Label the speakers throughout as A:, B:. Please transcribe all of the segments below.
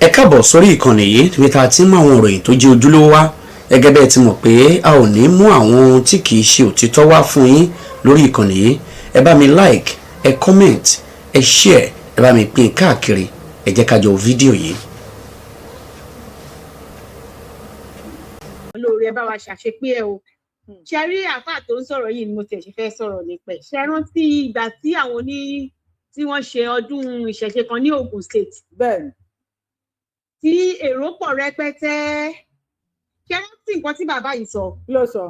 A: Ẹ káàbọ̀ sórí ìkànnì yìí níbi tá a ti ń mú àwọn ìròyìn tó jẹ́ ojúlówó wá. Gẹ́gẹ́ bẹ́ẹ̀ ti mọ̀ pé a ò ní mú àwọn ohun tí kìí ṣe òtítọ́ wá fún yín lórí ìkànnì yìí. Ẹ bá mi like, ẹ comment, ẹ share, ẹ bá mi pín káàkiri. Ẹ jẹ́ ká jọ wo fídíò yìí.
B: Olóore, ẹ bá wa ṣàṣepé ẹ o. Ṣe rí àáfàá tó ń sọ̀rọ̀ yìí ni mo tiẹ̀ ṣe fẹ́ sọ̀rọ̀ nípa ẹ̀. Ṣe rántí ìgbà tí àwọn oní tí wọ́n ṣe ọdún ìṣẹ̀ṣe kan ní Ogun State?
C: Bẹ́ẹ̀ni.
B: Tí èrò pọ̀ rẹpẹtẹ. Ṣe rántí nǹkan tí bàbá yìí sọ?
C: Kí ló sọ?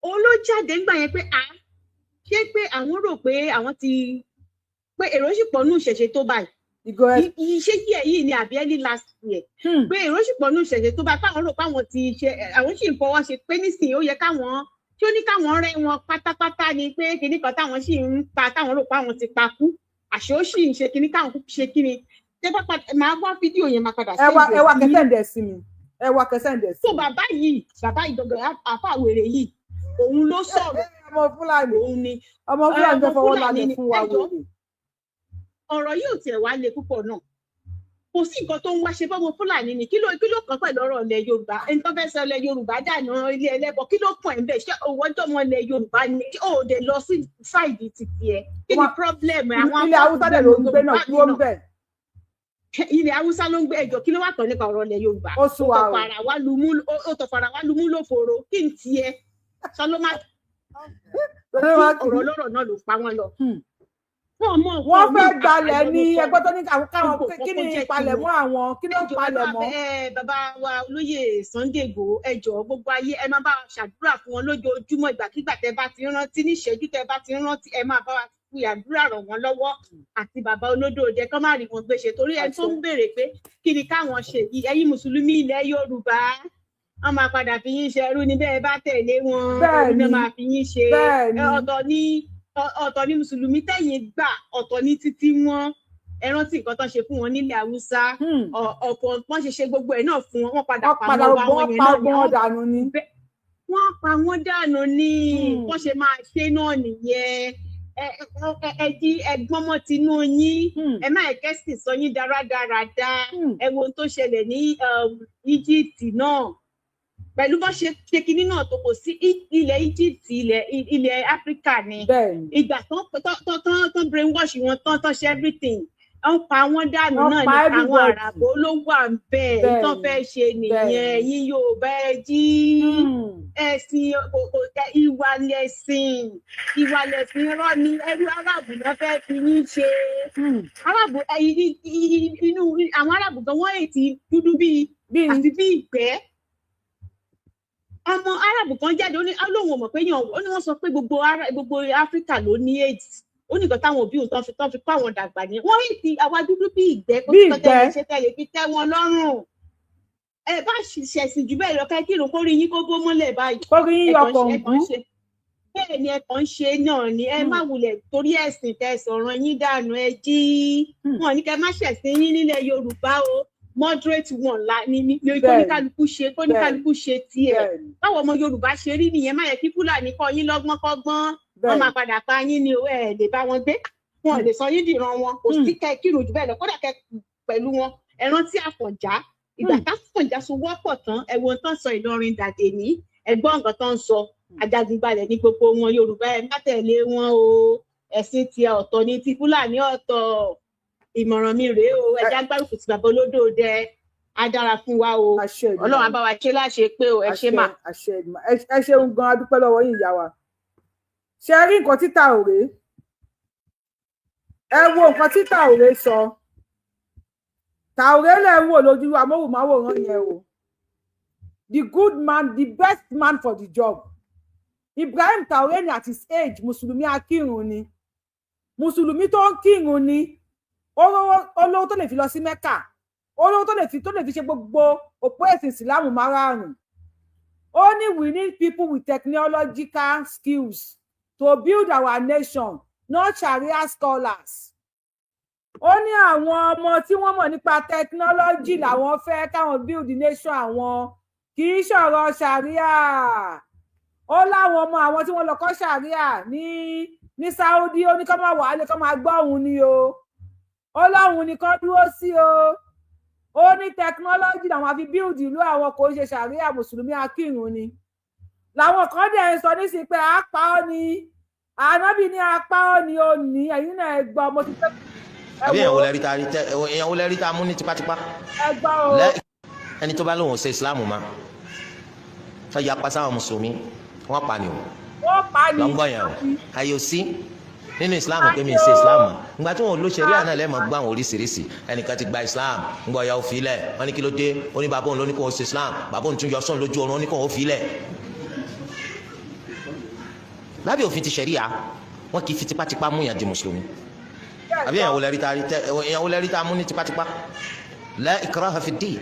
B: Òun ló jáde ńgbà yẹn pé a ṣé pé àwọn rò pé àwọn ti pé èrò sì pọ̀ nù ìṣẹ̀ṣe tó báyìí.
C: Ìgò ẹ.
B: Ṣé yíyẹ yìí ni àbí early last year, pé èrò sì pọ̀ nù ìṣẹ̀ṣe tó báyìí, káwọn rò pé àwọn ti ṣe, àwọn sì ń fọwọ́ ṣe pé nísìnyí ó yẹ káwọn tí ó ní káwọn rẹ́ wọn pátápátá ni, pé kinní kan táwọn sì ń pa, táwọn rò pé àwọn ti pa kú, àṣé ó sì ń ṣe kinní káwọn kú ṣe kinní. Tẹ́ bá padà máa wá fídíò yẹn, máa padà
C: Ẹ wá, ẹ wá.
B: Send ẹ̀ sí yín.
C: Kẹsẹ̀ ń dẹ̀ sí mi, ẹ wá, kẹsẹ̀ ń dẹ̀ sí
B: So
C: mi.
B: bàbá yìí gangan, àfa wèrè yìí, òun ló sọ̀rọ̀.
C: Ọmọ Fúlàní.
B: Òun ni.
C: Ọmọ Fúlàní tó
B: Ọmọ
C: fọwọ́
B: Fúlàní
C: lálẹ́
B: ni.
C: fún wa.
B: Ẹ jọ̀ọ́.
C: Wèrè.
B: Ọ̀rọ̀ yìí ò tiẹ̀ wá le púpọ̀ náà. Kò sí nǹkan tó ń wá ṣe fọ́mọ Fúlàní ni. Kí ló kàn pẹ̀lú ọ̀rọ̀ ilẹ̀ Yorùbá? Ẹni tó fẹ́ sọ ilẹ̀ Yorùbá dànù ilé ẹlẹ́bọ, kí ló kàn ẹ́ ń bẹ̀? Ṣé òwò ọjọ́ ilẹ̀ Yorùbá ni? Ṣé o dé lọ sí side títí ẹ? Kí ni problem àwọn
C: Ilẹ̀ Haúsá dẹ̀ ló ń gbé náà, dúró ń bẹ̀.
B: Ilẹ̀ Haúsá ló ń gbé. Ẹjọ́, kí ló wà tán nípa ọ̀rọ̀ ilẹ̀ Yorùbá?
C: Ó sún wa o.
B: Ó tọ̀fara wá lumú lóforo. Kí n tiẹ̀ sọ ló má ọ̀rọ̀ ọlọ́rọ̀ náà ló pa wọ́n lọ. Wọ́n mọ̀.
C: Wọ́n fẹ́ gbalẹ̀ ní ẹgbẹ́ tó ní káwọn kí ni ìpalẹ̀mọ́ àwọn, kí ló ń palẹ̀mọ́?
B: Bàbá wa olóyè Sunday Igboho, ẹ jọ̀ọ́, gbogbo ayé, ẹ máa bá wa ṣàdúrà fún wọn lójoojúmọ́. Ìgbàkigbà tẹ́ bá ti rántí, ní ìṣẹ́jú tẹ́ bá ti rántí, ẹ máa bá wa fi àdúrà ràn wọ́n lọ́wọ́ àti bàbá olódòdè, kọ́ má rí wọn gbé ṣe, torí ẹni tó ń béèrè pé kí ni káwọn ṣe yìí, ẹ̀yin mùsùlùmí ilẹ̀ Yorùbá, wọ́n máa padà fi yín ṣẹrú ní bẹ́ẹ̀ bá tẹ̀lé wọn. Ẹrú náà máa fi yín ṣe. Ọ̀tọ̀ ní mùsùlùmí tẹ̀yìn gbà, ọ̀tọ̀ ní títí wọn. Ẹ rántí nǹkan tó ṣe fún wọn nílẹ̀ Haúsá. Ọ̀pọ̀ wọ́n ṣe ṣe gbogbo ẹ̀ náà fún wọn, wọ́n padà pa wọn yẹn
C: náà ní.
B: Wọ́n pa wọ́n dànù ní wọ́n ṣe máa ṣe náà nìyẹn. Ẹ jí ẹgbọ́n mọ́ tinú yín. Ẹ má ẹ̀kẹ́ sì sọ yín dáradáradá. Ẹ wo ohun tó ṣẹlẹ̀ ní Egypt náà pẹ̀lú bó ṣe ṣe kinní náà tó kò sí ilẹ̀ Egypt, ilẹ̀ Áfíríkà ni. Ìgbà tán brainwash wọn tán, tán ṣe everything, wọ́n pa wọ́n dànù náà ní. Àwọn àràbò ló wà ń bẹ̀ tán fẹ́ ṣe nìyẹn. Yín yóò bẹ́ẹ̀ jí ẹ̀sìn, ìwà lẹ̀sìn, ìwà lẹ̀sìn rọ́ ni. Ẹrú aráàbù náà fẹ́ fi yín ṣe. Aráàbù inú àwọn aráàbù gan, wọ́n ètí dúdú bíi àti bíi ìgbẹ́. Ọmọ aráàbù kan jáde, ó ní lóun ò mọ̀ pé yàn, ó ní wọ́n sọ pé gbogbo Áfíríkà ló ní AIDS. Ó ní nǹkan táwọn òbí òun tán fi kó àwọn dàgbà ní wọ́n yìí ti àwa dúdú bí ìgbẹ́. Kó tó tẹ́lẹ̀ ṣe tẹ́lẹ̀ fi tẹ́ wọn lọ́rùn. Ẹ bá ṣẹ̀sìn jù bẹ́ẹ̀ lọ, ká kírun kó rí yín kó bó mọ́lẹ̀ báyìí.
C: Kó rí yín yọkọ̀
B: ń bẹ́ẹ̀ ni ẹ kàn ń ṣe náà ni. Ẹ má wulẹ̀ torí ẹ̀sìn tẹ́ sọ̀rọ̀ yín dànù. Ẹ jí wọn ní kẹ́ má ṣẹ̀sìn yín nílẹ̀ Yorùbá o. Moderate one la ni kóníkálukú ṣe, kóníkálukú ṣe tiẹ̀. Báwo ọmọ Yorùbá ṣe rí nìyẹn. Má yẹ kí Fúlàní kọ́ yín lọ́gbọ́n kọ́gbọ́n, wọ́n máa padà pa yín ni o. Ẹ lè bá wọn gbé, wọn lè sọ yín dìran wọn. Kò sí kẹ́ kírun jù bẹ́ẹ̀ lọ, kódà kẹ́ pẹ̀lú wọn. Ẹ rántí Àfọ̀njá, ìgbà táfọ̀njá so wọ́pọ̀ tán, ẹ wo tán sọ Ìlọrin dàdé ní ẹgbọ́n nǹkan tán ń sọ. Ajagunbalẹ̀ ní gbogbo wọn. Yorùbá, ẹ má tẹ̀lé wọn o. Ẹ̀sìn tiẹ̀ ọ̀tọ̀ ní ti Fúlàní ọ̀tọ̀. Ìmọ̀ràn mi rèé o. Ẹja gbárùkù ti bàbá olódòdẹ, á dára fún wa o. Ọlọ́run á bá wa ṣe láṣẹ pé o. Ẹ ṣe mà.
C: Ẹ ṣeun gan, a dúpẹ́ lọ́wọ́ yín, ìyá wa. Ṣe rí nǹkan tí Traoré, ẹ wo nǹkan tí Traoré sọ. Traoré lẹ̀ ń wò lójú amóhùnmáwòrán yẹn o. The good man, the best man for the job, Ibrahim Traoré ni. At his age, mùsùlùmí akírun ni, mùsùlùmí tó ń kírun ni. Olówó tó lè fi lọ sí Mẹ́kà, olówó tó lè fi ṣe gbogbo òpó ẹ̀sìn ìsìlámù márààrún. Ó ní we need people with technological skills to build our nation, not Sharia scholars. Ó ní àwọn ọmọ tí wọ́n mọ̀ nípa technology làwọn fẹ́ káwọn build the nation àwọn, kì í ṣọ̀rọ̀ Sharia. Ó láwọn ọmọ àwọn tí wọ́n lọ kọ́ Sharia ní Saudi, ó ní kó máa wà á lè kó máa gbọ́ òun ni o. Ó láwọn ní kó dúró sí o. Ó ní technology làwọn àfi build ìlú àwọn, kò ń ṣe ṣàríà. Mùsùlùmí akírun ni. Làwọn kan dẹ̀ ń sọ nísìnyí pé àpá ọ ni ànábì ní apá ọ ni ó ní. Ẹ̀yin náà ẹ gbọ́, mo ti fẹ́.
D: Àbí èèyàn wo lẹ rí ta rí tẹ, èèyàn wo lẹ rí ta mú ní tipátipá?
C: Ẹ gbọ́ o.
D: Ẹni tó bá lóun ò ṣe Islam ma, tó yapa sáwọn mùsùlùmí, wọ́n pa ni o.
C: Wọ́n pa ni.
D: Lọ́ngbọ̀n yẹn o, ayé o sí nínú Islam pé mi ń ṣe Islam mọ́. Ìgbà tí wọn ò lo ṣẹ̀ríà náà lẹ́ẹ̀mọ́ gbọ́ àwọn oríṣiríṣi. Ẹnìkan ti gba Islam, ńgbọ́ ya ó fi lẹ̀. Wọ́n ní kí ló dé? Ó ní bàbá òun ló ní kó o ṣe Islam, bàbá òun tún yọ sọ́n lójú oorun, ó ní kó o fi lẹ̀. Lábẹ́ òfin ti ṣẹ̀ríà, wọn kì í fi tipátipá mú yàn di mùsùlùmí. Àbí èèyàn wo lẹ rí ta tẹ, èèyàn wo lẹ rí ta mú ní tipátipá? La ikraha fi ddin.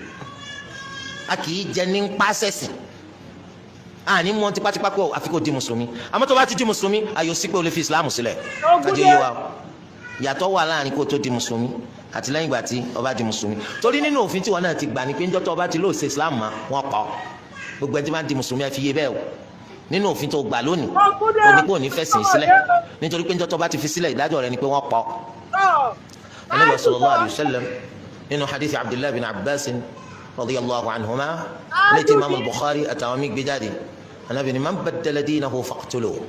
D: A kì í jẹ ní pàṣẹsì àní mú wọn tipátipá pé àfi kó di mùsùlùmí. Àmọ́ tó bá ti di mùsùlùmí, ayò sí pé o lè fi Islam sílẹ̀. Kájọ yé wa o, yàtọ̀ wà láàrin kó o tó di mùsùlùmí àti lẹ́yìn ìgbà tí o bá di mùsùlùmí, torí nínú òfin tí wọn náà ti gbà ní pé njọ́ tó o bá ti lóò ṣe Islam mọ́, wọn pa ọ́. Gbogbo ẹni tí wọ́n di mùsùlùmí, ẹ fi yé bẹ́ẹ̀ o. Nínú òfin tó gbà lónìí, o ní kó o ní fẹ̀sìn sílẹ̀, nítorí pé njọ́ tó o bá ti fi sílẹ̀, ìdájọ́ rẹ ni pé wọ́n pa ọ́. Ànábì sallallahu alayhi wa sallam, nínú hadith Abdullahi bin Abbas radiyallahu anhuma, létí imaamu Bukhari àtàwọn míì gbé jáde, Ànábì ní man baddala dinahu faqtuluhu.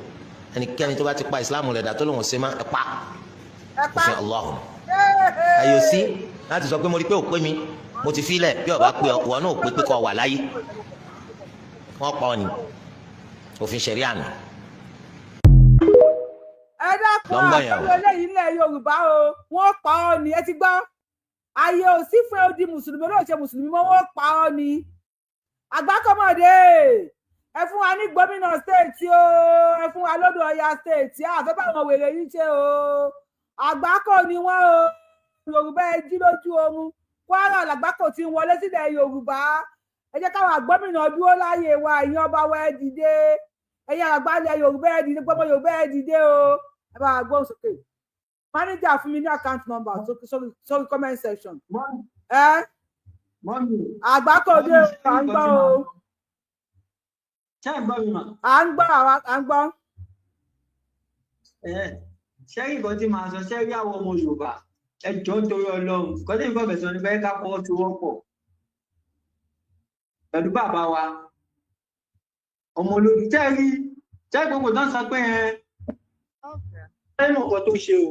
D: Ẹnikẹ́ni tó bá ti pa Islam rẹ̀ dà, tó lóun ṣe má, ẹ pa. Òfin Allah ayò sí láti sọ pé mo rí pé ò pé mi, mo ti filẹ̀. Bí ọba pé ọ náà ò pé pé kọ́ wà láyé, wọ́n pa ọ ní òfin ṣẹ̀ríà nù.
C: Ẹ dákun, àtọ́jú eléyìí ilẹ̀ Yorùbá o, wọ́n pa ọ́ ni. Ẹ ti gbọ́, ààyè ò sí fún odi mùsùlùmí olóòṣè mùsùlùmí mọ́, wọ́n pa ọ́ ni. Àgbákọ́mọ̀dé, ẹ fún wa ní gómìnà state o, ẹ fún wa lódò Ọya state, àfẹ́ báwọn wèrè yìí ṣe o. Àgbákò ni wọ́n o. Yorùbá, ẹ jí lójú oorun. Kwara làgbákò ti ń wọlé sílẹ̀ Yorùbá. Ẹ jẹ́ káwọn àgbọ́mìnà dúró láàyè wa. Ẹ̀yin ọba wa, ẹ dìde. Ẹ̀yin àgbàlẹ̀ Yorùbá, ẹ dìde. Gbọ́mọ Yorùbá, ẹ dìde o. Ẹ bá wa gbóhùn sókè. Manager, fún mi ní account number sórí sórí comment section. Ẹ àgbákò dé o, à ń gbọ́ o.
E: Ṣé ẹ̀ ń gbọ́ mi mà?
C: À ń gbọ́, àwa à ń gbọ́.
E: Ṣé rí nǹkan tí màá sọ? Ṣé rí àwọn ọmọ Yorùbá, ẹ jọ̀ọ́, nítorí Ọlọ́run, nǹkan tí nǹkan fẹ̀sọ̀ ni pé ká fọwọ́sowọ́pọ̀ pẹ̀lú bàbá wa ọmọ olódù. Ṣé rí, ṣé gbogbo tán sọ pé ẹ ẹ mọ̀ nǹkan tó ṣe o,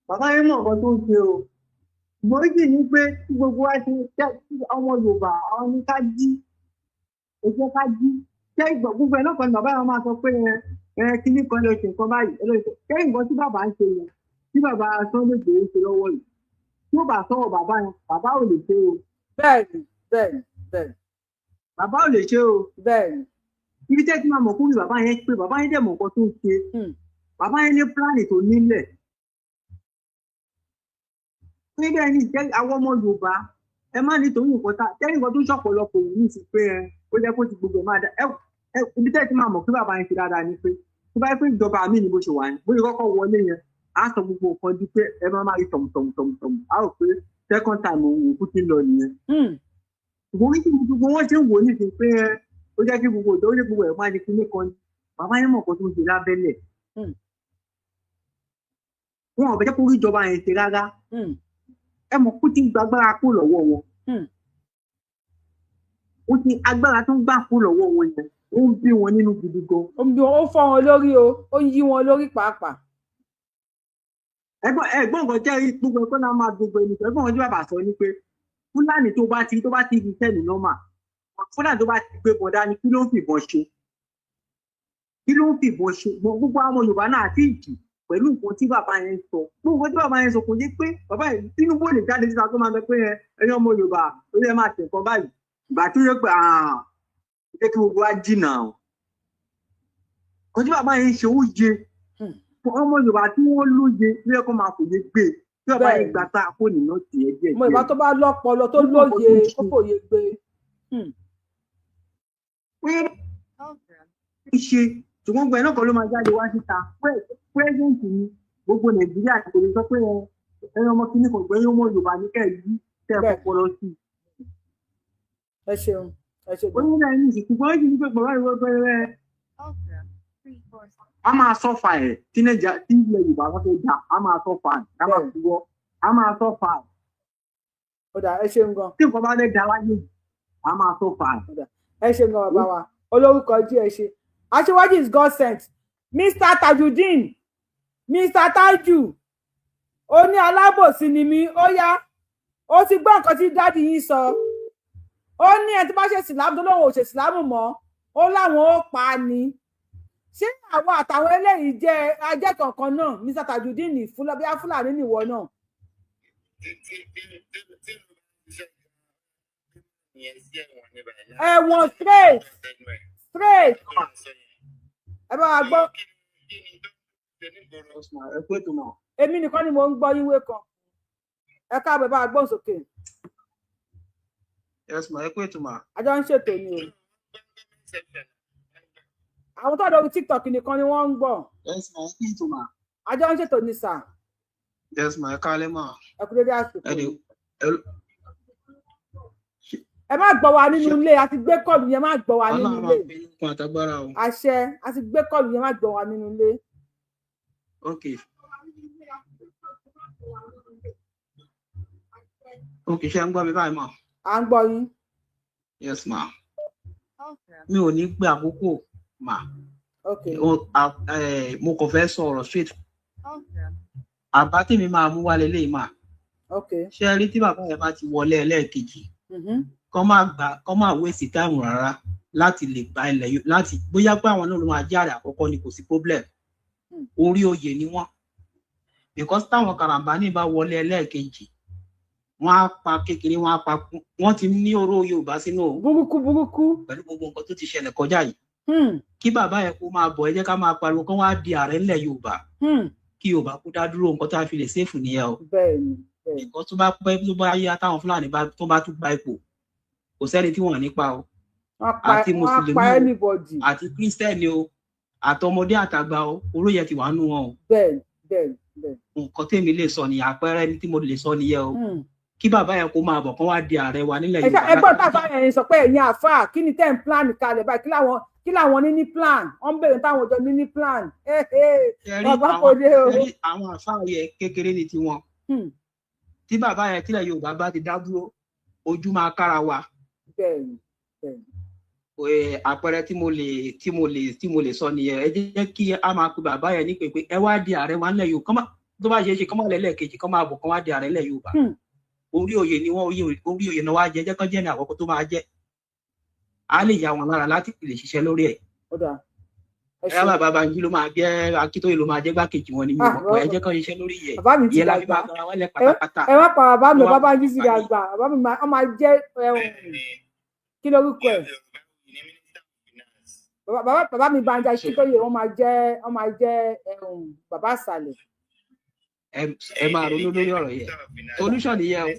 E: bàbá yẹn mọ̀ nǹkan tó ń ṣe o. Gbòógì ni pé tí gbogbo wa ṣe ọmọ Yorùbá, àwọn ní ká jí, ẹ jẹ́ ká jí. Ṣé gbogbo ẹ̀ náà kan ní bàbá yẹn máa sọ pé ẹ ẹ kíní kan lọ ṣe nǹkan báyìí, ẹ lọ ṣe. Ṣé nǹkan tí bàbá ń ṣe yẹn, tí bàbá Sunday Igboho ń ṣe lọ́wọ́ yìí, tí ó bá sọ̀rọ̀ bàbá yẹn, bàbá ò lè ṣe o.
C: bẹ́ẹ̀ni bẹ́ẹ̀ni bẹ́ẹ̀ni.
E: Bàbá ò lè ṣe o. Ibi tẹ́ ti máa mọ̀ kúrò, bàbá yẹn pé bàbá yẹn dẹ̀ mọ̀ nǹkan tó ń ṣe. Bàbá yẹn ní plan tó nílẹ̀ pé bẹ́ẹ̀ ni ìjẹ́ àwọn ọmọ Yorùbá, ẹ má nítorí nǹkan tá tẹ́lẹ̀, nǹkan tó ń ṣọ̀pọ̀lọpọ̀ yìí ní ìsìn pé ẹ ó jẹ́ kó ti gbogbo ẹ̀ máa dá ẹ ẹ. Ibi tẹ́ ti máa mọ̀ pé bàbá yẹn ti dáadáa ni pé tó bá yẹ pé ìjọba mi ni bó ṣe wà ní, bó ṣe kọ́kọ́ wọlé yẹn, á sọ gbogbo nǹkan di pé ẹ máa máa rí tọ̀mùtọ̀mùtọ̀mù, á rò pé second time òun òkú ti ń lọ nìyẹn. Ṣùgbọ́n ní kí gbogbo wọn ṣe ń wò ní ìsìn pé ẹ ó jẹ́ kí gbogbo ìjọ, ó jẹ́ gbogbo ẹ̀ máa di kíní kan ní, bàbá yẹn mọ̀ nǹkan tó ń ṣe lábẹ́lẹ̀. Wọn ò fẹ́ jẹ́ kó rí ìjọba yẹn ṣe rárá. Ẹ mọ̀ kó ti ń gbàgbára kó lọ́wọ́ wọn. Ó ti agbára tó ń gbà kó lọ́wọ́ wọn yẹn, ó ń bí wọn nínú gidi gan.
C: Ó ń bí wọn, ó fọ́ wọn lórí o, ó ń yí wọn lórí pàápàá.
E: Ẹ̀gbọ́n, nǹkan jẹ́ gbogbo ẹ̀kọ́ náà máa gbogbo ẹni sọ. Ẹ̀gbọ́n, nǹkan tí bàbá sọ ni pé Fúlàní tó bá ti fi sẹ́ni normal, Fúlàní tó bá ti gbé bọ̀dá ni, kí ló ń fìbọn ṣe? Kí ló ń fìbọn ṣe? Gbogbo àwọn Yorùbá náà àti ìjì pẹ̀lú nǹkan tí bàbá yẹn sọ, gbogbo nǹkan tí bàbá yẹn sọ kò yé pé bàbá yẹn Tinubu lè jáde síta tó máa sọ pé ẹ ẹ̀yin ọmọ Yorùbá, ó yẹ máa tẹ̀ nǹkan báyìí. Ìgbà tó yẹ pé jẹ́ kí gbogbo wa jìnnà o, nǹkan tí bàbá yẹn ń ṣe, ó yé ọmọ Yorùbá tí wọ́n lóye ló yẹ kó máa fòye gbé tí bàbá yẹn gbà tá a kó nínú tiẹ̀ díẹ̀.
C: Ọmọ Yorùbá tó bá lọ́pọlọ, tó lóye, kó fòye gbé.
E: Pé ṣe ṣùgbọ́n gbẹ náà kan ló máa jáde wá síta. President ni gbogbo Nàìjíríà, kò lè sọ pé ẹ ọmọ kìíní kan gbẹ̀yìn ọmọ Yorùbá ní kẹ́ ẹ yí tẹ́ ẹ fọpọlọ sí i.
C: Ẹ ṣeun, ẹ ṣe.
E: Ó ní náà ní ìsìn, ṣùgbọ́n ó sì ní pé bàbá ìwé pẹ́rẹ́ a máa suffer ẹ̀ tí Nàìjíríà, tí ilẹ̀ Yorùbá wọn fẹ́ dà, a máa suffer ẹ̀, a máa fi wọ́, a máa suffer ẹ̀.
C: Ó dà, ẹ ṣeun gan.
E: Tí nǹkan bá fẹ́ da láyé, a máa sọ fà á.
C: Ẹ ṣeun gan, bàbá wa olórúkọ jí, ẹ ṣe. Aṣíwájú is God sent. Mr Tajudeen, Mr Taju, ó ní alábòsí ni mí. Ó yá, ó ti gbọ́ nǹkan tí daddy yín sọ. Ó ní ẹni tó bá ṣe sìlámù tó lóun ò ṣe sìlámù mọ́, ó láwọn ó pa á ní. Ṣé àwọn àtàwọn eléyìí jẹ́ ajẹ́ kankan náà? Mr Tajudeen, bíi Fúlàní nìwọ náà.
F: Tí ìyẹn sí ẹ̀wọ̀n ní báyìí.
C: Ẹ̀wọ̀n straight straight. Ẹ bá wa gbọ́.
F: Kí ni tó ṣe nígboro?
E: Ẹ kú ètò náà.
C: Èmi nìkan ni mò ń gbọ́ yíwé kan. Ẹ káàbọ̀, ẹ bá wa gbóhùn sókè.
E: Yes ma, ẹ kú ètò mà.
C: Àjọ ń ṣètò ni o. Àwọn tó lórí TikTok nìkan ni wọ́n ń gbọ́.
E: Yes ma, ẹ kú ètò mà.
C: Àjọ ń ṣètò ni sà.
E: Yes ma, ẹ káalẹ́ mà.
C: Ẹ kú dédé àsìkò.
E: Ẹ dẹ̀ ẹ.
C: Ẹ má gbọ́ wa nínú ilé, a ti gbé call yẹn, má gbọ́ wa nínú
E: Ọlọ́run máa
C: ilé.
E: fi yín kún àtagbára o.
C: Àṣẹ, a ti gbé call yẹn, má gbọ́ wa nínú ilé.
E: Ok, ṣé ń gbọ́ mi báyìí mà?
C: À ń gbọ́ yín.
E: Yes ma, mi ò ní gbé àkókò mà.
C: Ok.
E: Mo kàn fẹ́ sọ ọ̀rọ̀ straight. Àbá tèmi máa mú wálé léyìí mà.
C: Ok.
E: Ṣé ẹ rí, tí bàbá yẹn bá ti wọlé ẹlẹ́ẹ̀kejì, kọ́ má gbà, kọ́ má waste time rárá láti lè gba ilẹ̀ láti bóyá pé àwọn náà ló máa jẹ́ àrẹ àkọ́kọ́ ni, kò sí problem. Orí oyè ni wọ́n, because táwọn karambani bá wọlé ẹlẹ́ẹ̀kejì, wọ́n á pa kékeré, wọ́n á pa wọ́n ti ní oró Yorùbá sínú o.
C: Burúkú burúkú.
E: Pẹ̀lú gbogbo nǹkan tó ti ṣẹlẹ̀ kọjá yìí, kí bàbá yẹn kó máa bọ̀, ẹ jẹ́ ká máa pariwo kán wá di ààrẹ ńlẹ̀ Yorùbá, kí Yorùbá kó dá dúró. Nǹkan tó a fi lè safe nìyẹn o.
C: bẹ́ẹ̀ni bẹ́ẹ̀ni
E: Nǹkan tó bá pẹ́, tó bá yá, táwọn Fúlàní bá tó bá tún gba ipò, kò sẹ́ni tí wọ́n ní pa o.
C: Wọ́n pa
E: Àti
C: wọ́n á
E: mùsùlùmí
C: pa
E: o,
C: anybody.
E: àti kírísítẹ́nì o, àtọmọdé àtàgbà o, oró yẹn ti wà nù wọn o.
C: bẹ́ẹ̀ni bẹ́ẹ̀ni bẹ́ẹ̀ni.
E: Nǹkan tèmi lè sọ nìyẹn, àpẹẹrẹ ní tí mo lè sọ nìyẹn o. Kí bàbá yẹn kó máa bọ̀, kán wá di ààrẹ wa nílẹ̀
C: Ẹ
E: Yorùbá.
C: Ẹgbọ́n tá a fà yẹn sọ pé ẹ̀yin àáfàá, kí ni tẹ́ ń plan kalẹ̀ báyìí? Kí làwọn ní ní plan? Wọ́n ń béèrè táwọn ọjọ́ ní ní plan.
E: Ṣé rí
C: Bàbá kò dé o.
E: Ṣé rí àwọn àfáà yẹn, kékeré ní tiwọn. Tí bàbá yẹn, tílẹ̀ Yorùbá bá ti dá dúró, ojú máa kára wa.
C: bẹ́ẹ̀ni bẹ́ẹ̀ni
E: Àpẹẹrẹ tí mo lè sọ nìyẹn. Ẹ jẹ́ kí a máa pe bàbá yẹn ní pé ẹ wá di ààrẹ wa nílẹ̀ Yorùbá. Tó bá ṣeé ṣe, kán má lẹ́lẹ́kejì, kán máa bọ̀, kán wá di ààrẹ nílẹ̀ Yorùbá. Orí oyè ni wọ́n, orí oyè náà wá jẹ́. Jẹ́ kán jẹ́ ní àkọ́kọ́ tó máa jẹ́, á lè yá wọn lára láti lè ṣiṣẹ́ lórí ẹ̀.
C: Ó dáa, ẹ
E: Ẹ
C: ṣeun.
E: bàbá Banji ló máa jẹ́, Akíntóyè ló máa jẹ́ gbákejì wọn ni, mi ò mọ̀ pé ẹ jẹ́ kán ṣiṣẹ́ lórí yẹ.
C: Bàbá mi ti
E: Ìyẹn la fi
C: dàgbà.
E: máa gbára wálẹ̀ pátápátá.
C: Ẹ má pa bàbá mi.
E: Wọ́n wá
C: Bàbá yìí ti
E: pàdé.
C: dàgbà. Bàbá mi máa, wọ́n máa jẹ́ ẹ̀hún, kí lorúkọ ẹ̀? Bàbá mi Banji Akíntóyè, wọ́n máa jẹ́ ẹ̀hún, bàbá àṣàlẹ̀.
E: Ẹ máa ronú lórí ọ̀rọ̀ yẹn. Solution nìyẹn o,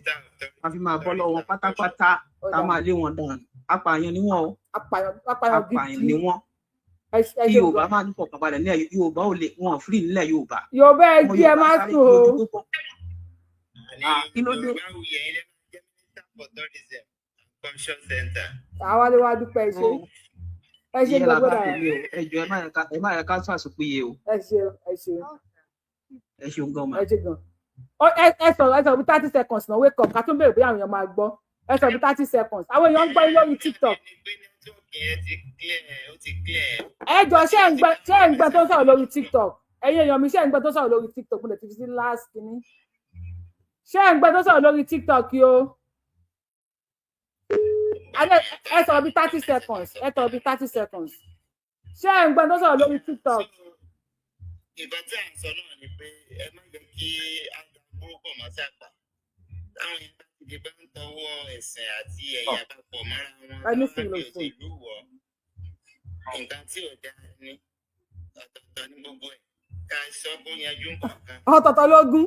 E: a fi máa bọ́ lọ́wọ́ wọn pátápátá.
C: Ó
E: tá
C: dáa.
E: Máa lé wọn dànù. Apààyàn ni wọ́n o.
C: Apààyàn, apààyàn
E: Apààyàn
C: gidi.
E: ni wọ́n.
C: Ẹ
E: Kí
C: ṣe
E: Yorùbá
C: gan.
E: máa ní fọkànbalẹ̀ nílẹ̀ Yorùbá, ò lè wọn free nílẹ̀ Yorùbá.
C: Yorùbá, ẹ
E: Ọmọ
C: jí, ẹ
E: Yorùbá
C: má
E: sáré
C: sùn o.
E: lójú pópó. Ah, kí ló dé?
F: Yorùbá wuyì, ẹ̀yin lè máa jẹ́ Minister for Tourism and Culture Center.
C: Àwa lè wá dúpẹ́. Ẹ ṣe, ẹ ṣe
E: Ìyẹn la
C: gbogbo
E: bá
C: dára.
E: tèmi o. Ẹ jọ̀ọ́, ẹ má yẹ ká sàṣùpìyè o.
C: Ẹ ṣe, ẹ ṣe.
E: Ẹ ṣeun gan ma.
C: Ẹ ṣe gan. Ẹ sọ̀rọ̀ bí 30 seconds náà. Wake up, ká tún béèrè bóyá àwọn èèyàn máa gbọ́. Ẹ sọ̀rọ̀ bí 30 seconds. Àwọn èèyàn ń gbọ́ yín lórí TikTok.
F: Ní pé network yẹn ti clear, ó ti clear.
C: Ẹ jọ, ṣé ẹ ń gbọ́ tó ń sọ̀rọ̀ lórí TikTok? Ẹ̀yin èèyàn mi, ṣé ẹ ń gbọ́ tó ń sọ̀rọ̀ lórí TikTok? Mo lè ti fi sí last kínní. Ṣé ẹ ń gbọ́ tó ń sọ̀rọ̀ lórí TikTok yìí o? Ẹ sọ̀rọ̀ bí 30 seconds, ẹ sọ̀rọ̀ bí 30 seconds. Ṣé ẹ ń gbọ́ tó ń sọ̀rọ̀ lórí TikTok?
F: Nǹkan tí à ń sọ náà ni pé ẹ má jẹ́ kí á da burúkú mọ́ sàpà. Táwọn yẹn bá ti di bá ń tọwọ́ ẹ̀sìn àti ẹ̀yà papọ̀ mọ́ra wọn,
C: Ẹni
F: táwọn
C: sùúrù
F: fi
C: fún.
F: òṣèlú wọ̀, nǹkan tí ò dáa ni. Ọ̀tọ̀ọ̀tọ̀ ní gbogbo ẹ̀, ká sọ kó yanjú nǹkan.
C: Ọ̀tọ̀ọ̀tọ̀ lógún.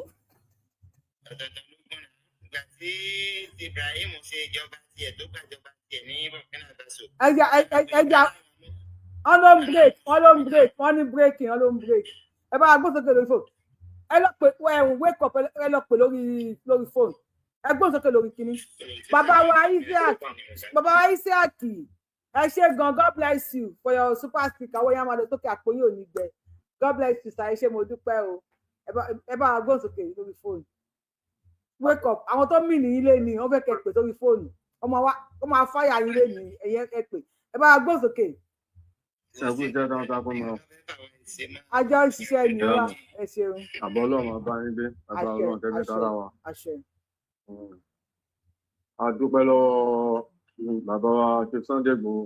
F: Ọ̀tọ̀ọ̀tọ̀ ló gbọ́n náà. Ìgbà tí Ibrahim ṣe ìjọba tiẹ̀, tó gbàjọba tiẹ̀ ní Burkina Faso,
C: Ẹja ẹja, wọn ló ń break, wọn ló ń break, wọn ní breaking, wọn ló ń break. Ẹ bá wa gbóhùn sókè lórí fóònù. Ẹ lọ pè ẹhùn, wake up, ẹ lọ pè lórí fóònù. Ẹ gbóhùn sókè lórí kínní. Bàbá wa Isiaq, bàbá wa Isiaq, ẹ ṣé gan. God bless you for your super speaker. Àwọn yẹn máa lọ sókè, àpò yóò ní gbẹ. God bless you sir, ẹ ṣé, mo dúpẹ́ o. Ẹ bá wa gbóhùn sókè lórí fóònù. Wake up. Àwọn tó mì ní ilé ni wọ́n fẹ́ kẹ́ pè sórí fóònù ọmọ wa, ó máa fáyà yín lé ní ẹ̀yẹ. Ẹ pè, ẹ bá wa gbóhùn sókè.
G: Ṣàkóso iṣẹ́ takuntakun mọ́.
C: Àjọ ń ṣiṣẹ́ ni wá, ẹ ṣeun.
G: Àbọ̀ Ọlọ́run á bá yín gbé, àbá
C: Àṣẹ.
G: Ọlọ́run tẹ́lẹ̀
C: Àṣẹ.
G: tara wa.
C: Àṣẹ.
G: A dúpẹ́ lọ́wọ́ bàbá wa Chief Sunday Igboho.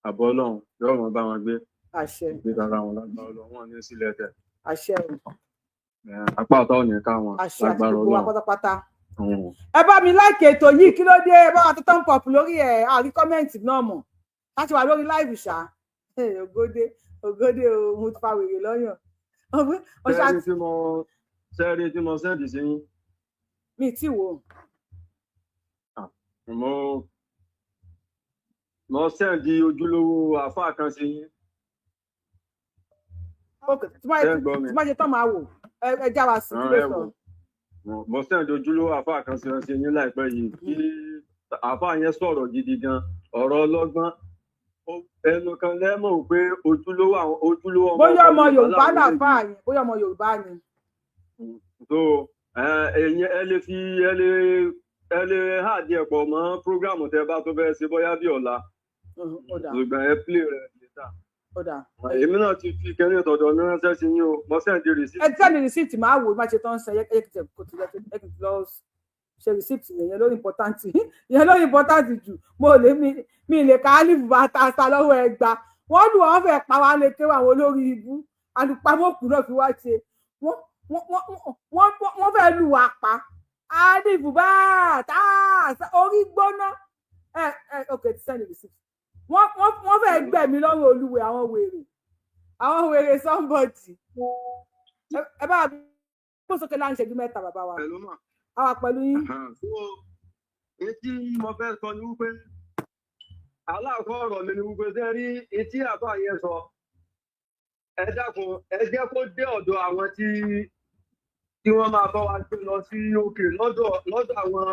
G: Àbọ̀ Ọlọ́run yóò máa bá wọn gbé.
C: Àṣẹ.
G: Gbé tara wọn lágbára Ọlọ́run, wọn ní sílẹ̀ tẹ̀.
C: Àṣẹ o.
G: Apá ọ̀tá ò ní ká wọn
C: Àṣẹ àti
G: lágbára
C: gbogbo wa
G: Ọlọ́run.
C: pátápátá. Ẹ bá mi like ètò yìí, kí ló dé? Ẹ bá wa tó thumb up lórí ẹ. Àrí comment náà mọ̀ láti wà lórí live ṣá. Ògòdè, ògòdè o, mo ti fa wèrè lọ́yàn. Ó ṣá.
G: Sẹ́ẹ̀rí tí mo send sí yín?
C: Mi tí wò.
G: Mo send ojúlówó àáfàá kan sí yín.
C: Ok, tí má
G: Ṣé ń gbọ́ mi?
C: tí má ṣe tán máa wò. Ẹ já wa sí, kí ló
G: Ẹ
C: sọ?
G: wò. Mo send ojúlówó àáfàá kan sí yín láìpẹ́ yìí, kí àáfàá yẹn sọ̀rọ̀ gidi gan, ọ̀rọ̀ ọlọ́gbọ́n. Ẹnu kan lẹ́mọ̀ pé ojúlówó, àwọn ojúlówó ọmọ
C: Bóyá ọmọ Yorùbá
G: làwọn
C: làfáà yẹn, bóyá ọmọ Yorùbá ni.
G: So ẹ̀yin ẹ lè fi ẹ lè add ẹ̀ pọ̀ mọ́ program tẹ bá tó fẹ́ ṣe, bóyá bí ọ̀la.
C: Ó dà.
G: Ṣùgbọ́n ẹ play rẹ̀ later.
C: Ó dà.
G: Èmi náà ti fi kẹ́rin tọ̀dọ̀ mi ránṣẹ́ sí yín o, mo send receipt.
C: Ẹ send receipt, máa wò má ṣe tán ṣe. Ẹ kìtẹ kò tilẹ̀, ẹ kìtẹ lọ ṣe receipt yẹn. Yẹn ló important, yẹn ló important jù. Mo lè mi lè ká álìfù bá ta sa lọ́wọ́ ẹ gbà wọ́n lù wọ́n fẹ́ pa wá lè kéwà àwọn olórí ibú alùpàmọ́kù náà fi wá ṣe. Wọ́n fẹ́ lù wá pa álìfù bá ta sa orí gbóná. Ẹ ok, ti send receipt. Wọ́n fẹ́ gbẹ̀mí lọ́rùn olúwe, àwọn wèrè, àwọn wèrè somebody. Ẹ bá gbó sókè láǹ ṣẹ́jú 3, bàbá wa.
G: Hello, ma.
C: A wà pẹ̀lú yín.
G: So etí mo fẹ́ sọ ni wípé, aláàkọ́ ọ̀rọ̀ mi ni wípé, ṣe rí etí àbá yẹn sọ, ẹ dákun, ẹ jẹ́ kó dé ọ̀dọ̀ àwọn tí wọ́n máa bá wa gbé lọ sí òkè, lọ́dọ̀ àwọn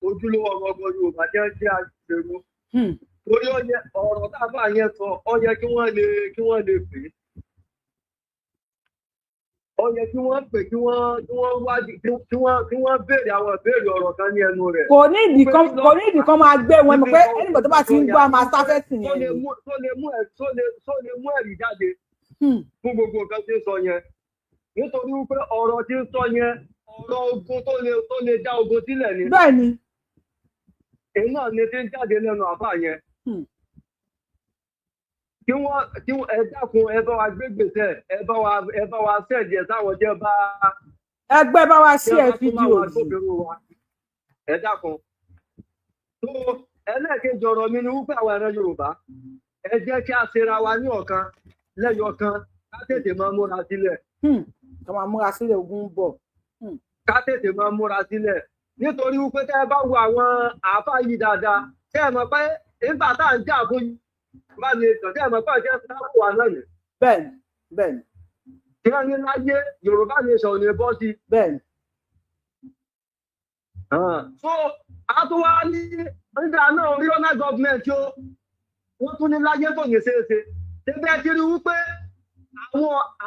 G: ojúlówó ọmọ ọgbọ́n Yorùbá tí wọ́n jẹ́ agbèrò, torí ó yẹ ọ̀rọ̀ tábà yẹn sọ, ó yẹ kí wọ́n lè pè é, ó yẹ kí wọ́n pè, kí wọ́n wádìí, kí wọ́n béèrè àwọn ìbéèrè ọ̀rọ̀ kan ní ẹnu rẹ̀.
C: Kò ní ìdí kan máa gbé wọn mọ̀ pé ẹnìbọ̀ tó bá ti ń gbọ́ a máa sáfẹ́sì
G: tó
C: yẹn
G: lè
C: ni.
G: mú tó lè mú ẹ tó lè mú ẹ̀rí jáde fún gbogbo nǹkan tí ń sọ yẹn, nítorí wípé ọ̀rọ̀ tí ń sọ yẹn, ọ̀rọ̀ ogun tó lè dá ogun sílẹ̀ ni.
C: Bẹ́ẹ̀ ni.
G: Èyí náà ni tí ń jáde lẹ́nu àbá yẹn. Kí wọ́n ẹ dákun, ẹ bá wa gbé gbèsè, ẹ bá wa send ẹ̀ sáwọn jẹ́ bá
C: Ẹgbẹ́ bá wa ṣí
G: tí
C: ẹ
G: wọ́n bá tún
C: fídíò
G: máa wá
C: yìí.
G: agbófinró wa, ẹ dákun. Tó ẹlẹ́ẹ̀kejì ọ̀rọ̀ mi ni wípé àwọn ẹran Yorùbá, ẹ jẹ́ kí a ṣera wa ní ọ̀kan lẹ́yọ kan, ká tètè máa múra sílẹ̀.
C: Ká máa múra sílẹ̀, ogun ń bọ̀.
G: Ká tètè máa múra sílẹ̀, nítorí wípé tẹ́ ẹ bá wo àwọn àáfàá yìí dáadáa, tẹ́ ẹ mọ̀ pé nígbà tá à ń jà fún Yorùbá nation, tẹ́ ẹ mọ̀ pé àjẹ́ sábà wà náà yẹn.
C: Bẹ́ẹ̀ni, bẹ́ẹ̀ni.
G: Kí wọ́n ní láyé, Yorùbá nation ò ní bọ́ sí.
C: Bẹ́ẹ̀ni.
G: So a tún wá ní nígbà náà, regional government o, wọ́n tún ní láyé tó ní ṣeéṣe. Ṣé bẹ́ẹ̀ ti rí wípé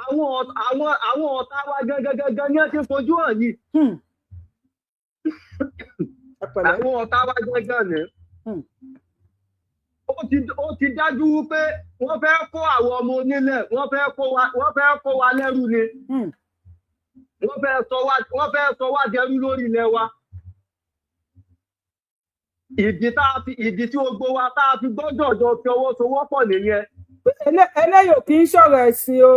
G: àwọn ọ̀tá wa gangan gangan ní wọ́n ti fojú hàn yìí?
C: Ẹ pẹ̀lẹ́.
G: Àwọn ọ̀tá wa gangan ni. Ó ti dájú wípé wọ́n fẹ́ kó àwọn ọmọ onílẹ̀, wọ́n fẹ́ kó wa lẹ́rú ni. Wọ́n fẹ́ sọ wá dẹrú lórí ilẹ̀ wa. Ìdí tí gbogbo wa tá a fi gbọ́dọ̀ jọ fi ọwọ́ sowọ́pọ̀ nìyẹn.
C: Eléyìí ò kì í sọ̀rọ̀ ẹ̀sìn o.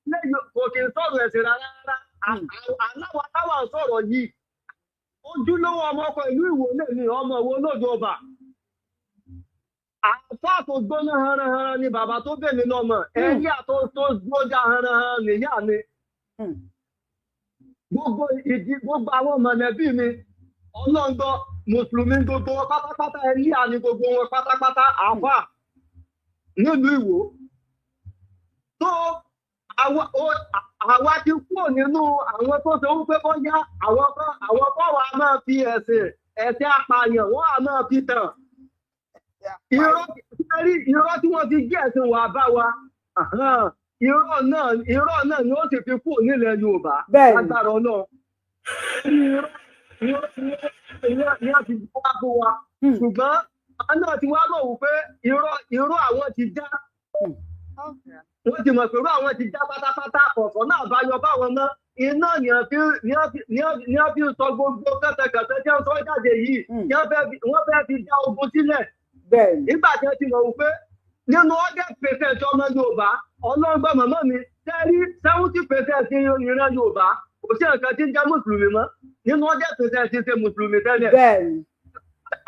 G: Eléyìí kò kì í sọ̀rọ̀ ẹ̀sìn rárá rárá. Aláwa táwa ń sọ̀rọ̀ yìí, ojúlówó ọmọ ọkọ ìlú Ìwó lè ní ọmọ Ìwó lójú ọba. Àfáà tó gbóná hanranhanran ni bàbá tó bẹ̀ mí lọ́mọ. Ẹ̀yà tó gbójà hanranhanran nìyá mi. Gbogbo ìdí, gbogbo àwọn mọ̀lẹ́bí mi, ọlọ́ngbọ́, mùsùlùmí gbogbo wọn pátápátá, ẹlíà ni gbogbo wọn pátápátá, àfáà nílùú Ìwó. Tó àwa ti kúrò nínú àwọn tó ṣe wípé bóyá àwọn kan wà máa fi ẹ̀sìn apààyàn, wọ́n á máa fi tàn. Irọ́ rí, irọ́ tí wọ́n fi gé ẹ̀sìn wà bá wa. Irọ́ náà ni ó sì fi kúrò nílẹ̀ Yorùbá.
C: Bẹ́ẹ̀ni.
G: Lágbára Ọlọ́run. Irọ́ Ní wọ́n ti wá fún wa, ṣùgbọ́n àwọn náà ti wá mọ̀ wípé irọ́ irọ́ àwọn ti já. Wọ́n ti mọ̀ pé irọ́ àwọn ti já pátápátá. Ọ̀fọ̀ náà bá yọ báwọn mọ́ iná ni wọ́n fi ń sọ gbogbo kẹ́tẹkẹ̀tẹ tí wọ́n sọ jáde yìí. Wọ́n fẹ́ fi dá ogun sílẹ̀ nígbà tí wọ́n ti mọ̀ wípé nínú 100% ọmọ Yorùbá, ọlọ́ngbọ́n màmá mi tẹ́rí, 70% ìran Yorùbá kò sí nǹkan tí ń jẹ́ mùsùlùmí mọ́. Nínú 100% ṣe mùsùlùmí tẹ́lẹ̀.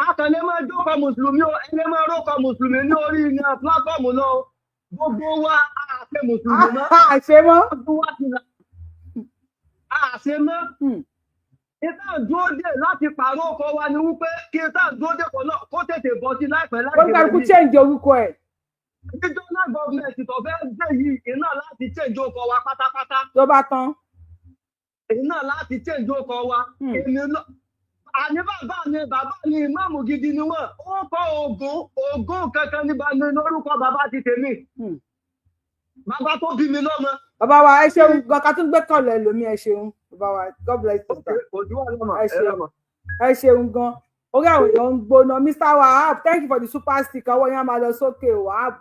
G: Akànlẹ̀ máa jókòó mùsùlùmí o, ẹni máa rókọ mùsùlùmí ní orí iná platform lọ. Gbogbo wa àṣẹ mùsùlùmí mọ́.
C: Àṣẹ mọ́.
G: Gbogbo wa ti là àṣẹ mọ́. Ìta dúró dè láti pààrọ̀ ọkọ̀ wa ni wípé kí ìta dúró dè kó tètè bọ́ sí láìpẹ́ láì.
C: Kóníkálukú change orúkọ ẹ̀.
G: Regional government tó fẹ́ gbé yìí iná láti change orúkọ wa pátápátá.
C: Tó bá tán.
G: Iná láti change orúkọ wa. Èmi lọ àní bàbá mi ìmáàmù gidi ni wọ́n. Ó kọ́ Ògún, Ògún kankan ní bá mi lórúkọ bàbá ti tèmi. Bàbá tó bí mi lọ́mọ.
C: Bàbá wa, ẹ ṣeun gan. Ká tún gbé kọlẹ lómi. Ẹ ṣeun, bàbá wa. God bless you, sir. Ẹ ṣeun, ẹ ṣeun gan. Orí àwọn èèyàn ń gbóná. Mr Wahab, thank you for the super sticker. Ọwọ́ yẹn á máa lọ sókè. Wahab,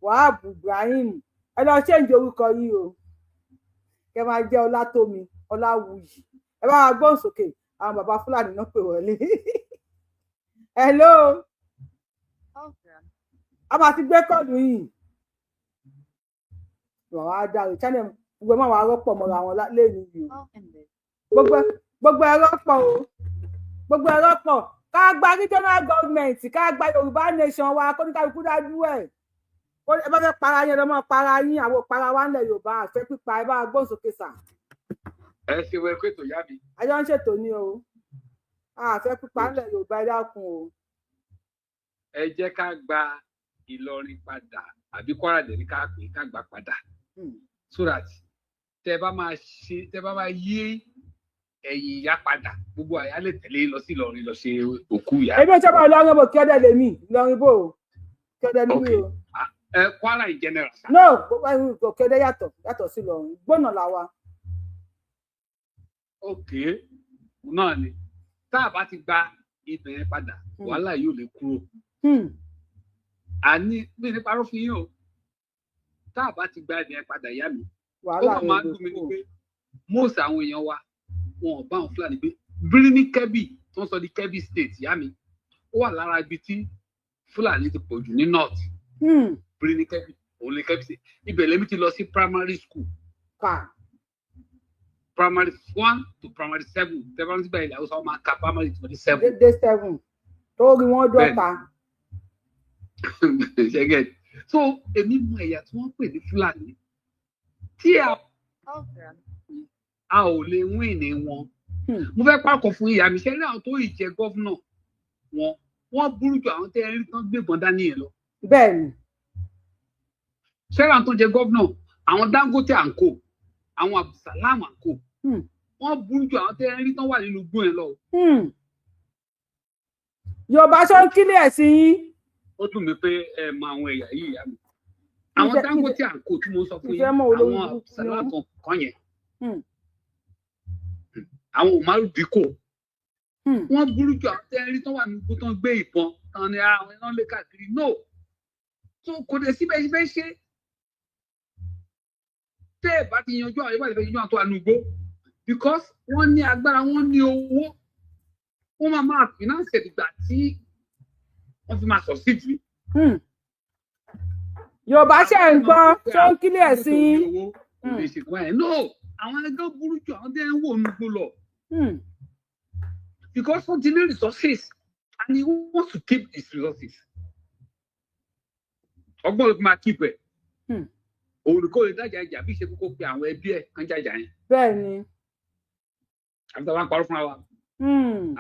C: Wahab Ibrahim, ẹ lọ change orúkọ yìí o, kẹ máa jẹ Ọlátómi, Ọláwùyí. Ẹ bá wa gbóhùn sókè. Àwọn bàbá Fúlàní náà pè wọlé. Hello, a máa ti gbé call yìí. Wàá dàrú channel gbogbo ẹ, máa wàá rọpò mọ́ra wọn lẹ́nu yìí o. Gbogbo ẹ rọpò o, gbogbo ẹ rọpò. Ká gba regional government, ká gba Yorùbá nation wa, kó ní kálukú dájú ẹ. Ẹ bá fẹ́ para yín, ẹ lọ́ mọ́ para yín. Àwọn para wa ńlẹ̀ Yorùbá àfẹ́ pípa. Ẹ bá gbóhùn sókè sà.
H: Ẹ ṣe wẹ pé tó yá mi.
C: Àjọ ń ṣètò ní o. Àfẹ́ pípa ńlẹ̀ Yorùbá, ẹ dákun o.
H: Ẹ jẹ́ ká gba Ìlọrin padà, àbí Kwara dẹ̀ ní ká pè é, ká gbà padà, so that tẹ bá máa ṣe, tẹ bá máa yí ẹ̀yìn ìyá padà, gbogbo àyà lè tẹ̀lé lọ sí Ìlọrin lọ ṣe òkú ìyá.
C: Èmi ò sábà Ìlọrin bò. Kí ọdẹ lèmi, Ìlọrin bò, kí ọdẹ níbí o.
H: Ẹ Kwara in general.
C: No, kí ọdẹ yàtọ̀ sí Ìlọrin, gbọ́nà làwa.
H: Ok, náà ni tá a bá ti gba ibẹ̀ yẹn padà, wàhálà yóò lè kúrò. Àní bí ní parọ́ fún yín o, tá a bá ti gba ibẹ̀ yẹn padà, ìyá mi, ó kàn máa ń dùn mí ni pé most àwọn èèyàn wa, wọn ò bá àwọn Fúlàní gbé. Birni Kebbi tó ń sọ di Kebbi State, ìyá mi, ó wà lára ibi tí Fúlàní ti pọ̀ jù ní north. Birni Kebbi, òun ní Kebbi State. Ibẹ̀ lèmi ti lọ sí primary school, primary one to primary seven. Tẹ́fọ́n síbẹ̀, ilẹ̀ Haúsá, wọn máa ka primary to the seven.
C: Dé seven tó rí wọn dọ́ta.
H: Ṣẹ́gẹ̀ so èmi mọ ẹ̀yà tí wọ́n pè ní Fúlàní tí a ò lè win ní wọn. Mo fẹ́ pàkọ́ fún ìyá mi. Ṣẹ́rí àwọn tó yìí jẹ governor wọn, wọ́n burú ju àwọn tẹ́ ẹ rí tán gbébọn dání yẹn lọ.
C: Bẹ́ẹ̀ni.
H: Ṣẹ́rí àwọn tó jẹ governor, àwọn Dangote and co, àwọn Abdulsalam and co, wọ́n burú ju àwọn tẹ́ ẹ rí tán wà nínú igbó yẹn lọ.
C: Yorùbá ṣó ń kílẹ̀ sí yín.
H: Ó dùn mí pé ẹ mọ àwọn ẹ̀yà yìí, ìyá mi. Àwọn Dangote and co tí mo sọ fún yín, àwọn Abdulsalam kan yẹn, àwọn Umaru Dikko, wọ́n burú ju àwọn tẹ́ ẹ rí tán wà nínú igbó tán gbé ìbọn tán ni àwọn iná lé káàkiri. No, so kò dé síbẹ̀ ṣe fẹ́ ṣe tẹ́ ẹ bá ti yanjú àwọn, ìbá ti fẹ́ yanjú àwọn tó wà nínú igbó, because wọ́n ní agbára, wọ́n ní owó, wọ́n máa finance ìgbà tí wọ́n fi máa succeed.
C: Yorùbá ṣe ń gbọ́, ṣó ń kílẹ̀ sí yín.
H: Kò lè ṣe kọ́ ẹ̀. No, àwọn ẹgbẹ́ burú ju àwọn tẹ́ ń wò nínú igbó lọ, because wọ́n ti ní resources and he wants to keep his resources. Ọgbọ́n ló fi máa keep ẹ̀. Òun kò lè dájà ìjà bí ṣe kókó pe àwọn ẹbí ẹ̀ kan jàjà yẹn.
C: Bẹ́ẹ̀ni.
H: Àfi tá a bá ń parọ́ fúnra wa.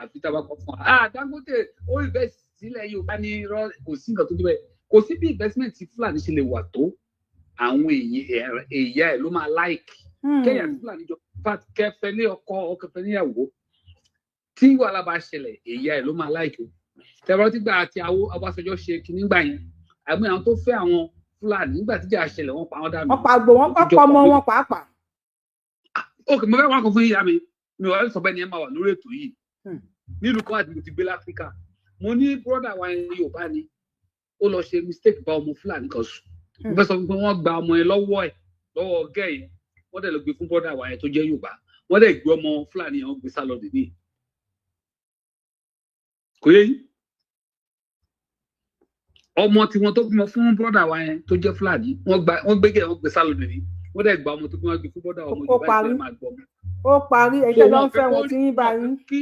H: Àfi tá a bá kọ́ fún wa. Ah, Dangote ó invest sílẹ̀ Yorùbá ní irọ́, kò sí nǹkan tó dé bẹ́ẹ̀. Kò sí bí investment tí Fúlàní ṣe lè wà tó, àwọn èèyàn ẹ̀ ló máa like. Kẹ́yà Fúlàní jọ kẹfẹ́ ní ọkọ, ọkẹfẹ́ níyàwó, tí wàhálà bá ṣẹlẹ̀, èèyàn ẹ̀ ló máa like o. Tẹ̀rọ tí gbà àti àwọ Ọbásanjọ́ ṣe kínní gbà yẹn, àmọ́ àwọn tó fẹ́ àwọn Fúlàní, nígbà tíjà ṣẹlẹ̀, wọ́n pa wọ́n dànù.
C: Wọ́n pa àgbò wọn, kọ́ pọ̀ ọmọ wọn pàápàá.
H: Ok, mo fẹ́ wá kan fún ìyá mi. Mi ò wá sọ bẹ́ẹ̀ ni ẹ máa wà lórí ètò yìí. Nílùú kan àti mo ti gbé láfíríkà, mo ní brother wa yẹn, Yorùbá ni, ó lọ ṣe mistake bá ọmọ Fúlàní kan sùn. Mo fẹ́ sọ fún pé wọ́n gba ọmọ yẹn lọ́wọ́ ẹ̀, lọ́wọ́ gẹ́ yẹn, wọ́n dẹ̀ lọ gbé fún brother wa yẹn tó jẹ́ Yorùbá. Wọ́n dẹ̀ gbé ọmọ Fúlàní yẹn, wọ́n gbé sálọ dìní. Kò yé yín? Ọmọ tiwọn tó bímọ fún brother wa yẹn tó jẹ́ Fúlàní, wọ́n gba, wọ́n gbé gẹ̀, wọ́n gbé sálọ dìní. Wọ́n dẹ̀ gba ọmọ tó bí, wọ́n gbé fún brother ọmọ
C: Ó
H: Yorùbá
C: parí.
H: ìfẹ́ máa gbọ́ ọmọ.
C: Ó parí. Ẹ̀yin tẹ́ lọ ń fẹ́ wọn tí yín bá yín.
H: Kí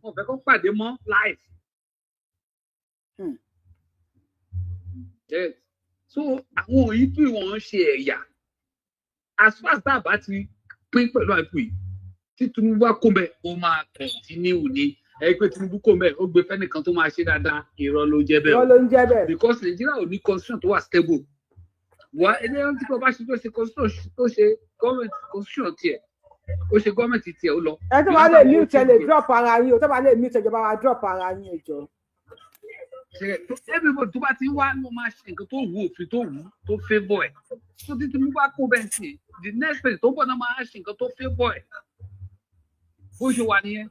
H: wọn fẹ́ kó pàdé mọ́ life. Yes. So àwọn òyìn tí wọ́n ń ṣe ẹ̀yà, as far as tá a bá ti pín pẹ̀lú àìkú yìí, tí Tinubu bá kó bẹ́ẹ̀, ó máa continue ni. Ẹ pé Tinubu kó bẹ́ẹ̀, ó gbé fẹ́nìkan tó máa ṣe dáadáa, irọ́ ló jẹ́ bẹ́ẹ̀
C: Irọ́
H: o.
C: ló ń jẹ́ bẹ́ẹ̀.
H: Because Nigeria ò ní constitution tó wà stable. Wà ẹni ẹni tí kò bá ṣe, tó ṣe constitution, tó ṣe government constitution tiẹ̀, ó ṣe gọ́ọ̀mẹ̀ntì tiẹ̀, ó lọ.
C: Ẹ tó bá lè mute, ẹ lè drop ara yín o. Tó bá lè mute, ẹ jọba wa drop ara yín, ẹ jọ̀ọ́.
H: Everybody tó bá ti ń wá ló máa ṣe nǹkan tó wù, òfin tó wù, tó favour ẹ̀. Tó tí Tinubu bá kó bẹ́ẹ̀ sí, the next person tó bọ̀ náà máa ṣe nǹkan tó favour ẹ̀. Bó ṣe wà nìyẹn.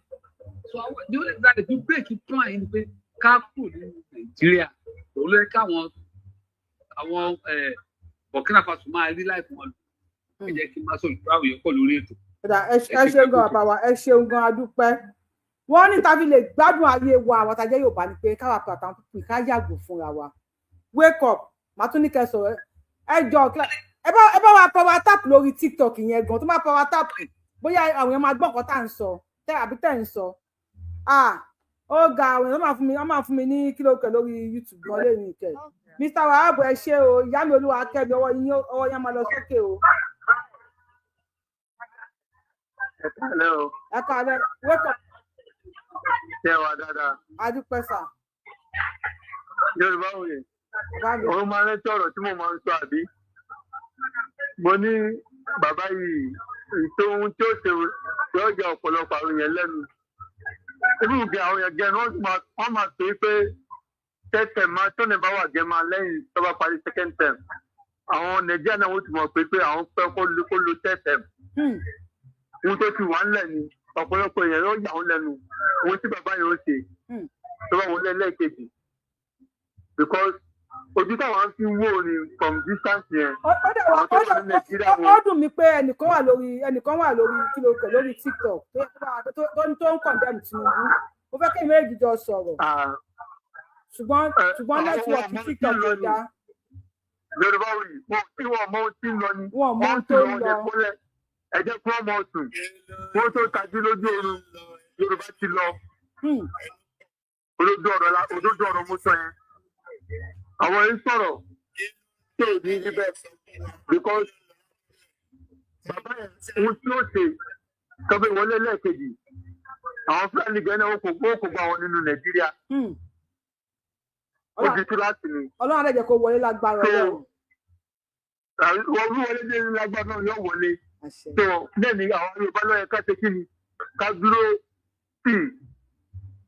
H: So àwọn the only thing that break plan yìí ni pé ká kúrò nínú Nàìjíríà. Òun ló yẹ káwọn àwọn Burkina Faso máa rí láìpẹ́ wọn lò. Ẹ jẹ́ kí n máa sọ ìlú àwọn èèyàn pọ̀ lórí ètò.
C: Ẹ ṣeun gan, bàbá wa, ẹ ṣeun gan, adúpẹ́. Wọ́n ní tàbí lè gbádùn ayé wa, àwọn àtàjẹ́ Yorùbá, ni pé káwa pàtàkì pípì ká yàgò fúnra wa. Wake up, màá tún ní kẹ́ sọ̀rọ̀. Ẹ jọ, ẹ bá wa power tap lórí TikTok yẹn gan. Tó bá power tap, bóyá àwọn èèyàn máa gbọ́ nǹkan tá à ń sọ tẹ́ àbí tẹ́ ń sọ. Ah, ó ga. Àwọn èèyàn máa fún mi, wọ́n máa fún mi ní kíló kẹ lórí YouTube gan lẹ́yìn ìkẹ. Mr Wahab, ẹ ṣé o. Ìyá mi, olúwa kẹ́mi, ọwọ́ yín, ọwọ́ yín á máa lọ sókè o.
I: Ẹ káalẹ́ o.
C: Ẹ káalẹ́, wake up.
I: Ṣé wà dáadáa?
C: Adúpẹ́ sà.
I: Yorùbá òye.
C: Bá mi.
I: Òun máa ń rántí ọ̀rọ̀ tí mo máa ń sọ, àbí? Mo ní bàbá yìí, ètò ohun tí ó ṣe yóò jẹ ọ̀pọ̀lọpọ̀ àwọn èèyàn lẹ́nu. Irú ìgbé àwọn èèyàn gẹnu, wọ́n máa pè é pé third term máa tó ní bá wà gẹ́ máa lẹ́yìn tó bá parí second term. Àwọn Nàìjíríà náà wọ́n ti mọ̀ pé àwọn fẹ́ kó lo third term. Ohun tó ti wà ńlẹ̀ ni ọ̀pọ̀lọpọ̀ èèyàn yóò yà wọ́n lẹ́nu ohun tí bàbá yìí ó ṣe tó bá wọlé lẹ́ẹ̀kejì, because ojú táwọn fi ń wò ni from distance yẹn.
C: Ó dẹ̀ wá
I: Àwọn tó wà ní Nàìjíríà
C: ó dùn mí pé ẹnìkan wà lórí kíló kẹ lórí TikTok tó ń condemn Tinubu. Mo fẹ́ kí méjì jọ sọ̀rọ̀, ṣùgbọ́n
I: àwọn
C: network
I: ọmọ tí
C: TikTok
I: ń lọ
C: ò
I: ni.
C: dáa.
I: Yorùbá wì wọn tí wọn mọ ohun tí ń lọ ni.
C: Wọn mọ ohun
I: Wọ́n
C: tó
I: sì
C: ń
I: lọ
C: lọ.
I: jẹ kólẹ̀. Ẹ jẹ́ kí wọ́n mọ sùn, wọ́n tó tají lójú oorun, Yorùbá ti lọ. Òdodo ọ̀rọ̀ la, òdodo ọ̀rọ̀ mo sọ yẹn. Àwọn yìí sọ̀rọ̀ tí ò ní rí bẹ́ẹ̀, because bàbá yẹn, ohun tí ó ṣe kọfí wọlé lẹ́ẹ̀kejì, àwọn Fúlàní gẹ́gẹ́ ó kò gba àwọn nínú Nàìjíríà. Ó di túláàsì ni.
C: Ọlọ́run á dẹ̀ jẹ́ kó wọlé lágbára Ọlọ́run.
I: Wọ́n wọlé dé lágbára náà, yóò wọlé. So bẹ́ẹ̀ ni àwọn Yorùbá lọ́yẹ ká ṣe kí ni, ká dúró sí,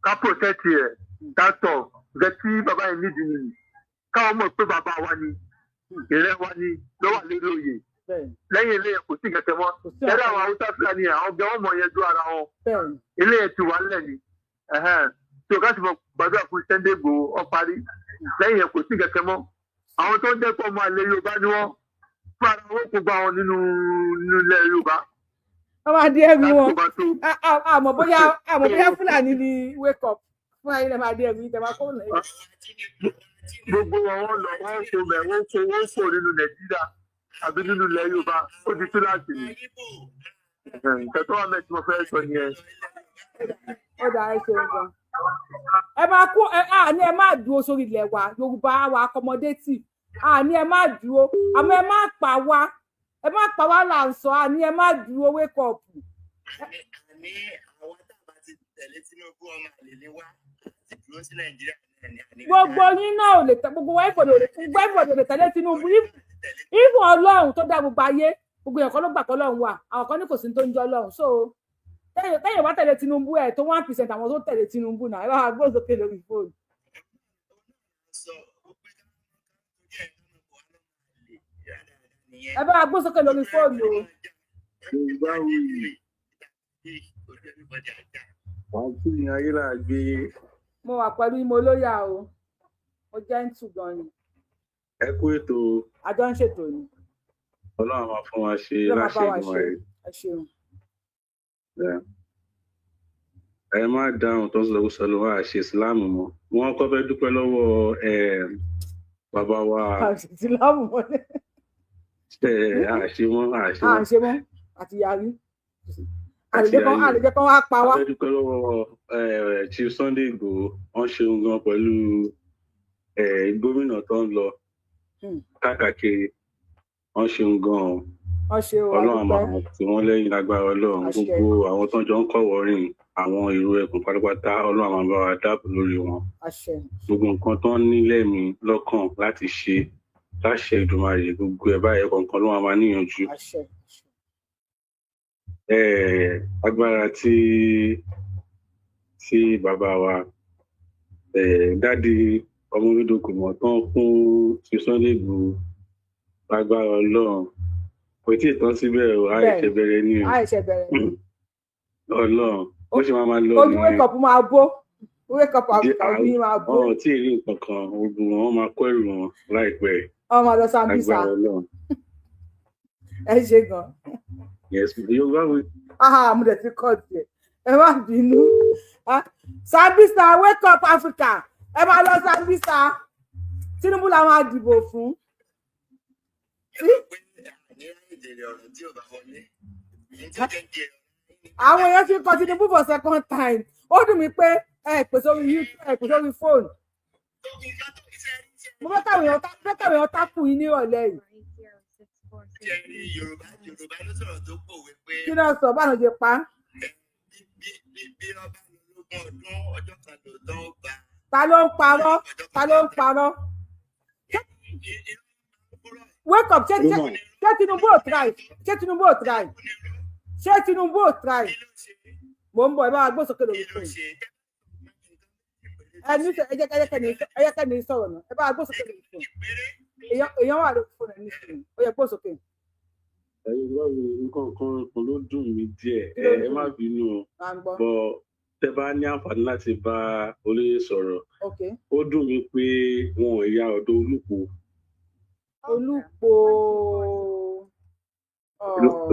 I: ká protect ẹ̀, ká sọ nǹkan tí bàbá yẹn nídìí nìyí, káwọn mọ̀ pé bàbá wa ni, ìrẹ́ wa ni ló wà lórí oyè. Lẹ́yìn ilé yẹn, kò sí kẹ̀kẹ́ mọ́. Ẹ̀rọ àwọn Haúsá Fúlàní, àwọn ọgbẹ́ wọn mọ̀ yẹn ju ara wọn. Ilé yẹn ti wà nílẹ̀ ni. Tí o ká sì mọ gbàdúrà fún Sunday Igboho, ó parí. Lẹ́yìn yẹn, kò sí kẹ̀kẹ́ mọ́. Àwọn tó ń dẹ́pọ̀ ọmọ àlè Yorùbá ni wọ́n fún ara wọn, kò gba àwọn nínú ilẹ̀ Yorùbá.
C: Wọ́n máa di ẹrù wọn. Àmọ́ bóyá Fúlàní ni. Wake up, Fúlàní lè máa di ẹrù yìí tẹ̀ máa kó lẹ́yìn.
I: Gbogbo wọn, wọn lọ, wọn kò bẹ, wọn kò nínú Nàìjíríà àbí nínú ilẹ̀ Yorùbá, ó di túláàsì ni. Nǹkan tó wà mẹ́tí mo fẹ́ sọ nìyẹn.
C: Ó dáa, ẹ ṣeun gan. Ẹ máa kú ẹ à ní, ẹ má dúró sórí ilẹ̀ wa Yorùbá wa, accommodative à ní, ẹ má dúró, àmọ́ ẹ má pa wá, ẹ má pa wá là ń sọ. À ní ẹ má dúró. Wake up.
F: Àní àwọn tá a bá ti tẹ̀lé Tinubu, ọmọ àlè ni wá, ti dúró sí Nàìjíríà náà ní àní.
C: Gbogbo yín náà ò lè tẹ gbogbo everybody ò lè, gbogbo everybody ò lè tẹ̀lé Tinubu. Even Ọlọ́run tó dá gbogbo ayé, gbogbo èèyàn kan ló gbà pé Ọlọ́run wà, àwọn kan ní kò sí tó ń jẹ́ Ọlọ́run. So tẹ́yìn bá tẹ̀lé Tinubu, ẹ̀ tó 1% àwọn tó tẹ̀lé Tinubu náà. Ẹ bá wa gbóhùn sókè lórí fóònù.
F: Sọ ó pé ká torí ẹ̀ lọ́nà bọ̀ wá lọ́mọ àlè nìyẹn.
C: Ẹ bá wa gbóhùn sókè lórí fóònù o.
I: Yorùbá wuyì.
J: Wọ́n tún ní ayé là gbé.
C: Mo wà pẹ̀lú yín, mo lóyà o, mo jẹ́ ń tù gan ni.
J: Ẹ kú ètò.
C: A jọ ń ṣètò ni.
J: Ọlọ́run máa fún wa ṣe.
C: Ló máa bá
J: láṣẹ
C: wa
J: ìgbìmọ̀
C: ṣe.
J: rẹ̀.
C: Ẹ ṣeun.
J: Ẹ má dáhùn tó ń sọ sọ ló wá ṣe ìsìláàmù mọ́. Wọ́n kọ́ fẹ́ dúpẹ́ lọ́wọ́ bàbá wa.
C: Ìsìlámù mọ́lẹ̀.
J: Àṣe mọ́, àṣe
C: À
J: mọ́.
C: ń ṣe mọ́ àti yarí.
J: Àti
C: Àlejò kan
J: yarí.
C: Àlejò kan wá pa
J: A
C: wá.
J: fẹ́ dúpẹ́ lọ́wọ́ Chief Sunday Igboho. Wọ́n ṣeun gan pẹ̀lú gómìnà tó ń lọ káàkiri. Wọ́n ṣeun gan o.
C: Wọ́n ṣe o.
J: Ọlọ́run
C: Adúpẹ́.
J: máa tì wọ́n lẹ́yìn lágbára Ọlọ́run.
C: Àṣẹ.
J: Gbogbo àwọn tó ń jọ ń kọ̀wọ́ rìn, àwọn ìró ẹkùn pátápátá, Ọlọ́run máa bá wa dáàbò lórí wọn.
C: Àṣẹ.
J: Gbogbo nǹkan tó ń ní lẹ́mìí lọ́kàn láti ṣe, láṣẹ Ìdùmarè, gbogbo ẹ̀ báyìí kọ̀ọ̀kan ló máa níyànjú.
C: Àṣẹ.
J: Agbára tí bàbá wa daddy ọmọ olódòkú mọ̀ tán fún ti Sunday Igboho, lágbára Ọlọ́run, kò tí ì tán síbẹ̀ o. Àìṣe bẹ̀rẹ̀ ni o.
C: Àìṣe bẹ̀rẹ̀ ni.
J: Ọlọ́run, bó ṣe máa lọ
C: Ojú
J: nìyẹn.
C: Wake up máa bó, wake up Africa, ojú yín máa bó.
J: Wọn ò tí ì rí nǹkan kan. Gbogbo wọn máa kó ẹrù wọn láìpẹ́.
C: Ọmọ lọ Sambisa.
J: Agbára Ọlọ́run.
C: Ẹ ṣe gan.
J: Yes, Yorùbá wí.
C: Ah, mo dẹ̀ ti kọ́ tiẹ̀, ẹ má bínú. Ah, Sambisa, wake up Africa, ẹ máa lọ Sambisa. Tinubu la máa dìbò fún.
F: Ní ìjèrè ọ̀rọ̀ tí ò bá wọlé ní tí ó jẹ́ jèrè.
C: Àwọn èèyàn ti kọ Tinubu for second time. Ó dùn mí pé ẹ pè sórí YouTube, ẹ pè sórí fóònù. Mo fẹ́ káwọn èèyàn tákù yín nírọ̀lẹ́ yìí.
F: Ṣe rí Yorùbá, Yorùbá ló sọ̀rọ̀ tó pòwe pé
C: Kí náà sọ báwọn ṣe pa á?
F: bí ọba lọ lógún ọdún, ọjọ́ kan lòótọ́ ó bá.
C: Ta ló ń parọ́? Ta ló ń parọ́? Wake up, ṣé Tinubu ò try? Ṣé Tinubu ò try? Ṣé Tinubu ò try? Mò ń bọ̀, ẹ bá wa gbósókè lórí fún ẹ ní ẹ jẹ́ kẹ́ni sọ̀rọ̀ náà. Ẹ bá wa gbósókè lórí fún èèyàn wà lórí fóònù ẹ ní sùn, ó yẹ gbósókè.
J: Ẹ̀yin báwo? Nǹkan kan kan ló dùn mí díẹ̀.
C: Kí
J: Ẹ
C: ló
J: ẹ
C: dùn?
J: má bínú o.
C: À ń gbọ́.
J: Bọ tẹ bá ní àǹfààní láti bá olóyè sọ̀rọ̀, ó dùn mí pé wọn ò ya ọ̀dọ̀ Olúpo.
C: Olúpo.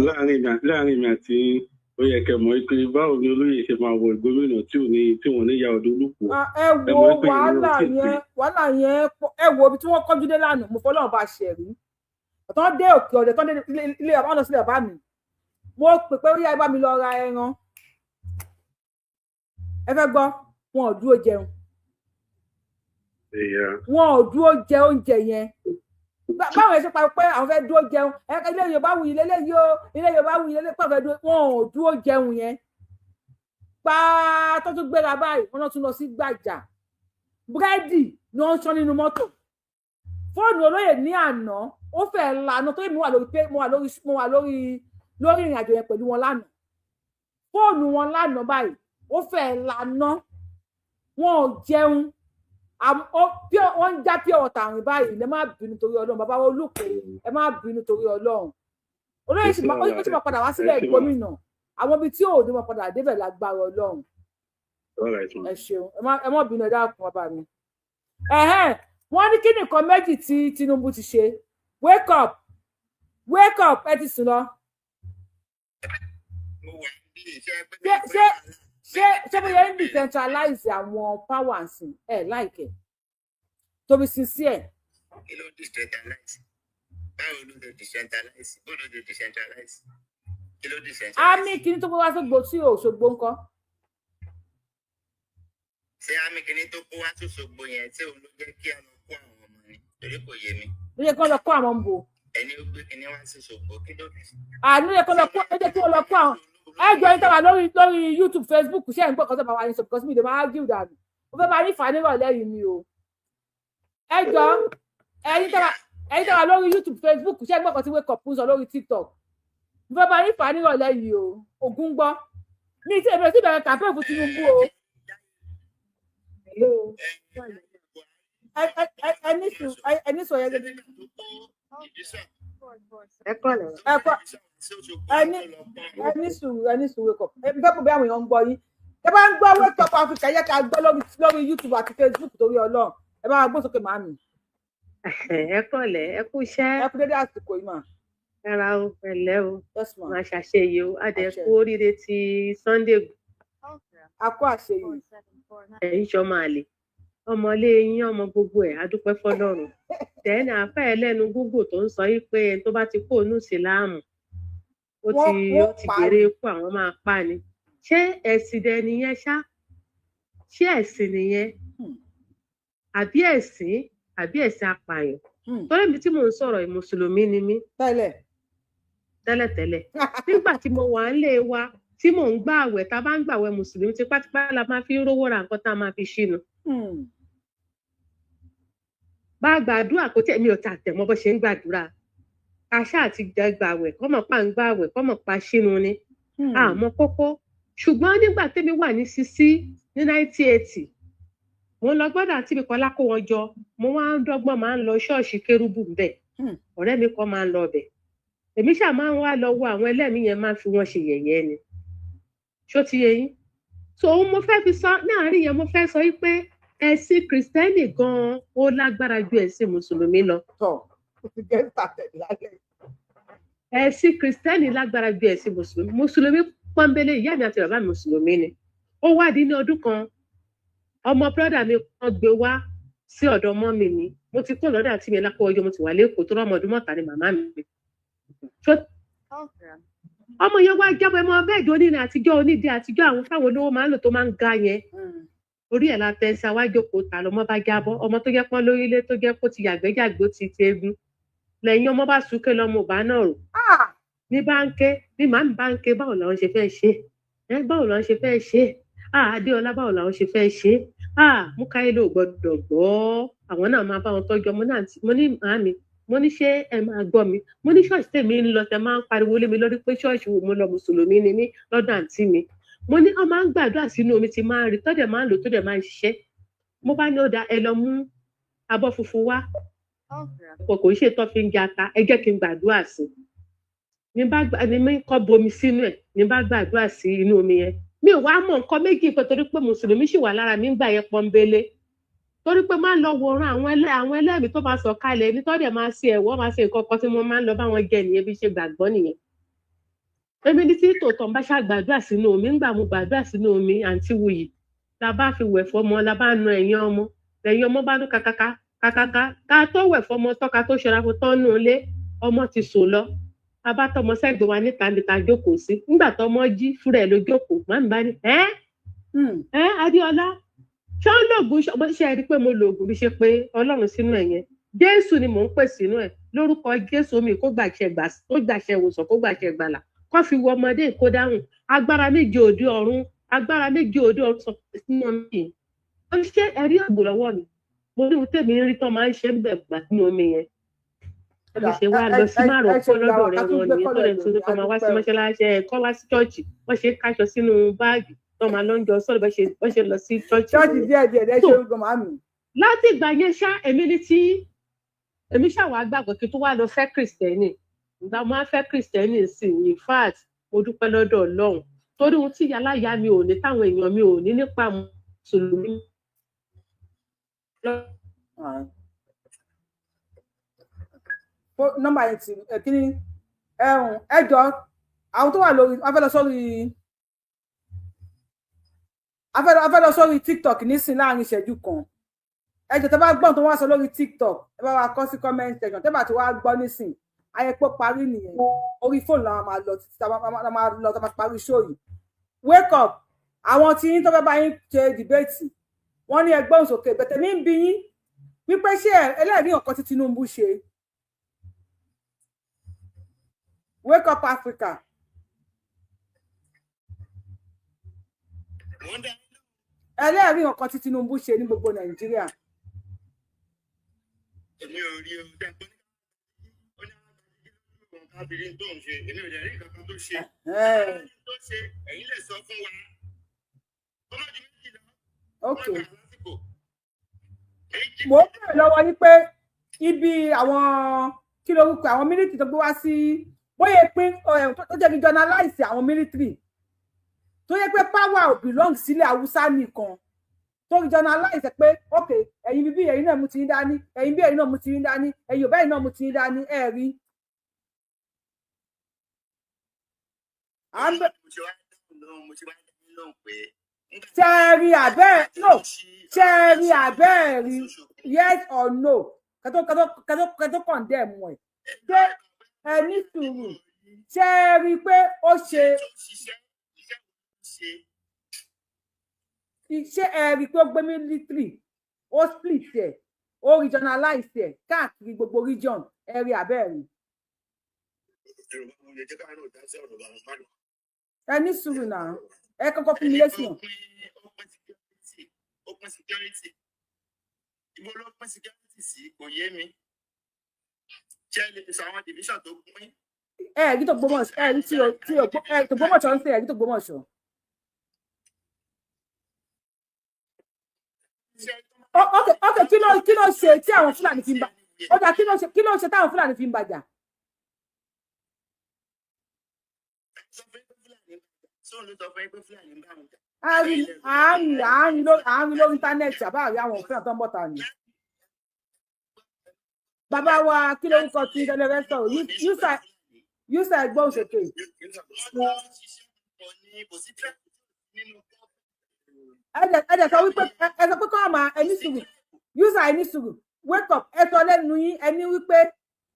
J: Láàrin mi àti yín, ó yẹ kẹ́ mọ̀ pé báwo ni olóyè ṣe máa wọ gómìnà tí ò ní tí wọ́n ní ya ọ̀dọ̀ Olúpo?
C: Ah, ẹ
J: Ẹ
C: wo
J: mọ̀ pé ìyẹn ò
C: wàhálà
J: tí ì pé.
C: yẹn, wàhálà yẹn pọ̀. Ẹ wo ibi tí wọ́n kọjú dé lánàá, mo fọlọ́run bá ṣe rí tán dé òkè ọ̀dẹ̀, tán dé ilé bàbá, lọ sílẹ̀ bàbá mi. Mo pè pé ó yá, ẹ bá mi lọ ra ẹran. Ẹ fẹ́ gbọ́, wọn ò dúró jẹun. Wọn ò dúró jẹ oúnjẹ yẹn. Báwọn ẹ ṣe pa pé àwọn fẹ́ dúró jẹun, ẹ ilé Yorùbá wù yín lélẹ́yìí o, ilé Yorùbá wù yín lélẹ́yìí pé àwọn fẹ́ dúró, wọn ò dúró jẹun yẹn. Pa tó tún gbéra báyìí, wọn náà tún lọ sí Gbàjà. Búrẹ́dì ni wọ́n ń ṣán nínú mọ́tò. Fóònù olóyè ní àná, ó fẹ́ lànà tó yẹ. Mo wà lórí ìrìn àjò yẹn pẹ̀lú wọn lánàá. Fóònù wọn lánàá báyìí, ó fẹ́ lànà. Wọn ò jẹun. Wọ́n ń já pure water rìn báyìí. Ẹ má bínú torí Ọlọ́run, bàbá wa Olùkọ́, ẹ má bínú torí Ọlọ́run. Olóyè sì máa, ó sì máa padà wá sílẹ̀ gómìnà. Àwọn ibi tí ò ní máa padà débẹ̀ lágbára Ọlọ́run.
J: All right, ma.
C: Ẹ ṣeun, ẹ má bínú, ẹ dákun, bàbá mi. Ẹhẹn, wọ́n ní kí nìkan méjì tí Tinubu ti ṣe. Wake up, wake up, ẹ ti sùn lọ. Ṣé bóyá ń decentralize àwọn powers ẹ láìkẹ, to be sincere?
F: Kí ló decentralize? Báwo ló ṣe decentralize? Bó ló ṣe decentralize? Kí ló decentralize?
C: Àmì kìíní tó kó wá sógbó sí Òṣogbo ńkọ́?
F: Ṣé àmì kìíní tó kó wá sóṣogbo yẹn, tí òun ló jẹ́ kí a lọ kó àwọn ọmọ ni? Torí kò yé mi.
C: Ló yẹ kó lọ kó àwọn ń bò.
F: Ẹni ó gbé kìíní wá sóṣogbo, kí ló dé?
C: Àní ló yẹ kó lọ kó, ó jẹ́ kí wọ́n lọ kó àwọn. Ẹ jọ, yín táwa lórí YouTube, Facebook, ṣé ẹ̀ ń gbọ́ kan tó bá wa ní sọ? Because mi lè máa argue dànù, mo fẹ́ máa ní fà nírọ̀lẹ́ yìí ni o. Ẹ jọ, ẹ̀yin táwa lórí YouTube, Facebook, ṣé ẹ̀ ń gbọ́ kan tí Wake Up ń sọ lórí TikTok? Mo fẹ́ máa ní fà nírọ̀lẹ́ yìí o. Ògún gbọ́ mi tí èmi ò sì bẹ̀rẹ̀ campaign fún Tinubu o. Ẹ ní sùn ẹ
B: Ẹ kọ́lẹ̀.
C: Ẹ kọ́, ẹ ní sùúrù, ẹ ní sùúrù. Wake Up, ẹ fẹ́ kó bí àwọn èèyàn ń gbọ́ yín. Ẹ bá ń gbọ́ Wake Up Africa, yẹ ká gbọ́ lórí YouTube àti Facebook. Torí Ọlọ́run, ẹ bá wa gbọ́ sókè, màmí.
K: Ẹ kọ̀lẹ́, ẹ kú iṣẹ́.
C: Ẹ kú dédé àsìkò yìí mà.
K: Rárá o, pẹ̀lẹ́ o.
C: Yes ma.
K: Máa ṣàṣeyẹ o, á dẹ̀ kú oríire ti Sunday.
C: A kó àṣeyẹ.
K: Ẹ̀yin ṣọmọ àlè, ọmọlé yín, ọmọ gbogbo ẹ̀, á dúpẹ́ fọ́lọ́run. Tẹ́ni àfẹ́ ẹlẹ́nu gúgù tó ń sọ yìí pé ẹni tó bá ti kó ònú ìsìláàmù, ó ti gbèrè ikú, àwọn máa pa ni. Ṣé ẹ̀sìn dẹ nìyẹn ṣá? Ṣé ẹ̀sìn nìyẹn àbí ẹ̀sìn, àbí ẹ̀sìn apààyàn? Torí mi tí mò ń sọ̀rọ̀ yìí, mùsùlùmí ni mí
C: tẹ́lẹ̀.
K: Tẹ́lẹ̀tẹ́lẹ̀, nígbà tí mo wà ń lé wa tí mò ń gbà àwẹ̀, tá a bá ń gbàwẹ̀ mùsùlùmí, tipátipá la máa fi ń rówó ra nǹkan tá a máa fi ṣínu. Bá a gbàdúrà kó tẹ̀ mí ò tà tẹ̀ mọ́ bó ṣe ń gbàdúrà, ká ṣáà ti jẹ gbàwẹ̀, kọ́mọ̀ pa ń gbàwẹ̀, kọ́mọ̀ pa ṣínu ni, àmọ́ kókó. Ṣùgbọ́n nígbà tẹ́mi wà ní sisi ní 1980, mo ń lọ gbọ́dọ̀ àti mi kọ́lá kó wọn jọ, mo wá ń dọ́gbọ́n máa ń lọ ṣọ́ọ̀ṣì kérúbù ńbẹ̀. Ọ̀rẹ́ mi kan máa ń lọ ọbẹ̀, èmi ṣáà máa ń wá lọ wo àwọn ẹlẹ́mìí yẹn, máa ń fi wọ́n ṣe yẹ̀yẹ́ ni. Ṣó ti yé yín? So òun mo fẹ́ fi sọ láàrin yẹn, mo fẹ́ sọ wípé ẹ̀sìn kìrìsìtẹ́nì gan-an ó lágbára ju ẹ̀sìn mùsùlùmí lọ.
C: Tọ, ó ti get started lálẹ́.
K: Ẹ̀sìn kìrìsìtẹ́nì lágbára ju ẹ̀sìn mùsùlùmí. Mùsùlùmí pọ́nbélé, ìyá mi àti bàbá mi mùsùlùmí ni. Ó wádìí ní ọdún kan, ọmọ brọ́dà mi kan gbé wá sí ọ̀dọ̀ mummy mi. Mo ti kó lọ́dọ̀ àti mi lápò ọjọ́, mo ti wà lẹ́kọ̀ọ́ tó rọ́mọ ọdún mọ́ta ni màmá mi. Ọmọ yẹn wá jábọ̀, ẹ mọ bẹ́ẹ̀dì onírin àtijọ́, onídìí àtijọ́, àwọn fáwọn olówó máa ń lò tó máa ń ga yẹn, orí ẹ̀ la tẹ́ sí awájókòó ta lọmọ bá jábọ́. Ọmọ tó jẹ́ pọ́n lórílẹ̀, tó jẹ́ kó ti yàgbẹ́jàgbó, ti ti egun lẹ́yìn, ọmọ bá súnké, lọmọ ò bá náà rò ní bá ń ké, ní màmí bá ń ké, báwo làwọn ṣe fẹ́ ṣe ẹ? Báwo làwọn ṣe fẹ́ ṣe? Ah, Adéọlá, báwo làwọn ṣe fẹ́ ṣe? Ah, Mukailo ò gbọ́dọ̀ gbọ́, àwọn náà máa bá wọn tọ́jú ọmọ náà. Mo ní, màmí, mo ní ṣé ẹ máa gbọ́ mi? Mo ní ṣọ́ọ̀ṣì tèmi ń lọ, tẹ máa ń pariwo lé mi lórí pé ṣọ́ọ̀ṣì wo mo lọ, mùsùlùmí ni mí lọ́dọ̀ àǹtí mi. Mo ní wọ́n máa ń gbàdúrà sínú omi tí máa ń rí tọ́dẹ̀ máa ń lò, tó dẹ̀ máa ń ṣiṣẹ́. Mo bá ní ó da, ẹ lọ mú abọ́ funfun wá, kò ń ṣe tó fi ń jẹ ata, ẹ jẹ́ kí n gbàdúrà sí ní bá ní mi kọ́ bomi sínú ẹ̀, ní bá gbàdúrà sí inú omi yẹn. Mi ò wá mọ̀ nǹkan méjì pé torí pé mùsùlùmí sì wà lára mi ń gbà yẹn pọ́nbélé, torí pé máa ń lọ wòran àwọn ẹlẹ́mìí tó máa sọ kalẹ̀ ní tọ́dẹ̀ máa ṣe ẹ̀wọ́, máa ṣe nǹkan kan tí mo máa ń lọ bá wọn jẹ nìyẹn. Bí ṣe gbàgbọ́ nìyẹn. Èmi ní tí tòótọ́ ń bá ṣàgbàdúrà sínú omi, ńgbà mo gbàdúrà sínú omi, àǹtí Wuyì, la bá fi wẹ̀ fọmọ, la bá nu ẹ̀yìn ọmọ, lẹ́yìn ọmọ bá dún kakaka kakaka. Ká tó wẹ̀ fọmọ tọ́ka tó ṣọra fún tọ́nú ilé, ọmọ ti sùn lọ. A bá tọmọ sẹ́gbẹ̀ẹ́ wa níta níta jókòó sí. Nígbà tọmọ jí fúnra ẹ̀ ló jókòó, màmí bá ní, ẹ́ ẹ́ Adéọlá, ṣé ó lògùn? Ṣe é rí i pé mo lògùn bí ṣe pé Ọlọ́run sínú ẹ̀ yẹn? Jésù ni mò ń pè sínú ẹ̀. Lórúkọ Jésù, omi kó gbàṣẹ gbà, kó gbàṣẹ ìwòsàn, kó gbàṣẹ gbàlà, kó fi wọ ọmọdé, kó dáhùn agbára méje òde ọ̀run, agbára méje òde ọ̀run sọ sínú omi yìí. Ó ní ṣé ẹ̀rí ògùn lọ́wọ́ mi? Mo ní ohun tèmi ń rí tán máa ń ṣe ń bẹ̀ gbà sínú omi yẹn. Bí ṣe wá lọ sí márùn kó lọ́dọ̀ rẹ̀ wọn nìyẹn, tó lè tún kọ́ máa wá sí mọ́ṣáláṣí ẹ̀, kọ́ wá sí chọ́ọ̀chì, wọ́n ṣe ń káṣọ sínú báàgì tó máa lọ ń jọ sọ́ọ̀lù, bọ́ ṣe lọ sí chọ́ọ̀chì
C: Chọ́ọ̀chì
K: nìyẹn.
C: Díẹ̀ díẹ̀ ẹ.
K: So,
C: Ṣe orúkọ màmí.
K: Láti ìgbà yẹn ṣá, èmi ní tí èmi ṣàwà gbàgbọ́ kí n tó wá lọ fẹ́ kìrìsìtẹ́nì. Ìgbà mo á fẹ́ kìrìsìtẹ́nì sí i, in fact, mo dúpẹ́ lọ́dọ̀ Ọlọ́run, torí ohun tí ìyáláyà mi ò ní, táwọn èèyàn mi ò ní nípa mùsùlùmí.
C: Nọ́mbà yẹn ti ẹ kíní ẹhùn. Ẹ jọ, àwọn tó wà lórí, a fẹ́ lọ sórí TikTok nísìn láàrin ìṣẹ́jú kan. Ẹ jọ, tẹ́ bá gbọ́n tó wá sọ lórí TikTok, ẹ bá wa kọ sí comment section. Tẹ́ bá ti wá gbọ́ nísìn, ayẹpọ̀ parí nìyẹn. Orí fóònù làwọn máa lọ títí tá a máa lọ, tá a máa parí show yìí. Wake up, àwọn tí yín tó fẹ́ bá yín ṣe debate, wọ́n ní ẹgbẹ́ òsòkè bẹ̀tẹ̀ mi ń bi yín wípé ṣé ẹlẹ́rìí nǹkan tí Tinubu ṣe? Wake Up Africa. Ẹlẹ́rìí nǹkan tí Tinubu ṣe ní gbogbo Nàìjíríà?
F: Èmi ò rí o. Jẹ́ pé ó ní àwọn kábìrì tó ń ṣe, èmi ò dẹ̀ rí nǹkan kan tó ṣe tó ṣe. Ẹ̀yin lè sọ fún wa, ó má ju méjì lọ.
C: Ok, mo ń bèrè lọ́wọ́ yín pé ibi àwọn, kí lorúkọ àwọn military tó gbé wá sí, bóyá pín tó jẹ́ kí journalize àwọn military. Tó yẹ pé power ò belong sílẹ̀ Haúsá nìkan, tó regionalize pé ok, ẹ̀yin bíbí, ẹ̀yin náà mú ti yín dání, ẹ̀yin bí, ẹ̀yin náà mú ti yín dání, ẹ̀yin Yorùbá, ẹ̀yin náà mú ti yín dání, ẹ̀ rí. Ṣe ẹ rí àbẹ́ no? Ṣe ẹ rí àbẹ́ ẹ rí? Yes or no? Kẹtó kẹtó kẹtó kẹtó condemn ẹ, ṣé ẹ ní sùúrù? Ṣe ẹ rí i pé ó ṣe? Ṣé ẹ rí i pé ó gbé military, ó split ẹ, ó regionalize ẹ káàkiri gbogbo region? Ẹ rí àbẹ́ ẹ rí? Ẹ ní sùúrù náà, ẹ kọ́kọ́ fún mi lésì hàn.
F: Ó pín security, ibo ló pín security sí? Kò yé mi. Ṣé lè sọ àwọn division tó pín?
C: Ẹ rí tó gbọmọṣọ, ẹ rí tí o ẹ tó gbọmọṣọ ń sè, ẹ rí tó gbọmọṣọ. Ok, kí ló ṣe tí àwọn Fúlàní fi ń bá ó dà? Kí ló ṣe táwọn Fúlàní fi ń bàjà? Àárín àárín àárín lórí àárín lórí íńtánẹ́ẹ̀tì, àbá àrí àwọn òfin àtọ́ ń bọ̀ta ni. Bàbá wa, kí lórúkọ tí tẹlifẹ̀ sọ̀rọ̀? Yúsà, ẹgbọ́n òṣèké. Ẹ dẹ̀ sọ wípé ẹ sọ pé kọ́ máa ẹ ní sùúrù. Yúsà, ẹ ní sùúrù, wake up. Ẹ sọ lẹ́nu yín, ẹ ní wípé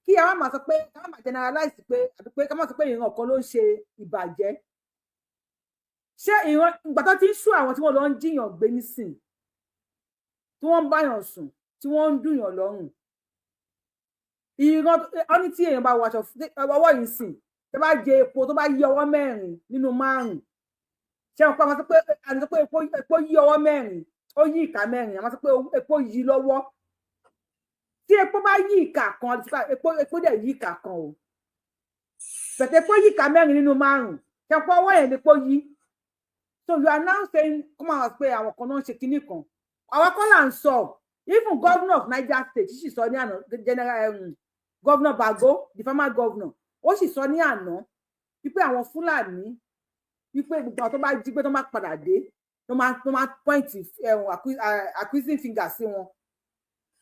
C: kí ẹ má máa sọ pé ká má máa generalize pé, àbí pé ká má sọ pé ìran kan ló ń ṣe ìbàjẹ́. Ṣé ìran ìgbà tó ti ń sú àwọn tí wọ́n lọ ń jiyàn gbé nísìn, tí wọ́n ń báyàn sùn, tí wọ́n ń dùnyàn lọ́rùn, ìran wọn ní tí èèyàn bá wọ aṣọ ọwọ́ yìí sìn, tó bá jẹ epo, tó bá yí ọwọ́ mẹ́rin nínú márùn, ṣé wọn pa àwọn sọ pé àwọn sọ pé epo yí ọwọ́ mẹ́rin, ó yí ìka mẹ́rin, àwọn sọ pé epo yí lọ́wọ́. Tí epo bá yí ìka kan, epo dẹ̀ yí ìka kan o, bẹ̀tẹ̀ epo yí ìka mẹ́rin nínú márùn, ṣé wọn pa ọwọ́ yẹn lè epo yí? So you are now saying come out pé àwọn kan náà ń ṣe kinní kan. Àwọn kan là ń sọ. Even governor of Niger State sì sọ ní àná, general governor Bago, the former governor, ó sì sọ ní àná wípé àwọn Fúlàní, wípé gbogbo àwọn tó bá jí gbé, tó máa padà dé, tó máa point accusing finger sí wọn.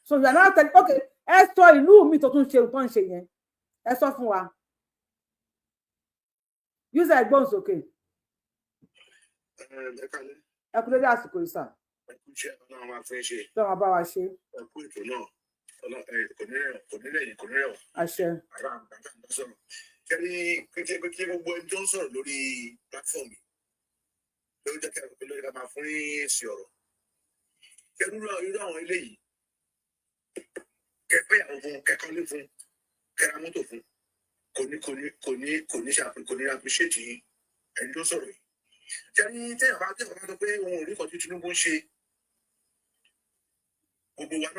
C: So you are now telling, okay, ẹ sọ ìlú mi tó tún ṣe nǹkan ṣe yẹn, ẹ sọ fún wa. User, ẹgbọ́n sókè.
I: Ẹ kálẹ́.
C: Ẹ kú dédé àsìkò yìí, sà.
I: Ẹ kú iṣẹ́, Ọlọ́run máa fún yín ṣe.
C: Tó máa bá wa ṣe.
I: Ẹ kú ètò náà, kò ní rẹ̀, kò ní rẹ̀yìn, kò ní rẹ̀ wọ̀.
C: Àṣẹ.
I: Àrà àgbàgbà ń bá sọ̀rọ̀ kẹ́rí kí gbogbo ẹni tó ń sọ̀rọ̀ lórí platform yìí ló jẹ́ kí ló jẹ́ ká máa fún ní èsì ọ̀rọ̀. Kẹ́rú irú àwọn eléyìí, kẹfẹ́ ìyàwó fún, kẹkọ́lé fún, kẹra mọ́tò fún, kò ní ṣàpè, kò ní appreciate ẹni tó sọ̀rọ̀ yìí. Kẹ́rí téèyàn bá sọ pé òun ò rí nǹkan tí Tinubu ń ṣe, gbogbo wa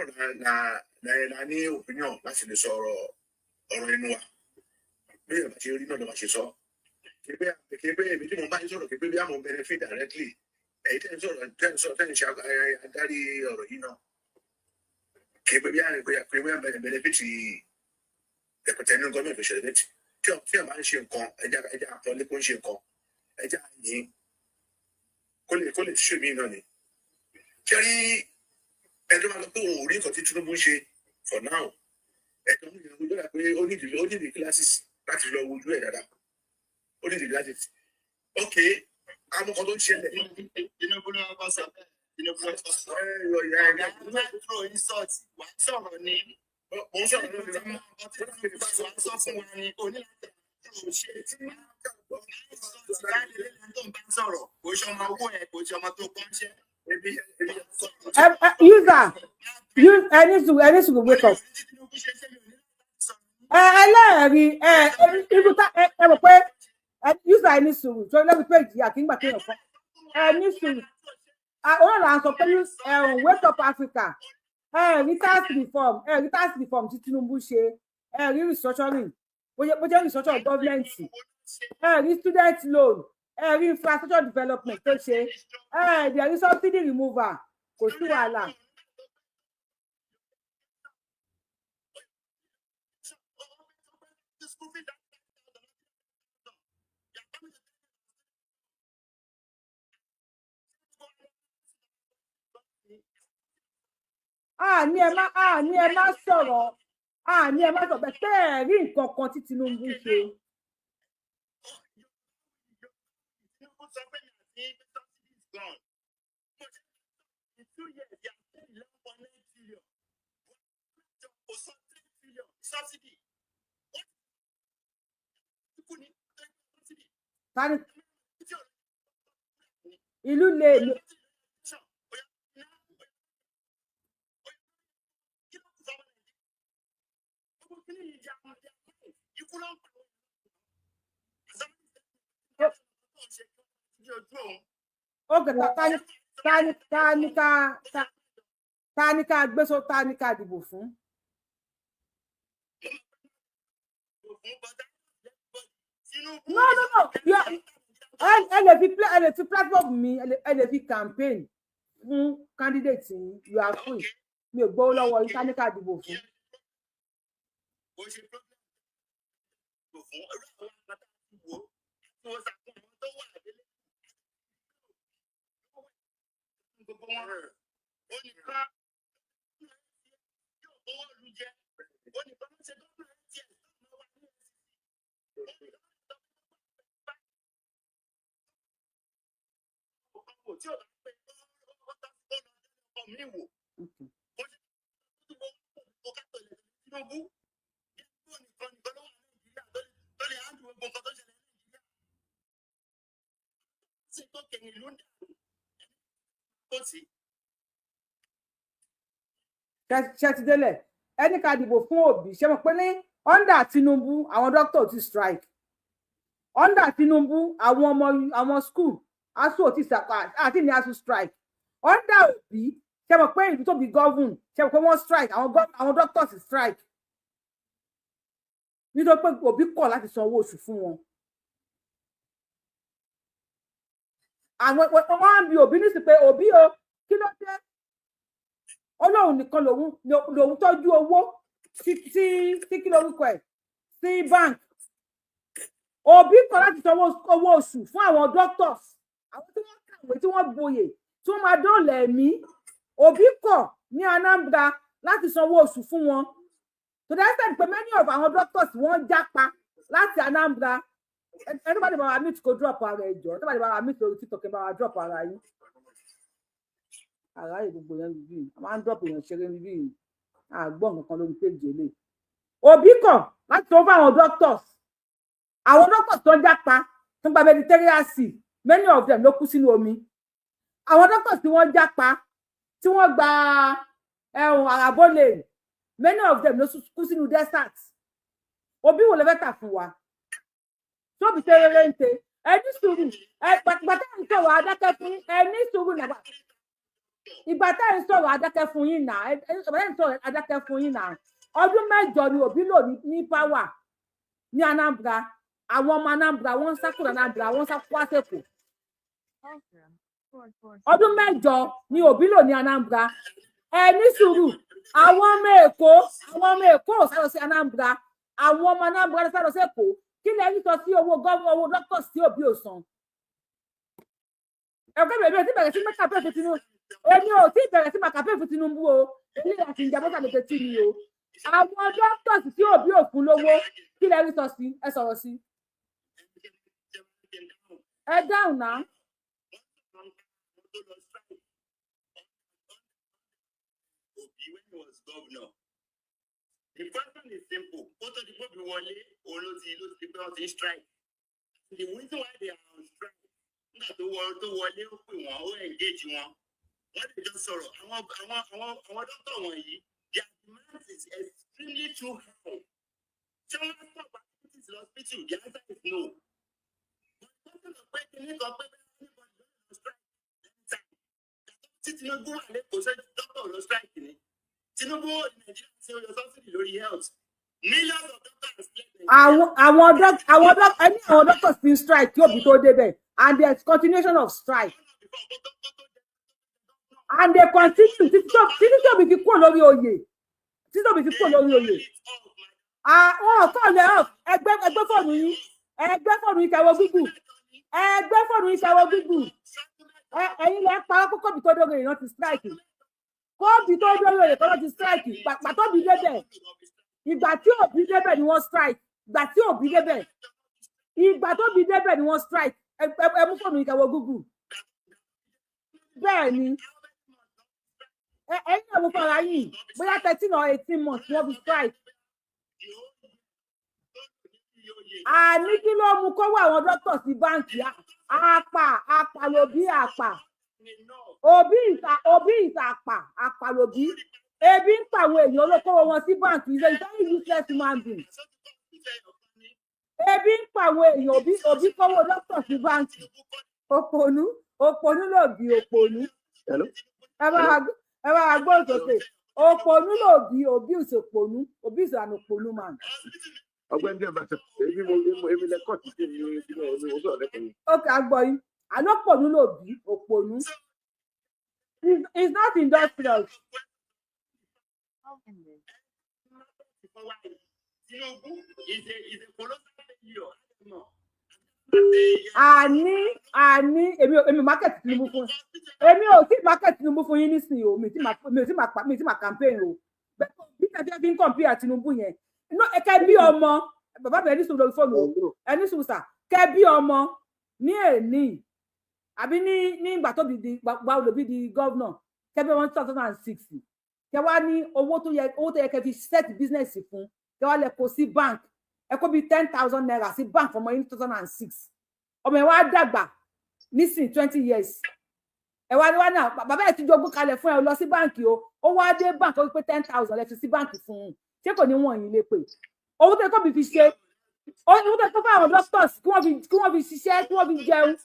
I: náà la ní opinion láti lè sọ ọ̀rọ̀ inú wa. Bí èèyàn bá ṣe rí náà ló máa ṣe sọ. Kì í pé èmi tí mo bá yín sọ̀rọ̀, kì í pé bí àwọn benefit directly. Èyí tẹ́ ń sọ̀rọ̀, tẹ́ ń ṣe adarí ọ̀rọ̀ yìí náà, kì í pé bí àwọn pé bí àwọn benefit rẹpẹtẹ nínú gọ́ọ̀mẹ̀ntì òṣèlú létí. Tí ọ̀ bá ń ṣe nǹkan, ẹja àpọ́nlé kó ń ṣe nǹkan, ẹja yìí kó lè ṣe mí náà ni. Ṣé rí ẹni tó máa lọ pé òun ò rí nǹkan tí Tinubu ń ṣe for now, ẹ̀tọ́ ń yàn lóra pé ó nídìí glasses láti lọ wojú ẹ̀ dáadáa. Ó nídìí glasses. Ok, àwọn kan tó ń ṣẹlẹ̀.
F: Tinubu ló kọ́ sọ bẹ́ẹ̀. Tinubu ló kọ́ sọ. Ọ̀gá throw insult, wà á sọ̀rọ̀ ni.
I: Mo ń sọ̀rọ̀ lórí
F: Wà á sọ fún wa ni o ní láti ṣe tí tó ń bá sọ̀rọ̀, kò ṣe ọmọ owó ẹ̀, kò ṣe ọmọ tó kọ́ ṣẹ́.
C: User, ẹni sùúrù, wake up. Ẹ ẹlẹ́ẹ̀rí ẹ irú tá ẹ rò pé user, ẹni sùúrù tó lẹ́bi péjì àkíngbà kéèyàn kan, ẹni sùúrù. Òun là ń sọ pé wake up Africa. Ẹ rí tax reform, ẹ rí tax reform tí Tinubu ṣe, ẹ rí restructuring, bó jẹ́ restructure government, ẹ rí student loan, ẹ rí infrastructure development tó ṣe, ẹ dẹ̀ rí subsidy removal. Kò sí wàhálà. A ní ẹ má sọ̀rọ̀, a ní ẹ má sọ̀rọ̀ bẹ́ẹ̀. Tẹ́ ẹ rí nǹkan kan tí Tinubu ṣe.
F: Tinubu sọ pé mi àti subsidy is gone. In 2 years, they have paid 11.9 trillion. Kò sọ 3 trillion subsidy. Kú ní subsidy.
C: Tani ìlú lè lè
F: Gbogbo kí ni ìjà àwọn ikú ló ń pa ní ojú òun.
C: Ok, ta ni ká gbé so, ta ni ká dìbò fún? No, ẹ lè fi platform mi, ẹ lè fi campaign fún candidate yín. You are free. Mi ò gbowó lọ́wọ́ yín. Ta ni ká dìbò fún?
F: Kò ṣe problem fún irú àwọn akátá tí wò ó tí wọ́n sàkún àwọn tó wà délé gbogbo wọn. Ó nìkan yóò owó lu jẹ, ó nìkan ló ṣe gómìnà tiẹ̀ tó máa wà ní ẹ̀sìn wò tí ò bá pé ó tọ́ sí kó lọ ọkọ mi wò kó ṣe tó kátó lè Tinubu ó nìkan nìkan ló wà Nàìjíríà tó lè handle gbogbo nǹkan tó ṣẹlẹ̀ ní Nàìjíríà sí tó kẹyìn ìlú ń dàrú kó sí.
C: Ṣe ti délẹ̀? Ẹni ká dìbò fún Òbí. Ṣe mọ̀ pé ní under Tinubu, àwọn doctor ti strike? Under Tinubu, àwọn ọmọ àwọn school, ASUU ò ti sàpà àti ní ASUU strike. Under Òbí, ṣe mọ̀ pé ìlú tó bí govern, ṣe mọ̀ pé wọ́n strike, àwọn doctors strike nítorí pé Òbí kọ̀ láti san owó oṣù fún wọn. Àwọn wọn á bi Òbí nísìsiyìí pé, Òbí o, kí ló dé? Ó lóun nìkan lòun tọ́jú owó sí kí lórúkọ ẹ̀, sí bank. Òbí kọ̀ láti san owó oṣù fún àwọn doctors, àwọn tí wọ́n kàwé, tí wọ́n gboyè, tí wọ́n máa dóòlà ẹ̀mí. Òbí kọ̀ ní Anambra láti san owó oṣù fún wọn, to the extent pé many of àwọn doctors, wọ́n jápa láti Anambra. Ẹni tó bá lè bá wa meet, kó drop ara ẹ jọ. Tó bá lè bá wa meet lórí TikTok, ẹ bá wa drop ara yín. Àráyè gbogbo yẹn bíbí, a máa ń drop èèyàn ṣeré bíbí, àgbọ̀n kankan lórí péjì eléyìí. Òbí kọ̀ láti sanwó fún àwọn doctors. Àwọn doctors tó ń jápa, tó ń gba Mediterranean Sea, many of them ló kú sínú omi. Àwọn doctors tí wọ́n jápa, tí wọ́n gba ẹ̀hún Arabo Lane, many of them ló kú sínú desert. Òbí wo lè fẹ́ tà fún wa tóbi ṣe rere ń ṣe? Ẹ ní sùúrù. Ẹ gbàtà ń sọ̀rọ̀, adákẹ́ fún yín. Ẹ ní sùúrù nàgbà. Ìgbà tá ẹ ń sọ̀rọ̀, adákẹ́ fún yín nà. Ìgbà tá ẹ ń sọ̀rọ̀, adákẹ́ fún yín nà. Ọdún 8 ni Òbí lò ní power ní Anambra. Àwọn ọmọ Anambra, wọ́n ń sá kúrò Anambra, wọ́n ń sá wá sẹ́kọ̀ọ́. Ọdún 8 ni Òbí lò ní Anambra. Ẹ ní sùúrù. Àwọn ọmọ Èkó ò sá lọ sí Anambra, àwọn ọmọ Anambra ló sá lọ sí Èkó. Kí lẹ rí sọ sí owó gọ́ọ̀mù, owó dókítà sí Òbí ò san? Ẹ̀kọ́ bèbè tí bẹ̀rẹ̀ sí mẹ́ta pẹ́ fún Tinubu, èmi ò tí bẹ̀rẹ̀ sí máa campaign fún Tinubu o. Eléyìí àti ìjàmbá sàlẹ̀ tí mi o. Àwọn doctors tí Òbí ò fún lówó, kí lẹ rí sọ sí? Ẹ sọ̀rọ̀ sí, ẹ dáhùn náà.
F: Obi when he was governor. The question is simple. Kó tó di pé Obi wọlé, òun ló ti pé wọ́n ti ń strike. The reason why they are on strike, nígbà tó wọlé, ó pè wọ́n, ó engage wọn. Wọ́n lè jọ sọ̀rọ̀. Àwọn doctor wọ̀nyí, their demand is extremely too high. Ṣé wọ́n stop activities lọ hospital? The answer is no. But the question of pé kíní kan pé bẹ́ẹ̀ anybody ló lọ strike anytime. Tí Tinubu wà lẹ́kọ̀ọ́, ṣé doctor lọ strike ni? Tinubu ní Nàìjíríà ṣe oyè subsidy lórí health. Millions of doctors left Nigeria.
C: Àwọn doc ẹni, àwọn doctors ti ń strike kí Òbí tó débẹ̀, and there is continuation of strike and they continue títí tí Òbí fi kúrò lórí oyè, títí tí Òbí fi kúrò lórí oyè. Wọn kọ́ lẹ̀ off. Ẹgbẹ́ fóònù yín, ẹgbẹ́ fóònù yín kẹwọ́ Google, ẹgbẹ́ fóònù yín kẹwọ́ Google. Ẹ̀yin lẹ ń parọ́ kókó bí tó dóore ìran ti strike. Kóòbì tó dórí oyè kọ́ ló ti strike. Pàtó bí débẹ̀, ìgbà tí Òbí débẹ̀ ni wọ́n strike. Ìgbà tí Òbí débẹ̀, ìgbà tó bí débẹ̀ ni wọ́n strike. Ẹ mú fóònù yìí kẹwọ́ Google. Bẹ́ẹ̀ ni, ẹ̀yin náà mo fara yìí, bóyá 13 or 18 months wọ́n fi strike. Àní kí ló mú kówó àwọn dókítà sí báǹkì? Àpà àpà lòbí, àpà òbí ìta, òbí ìta, àpà àpà lòbí. Ebi ń pa àwọn èèyàn, olókòwò wọn sí báǹkì. Is a very useless human being. Ebi ń pa àwọn èèyàn, òbí kówó dókítà sí báǹkì. Òpònú, òpònú lòbí, òpònú. Ẹ bá wa gbóhùn sókè. Òpònú lòbí, òbí ìsòpònú, òbí ìsànà òpònú man.
L: Ọ̀gbẹ́ni tí a bá sọ, èmi mo èmi lẹkọọ tí tèmi èmi mo sọ̀rọ̀ lẹkọọ yìí.
C: Ó kà á gbọ́ yín. Àlópònú lòbí, òpònú is not industrious.
F: Tinubu is a colossal failure.
C: Àní èmi market Tinubu fún, èmi ò tí market Tinubu fún yín nísìnyí o. Mi ò tí máa campaign o. Bí tẹ̀síọ́ fi ń compare Tinubu yẹn inú ẹ̀kẹ́ bí ọmọ bàbá mi, ẹni sùn lórí fóònù o, ẹni sùn sà kẹ́ bí ọmọ ní èní àbí ní ìgbà tó bí di gba olùbí di governor, kẹ́ bí ọmọ 2006, kẹ́ wá ní owó tó yẹ kẹ́ fi set business fún, kẹ́ wá lẹ kó sí bank. Ẹ kó bíi ₦10,000 sí bank fọmọ yín 2006. Ọmọ yẹn wá dàgbà nísìnyí 20 years. Ẹ wá ní wá náà, bàbá ẹ ti jogún kalẹ̀ fún ẹ lọ sí báǹkì o. Ó wá dé báǹkì, ó wí pé 10,000 lẹ fi sí báǹkì fún un. Ṣé kò ní wọ̀nyí lè pè owó tó yẹ kó bí fi ṣe owó tó yẹ kó fún àwọn doctors kí wọ́n fi ṣiṣẹ́, kí wọ́n fi jẹun?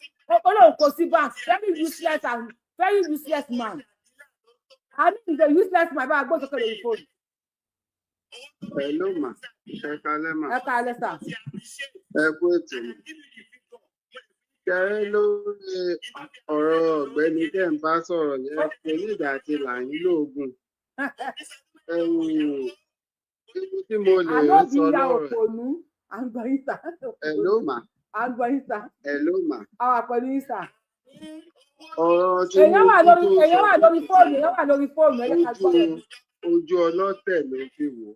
C: Ó lóun kó sí bank. Very useless and very useless man. I mean, he's a useless man. Bá a gbọ́ sókè lórí fóònù.
M: Hello mà, ẹ kalẹ́ mà.
C: Ẹ káalẹ́ sà.
M: Ẹ kú ètò mà. Kẹrẹ lórí ọ̀rọ̀ ọ̀gbẹ́ni tẹ́ ń bá sọ̀rọ̀ yẹn, kò ní ìdá àti là ń lóògùn. Ibi tí mo lè
C: Àlọ́ bí
M: sọ
C: ya
M: lọ́rọ̀ ẹ̀.
C: Òpònú. À ń gbọ́ yín sà.
M: Hello mà.
C: À ń gbọ́ yín sà.
M: Hello mà.
C: Àwa pẹ̀lú yín sà.
M: Ọ̀rọ̀
C: Èèyàn wà
M: Tinubu
C: lórí
M: tó
C: èèyàn
M: sọ
C: wà lórí fóònù, èèyàn wà lórí fóònù. Ẹ jẹ́ ká
M: ojú
C: gbọ́.
M: Ojú ọlọ́tẹ̀ ló fi wò ó,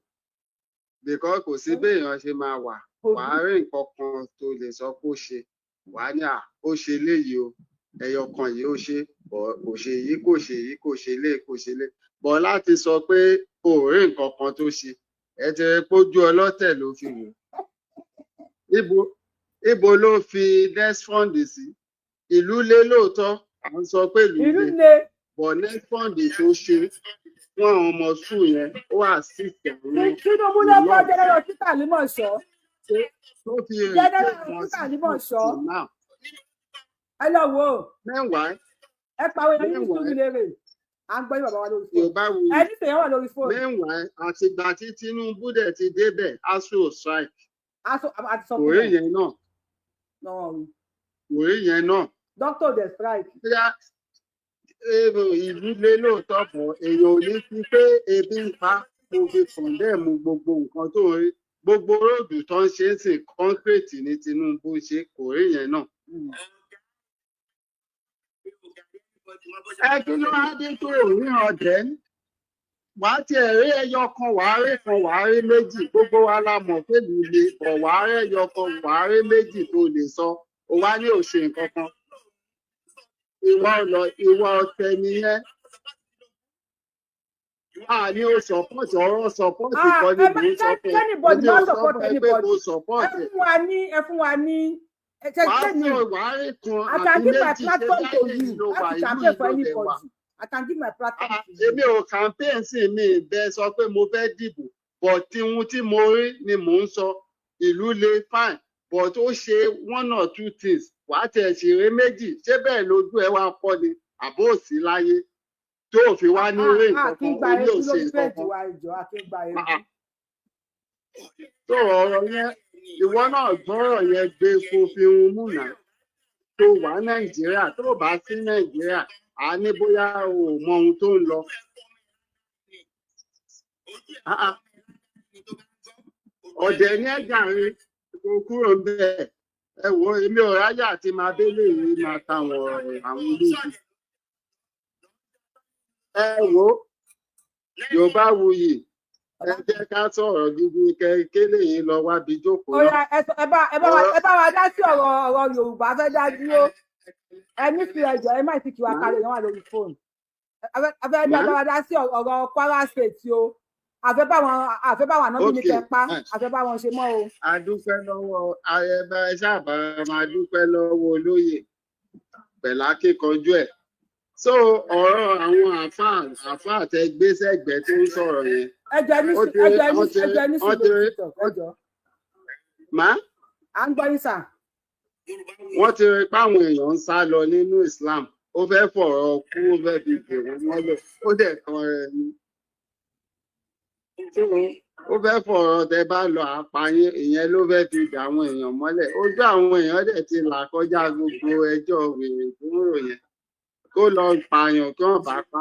M: because kò sí béèyàn ṣe máa wà, wàá rí nǹkan kan tó lè sọ pé ó ṣe, wàá ní à ó ṣe léyìí o, ẹyọ kan yìí ó ṣe bọ̀, kò ṣe yìí, kò ṣe yìí, kò ṣe lé, kò ṣe lé bọ̀, láti sọ pé kò rí nǹkan kan tó ṣe, ẹ ti rí pójú ọlọ́tẹ̀ ló fi wò ó. Ibo ló fi NELFUND sí? Ìlú lé lóòótọ́, à ń sọ pé ìlú
C: Ìlú
M: le
C: le.
M: Bọ̀ NELFUND tó ṣe fún àwọn ọmọ school yẹn, ó assist àwọn
C: Tinubu ló kọ́
M: a lot.
C: General hospital Àlímọ̀ṣọ́.
M: Tó fi
C: General
M: retain wọn
C: hospital
M: sí school
C: Àlímọ̀ṣọ́.
M: till now.
C: Ẹ lọ wò ó.
M: Meanwhile,
C: Ẹ pa àwọn èèyàn ní
M: meanwhile,
C: sùúrù lérè. À ń gbọ́ yín, bàbá wa lórí fóònù.
M: Yorùbá wuyì.
C: Ẹ ní sèyàn wà lórí fóònù.
M: Meanwhile, àtìgbà tí Tinubu dẹ̀ ti débẹ̀, ASUU strike.
C: Aṣọ àti sọ
M: Kò
C: fún
M: rí
C: wọn.
M: yẹn náà.
C: Náà rí.
M: Kò rí yẹn náà.
C: Doctor dey strike.
M: Bóyá èrò ìlú lé lóòótọ́ bọ̀, èèyàn ò ní fi pé ebi ń pa kó fi condemn gbogbo nǹkan tó ń rí. Gbogbo road tó ń ṣe ń sìn, concrete ní Tinubu ń ṣe, kò rí yẹn náà. Ẹ kí ló wá dé tó ríran dẹ́? Wàá tiẹ̀ rí ẹyọ kan, wàá rí kan, wàá rí méjì. Gbogbo wa la mọ̀ pé ìlú le bọ̀, wàá rí ẹyọ kan, wàá rí méjì tó lè sọ. Ó wá ní òṣè nǹkan kan. Ìwà ọlọ, ìwà ọ̀tẹ̀ nìyẹn. A ní o support, ọ̀rọ̀ support
C: Ah,
M: kọ́ ni
C: ẹ
M: mò
C: má
M: ń sọ fún ẹ.
C: anybody
M: Èmi
C: má
M: ò sọ
C: support
M: fún ẹ pé kó
C: anybody. Ẹ
M: support ẹ.
C: fún wa ní, ẹ fún wa ní ẹ ṣe
M: Wàá
C: ṣe ní.
M: sọ, wàá rí kan
C: I can
M: àbí
C: give my
M: méjì ṣe
C: platform to
M: láyé
C: you
M: yìí ló wà,
C: láti
M: ìlú
C: campaign
M: yìí
C: for
M: ló dẹ̀ wà.
C: anybody. I can give my platform to you.
M: Èmi ò campaign sí mi ìbẹ sọ pé mo fẹ́ dìbò, but tihun tí mo rí ni mò ń sọ. Ìlú le, fine, but ó ṣe one or two things, wàá tiẹ̀ sì rí méjì. Ṣé bẹ́ẹ̀ lójú ẹ wá fọ́ ni àbó òsì láyé tó ò fi wá ní rí
C: A
M: nǹkan
C: kì í
M: kan?
C: gba
M: Ó ní
C: eébú
M: ò ṣe
C: lórí
M: nǹkan
C: péèjì
M: kan.
C: wa, ìjọ, a kì í gba eébú.
M: Tó ọ̀rọ̀ yẹn, ìwọ náà gbọ́rọ̀ yẹn gbé kó fi hun múnà tó wà Nàìjíríà, tó bá sí Nàìjíríà, à ní bóyá o ò mọ ohun tó ń lọ. Ah, ah. Ọ̀dẹ̀ ní ẹ̀jà rí kó kúrò ń bẹ̀. Ẹ wo, èmi ò ráyà àti máa délé yìí máa táwọn ọ̀rọ̀ àwọn ológun. Ẹ wo, Yorùbá wuyì, ẹ jẹ́ ká sọ̀rọ̀ gidi kélé yìí lọ wábi jókòó
C: Ó
M: náà.
C: yá, ẹ bá wa dá sí ọ̀rọ̀. Ọ̀rọ̀ Yorùbá fẹ́ dá dúró. Ẹ ní fi ẹjọ́, ẹ má ti kí wa kalẹ̀ yẹn wà lórí fóònù. Ẹ fẹ́ dá
M: Má
C: bá wa dá sí ọ̀rọ̀ Kwara State o. Àfẹ́ bá wọn ànábì ní
M: Ok.
C: kẹpa àfẹ́ bá wọn ṣe mọ́ o.
M: A dúpẹ́ lọ́wọ́ ayẹbẹ, ẹ sábà máa dúpẹ́ lọ́wọ́ olóyè pẹ̀lú akíkanjú ẹ̀. So ọ̀rọ̀ àwọn àáfàá tẹ gbé sẹ́gbẹ̀ẹ́ tó ń sọ̀rọ̀ yẹn,
C: Ẹjọ́ ní
M: ó ti
C: ẹjọ́ ní
M: wọ́n ti
C: ẹjọ́ ní
M: wọ́n ti
C: sùúrù TikTok, ẹjọ́.
M: Má
C: À ń gbọ́ yín, sà.
M: Wọ́n ti rí páwọn èèyàn ń sá lọ nínú Islam. Ó fẹ́ fọ̀rọ̀ kú, ó fẹ́ fi bò wọ́n mọ́lẹ̀, ó dẹ̀ kan rẹ̀ ni. So ó fẹ́ fọ̀rọ̀ tẹ bá lọ àpáyé, ìyẹn ló fẹ́ fi dà àwọn èèyàn mọ́lẹ̀. Ojú àwọn èèyàn dẹ̀ ti là kọjá gbogbo ẹjọ́ wèrè tó ń rò yẹn. Kó lọ pààyàn kí wọ́n bá pa.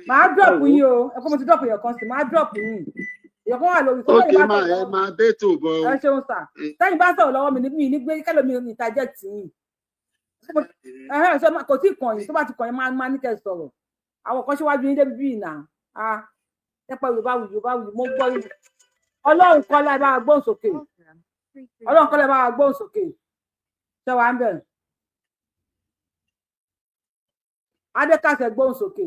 C: Màá drop
M: Ẹ wò ó.
C: yín o. Ẹ kó mo ti drop èèyàn kan sí, màá drop yín. Èèyàn kan wà lórí fóònù.
M: Ókè.
C: Tẹ́yìn bá
M: Máa
C: sọ̀rọ̀
M: ẹ
C: lọ́wọ́
M: máa bẹ́tò bọ̀ o.
C: Ẹ ṣeun, sà. Tẹ́yìn bá sọ̀rọ̀ lọ́wọ́ mi ní mi ní gbé kẹ́lòmí interject yín. Ẹhẹ́n, ṣé kò tí ì kàn yín. Tó bá ti kàn yín, máa ní kẹ́ ẹ sọ̀rọ̀. Àwọn kan síwájú yín débi bíi nà á nípa Yorùbá wù. Yorùbá wù, mo gbọ́ yín. Ọlọ́run kọ́lá, ẹ bá wa gbóhùn sókè. Ọlọ́run kọ́lá, ẹ bá wa gbóhùn sókè. Ṣé wàá ń bẹ̀rẹ̀? Adékàsẹ̀, gbóhùn sókè.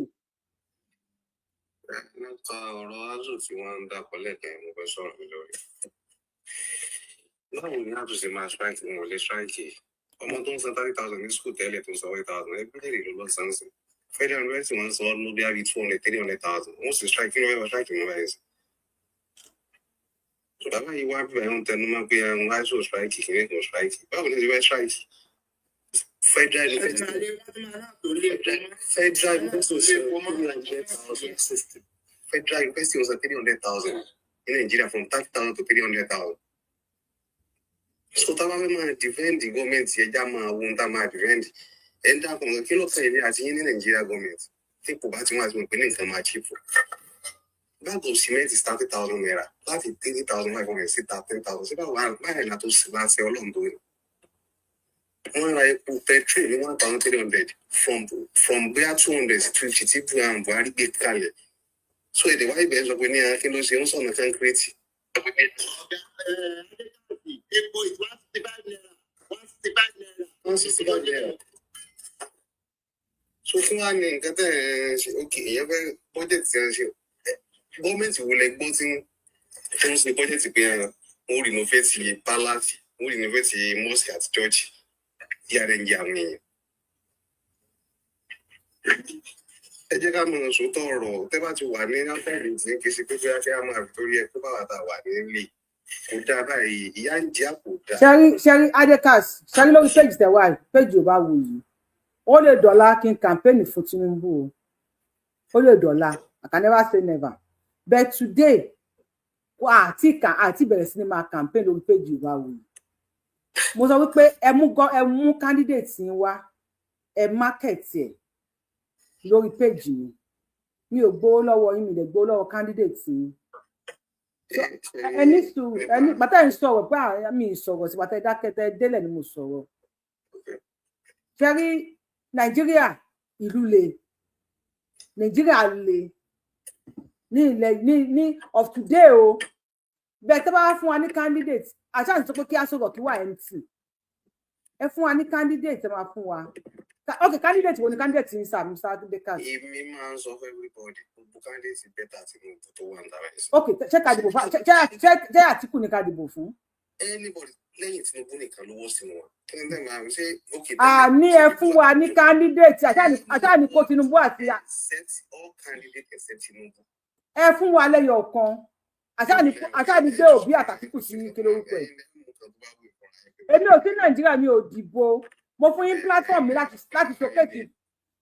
J: Nípa ọ̀rọ̀ azu tí wọ́n ń dàpọ̀ lẹ́ẹ̀kan yẹn, mo fẹ́ sọ̀rọ̀ mi lórí. Báwo ni azu ṣe máa strike? Wọn ò lè strike. Ọmọ tó ń san 30,000 ní school tẹ́lẹ̀, tó ń san 40,000, ẹgbẹ́ èrè ló lọ san sí. Federal university, wọ́n ń san ọdún bí i 200, 300,000. Wọ́n sì strike? Kí ló fẹ́ strike ní báyìí sí? Bàbá yìí wá bíbá ẹ̀hún tẹnu mọ́ pé ẹ̀hún azu strike kìíní kan strike. Báwo ni ṣe fẹ́ strike? Federal university 300,000. Federal university was at 300,000 in Nigeria, from 30,000 to 300,000. So tá a bá fẹ́ máa defend the government, ẹja máa wo ohun tá a máa defend. Ẹ ń dákun nǹkan, kí ló kàn yín àti yín ní Nigeria government? Tí kò bá ti wọ́n àti mọ̀ pé ní nǹkan máa cheap. Bag of cement is 30,000 naira láti 3,500 sí 13,000. Ṣé báwo báyìí la tó sì láti ọlọ́run tó yẹ? Wọ́n ra epo petrol ní 1,300 from bóyá 200 sí 250 tí Buhari gbé kalẹ̀. So èdè wáyé bẹ́ẹ̀ sọ pé ní kí ló ṣe ń sọ̀nà concrete.
F: Epo is ₦165, ₦165.
J: ₦165. So fún wa ní nǹkan tẹ́ ẹ̀ ń ṣe, ok, ìyẹn fẹ́ budget tí wọ́n ṣe. Gọ́ọ̀mẹ̀ntì wo lẹ gbọ́ tí tó ń ṣe budget pé wọ́n renovate palace, wọ́n renovate mosque àti church tí ara ń jẹ àwọn èèyàn? Ẹ jẹ́ ká mọ̀ sótọ́ ọ̀rọ̀. Tẹ́ bá ti wà ní áfẹ́rẹ́ tí kì í ṣe pé bóyá kí á máa fi torí ẹ kó bá wà tá a wà nílé kò dáa báyìí, ìyá ń jẹ àpò dáa.
C: Ṣẹ́rí, ṣẹ́rí Adekas, ṣẹ́rí lórí page tẹ̀wá yìí, page Yorùbá wù yìí, ó lè dọ̀la kí n campaign fún Tinubu o. Ó lè dọ̀la. I can never say never, but today àti kà àti bẹ̀rẹ̀ sí ni máa campaign lórí page Yorùbá wù yìí. Mo sọ wípé ẹ mú candidate yín wá, ẹ market ẹ lórí page mi. Mi ò gbowó lọ́wọ́ yín, mi lè gbowó lọ́wọ́ candidate yín. Ẹ ní sùúrù, ẹ ní bàtà ń sọ̀rọ̀ pé mi ì sọ̀rọ̀ sí bàtà ìdákẹ́tẹ́ délẹ̀ ni mo sọ̀rọ̀. Ṣẹ́rí, Nàìjíríà ìlú le, Nàìjíríà le ní ilẹ̀ ní of today o. Bẹ́ẹ̀ tẹ́ bá wá fún wa ní candidate, àṣà sọ pé kí á sọ̀rọ̀ kí wà empty. Ẹ fún wa ní candidate, ẹ máa fún wa. Ok, candidate wo ni candidate yín, sir, Mr. Adekas?
J: Èmi máa ń sọ fún everybody, gbogbo candidate better Tinubu tó wà ń dára ẹ̀ sí.
C: Ok, ṣé ká dìbò fún ṣé Àtìkù ni ká dìbò fún?
J: Anybody lẹ́yìn Tinubu nìkan ló wọ́ sínú wọn. Kí ni tẹ́ máa ṣe? Ok.
C: Àní ẹ fún wa ní candidate, àṣà ní kó Tinubu àti
J: Except all candidates except Tinubu.
C: Ẹ fún wa lẹ́yọ kan. Àṣà ní gbé Òbí àtàtìkù sí kí lórúkọ ẹ̀. Èmi ò sí Nàìjíríà, mi ò dìbò. Mo fún yín platform mi láti showcase.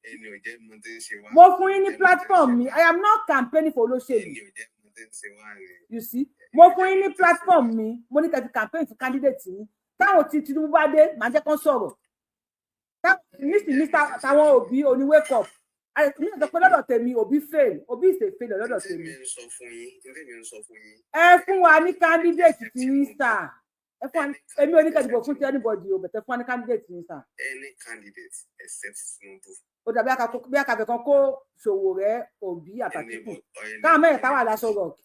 J: Ẹni ò jẹ́ mọ tí ń ṣe wá.
C: Mo fún yín ní platform mi. I am not campaigning for olóṣèlú.
J: Ẹni ò jẹ́ mọ tí ń ṣe wá ni.
C: You see, mo fún yín ní platform mi, mo ní kẹ́ fi campaign fún candidate yín. Táwọn tí Tinubu bá dé, màá jẹ́ kán sọ̀rọ̀. Nísìnyí, táwọn Òbí oní wake up mi ò sọ pé lọ́dọ̀ tèmi Òbí fail. Òbí is a failure lọ́dọ̀ tèmi.
J: Tèmi ń sọ fún yín, tèmi ń sọ fún yín.
C: Ẹ fún wa ní candidate tí yín, sà. Ẹ fún wa ní, èmi ò ní kẹ́ dìbò fún ti anybody o, bẹ̀tẹ̀ fún wa ní candidate yín, sà.
J: Any candidate except Tinubu.
C: Ó dàbí bí akàfẹ́ kan kó Sowore, Òbí àtÀtìkù, káwọn mẹ́rẹ̀ẹ́ta wà l'Aso Rock.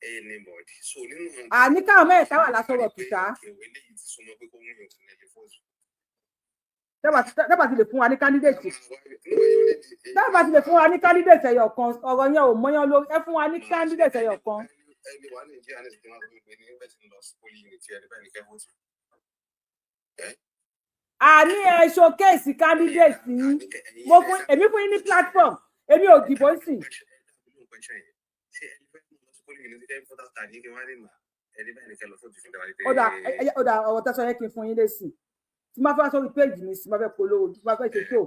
J: Anybody. So nínú àwọn
C: Àní káwọn mẹ́rẹ̀ẹ́ta wà l'Aso Rock ṣá.
J: Ìwé eléyìí ti súnmọ́ pé kó mú yàn tún lè force.
C: Tẹ́bà ti lè fún wa ní candidate, tẹ́bà ti lè fún wa ní candidate ẹyọ kan, ọ̀rọ̀ yẹn ò mọ́yán lórí. Ẹ fún wa ní candidate ẹyọ kan.
J: Ẹni wà Nàìjíríà ní ìsìnkú máa ń gbé ní bẹ́ẹ̀ tí ń lọ sí polling unit, ẹni báyìí ní kẹ́ vote.
C: Àní ẹ showcase candidate yín. Mo fún, èmi fún yín ní platform, èmi ò dìbò sí.
J: Question yẹn, ṣé ẹni fẹ́ mú lọ sí polling unit, kẹ́ voters card yín, kí wọ́n á lè mà ẹni báyìí ní kẹ́ lọ vote fún dáwà.
C: Ó dà, ó dà, ọ̀rọ̀ tẹ́sán yẹn, kí n fún yín lésì. Tí máa fẹ́ wá sórí page mi, tí máa fẹ́ polówó, tí máa fẹ́ ṣe show,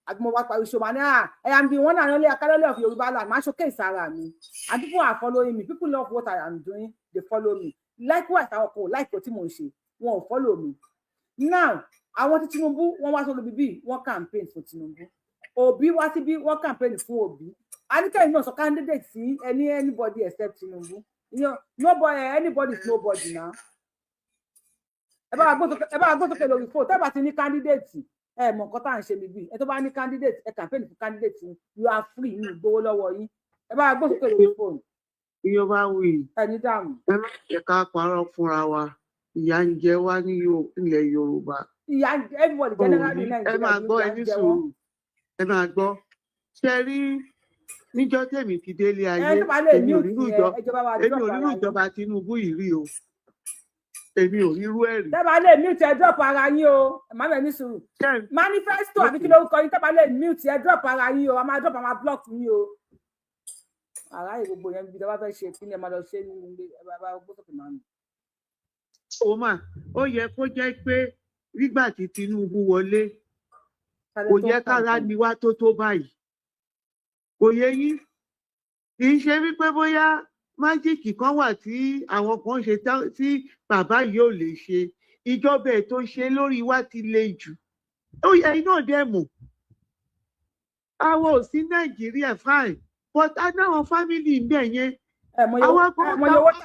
C: àbí mo wá parí show, màá ní à I am the one and only Akadole of Yorùbá land, máa showcase ara mi, and people are following me. People love what I am doing, they follow me. Likewise, àwọn kan ò like tí mò ń ṣe, wọn ò follow me. Now, àwọn tí Tinubu, wọn wá sórí bíbí, wọn campaign fún Tinubu. Òbí wá síbí, wọn campaign fún Òbí. Anikẹ́yìn náà sọ candidate sí ẹni, anybody except Tinubu. Nobody, anybody is nobody now. Ẹ bá wa gbọ́ sókè lórí fóònù. Tẹ́ bá ti ní candidate, ẹ mọ̀ nǹkan tá à ń ṣe níbí. Ẹ tó bá ní candidate, ẹ campaign fún candidate yín. You are free, ní ìgbowó lọ́wọ́ yín. Ẹ bá wa gbọ́ sókè lórí fóònù.
N: Ìyọba wì.
C: Ẹ ní dààmú.
N: Ẹ má jẹ́ ká parọ́ fúnra wa, ìyà ń jẹ wá ní ilẹ̀ Yorùbá.
C: Ìyà ń jẹ everybody generally.
N: Ẹ
C: Nàìjíríà,
N: máa gbọ́,
C: ìyà
N: ẹ
C: ń
N: ní
C: jẹ wọ́n.
N: sùúrù, ẹ máa gbọ́. Ṣe rí níjọ́ tèmi ti délé
C: Ẹ
N: ayé,
C: tó bá lè
N: èmi ò
C: mute
N: rírú
C: yẹn,
N: ìjọ
C: ẹ jọba wa
N: èmi
C: drop
N: ò
C: ara
N: rírú
C: yín.
N: ìjọba Tinubu yìí rí o, èmi ò rírú ẹ̀ rí.
C: Tẹ́ bá lè mute, ẹ drop ara yín o. Màmá, ẹ ní sùúrù. Manifesto àbí kí lórúkọ yín? Tẹ́ bá lè mute, ẹ drop ara yín o. A máa drop, a máa block yín o. Àráyè gbogbo yẹn bí tẹ́ bá fẹ́ ṣe kí ni, ẹ máa lọ ṣe nínú ilé. Ẹ bá gbó sókè máa nù.
N: Ó mà ó yẹ kó jẹ́ pé nígbà tí Tinubu wọlé, kò yẹ kára ni wá tó báyìí. Kò yẹ yín, kì í ṣe wípé bóyá magic kan wà tí àwọn kan ṣe tí bàbá yìí ò lè ṣe. Ìjọba ẹ̀ tó ṣe lórí wa ti le jù. Ó yẹ iná dẹ̀ mọ̀ àwọn ò sí Nàìjíríà, fine, but a náwọn family ń bẹ̀ yẹn.
C: Ẹ mọ iye owó tá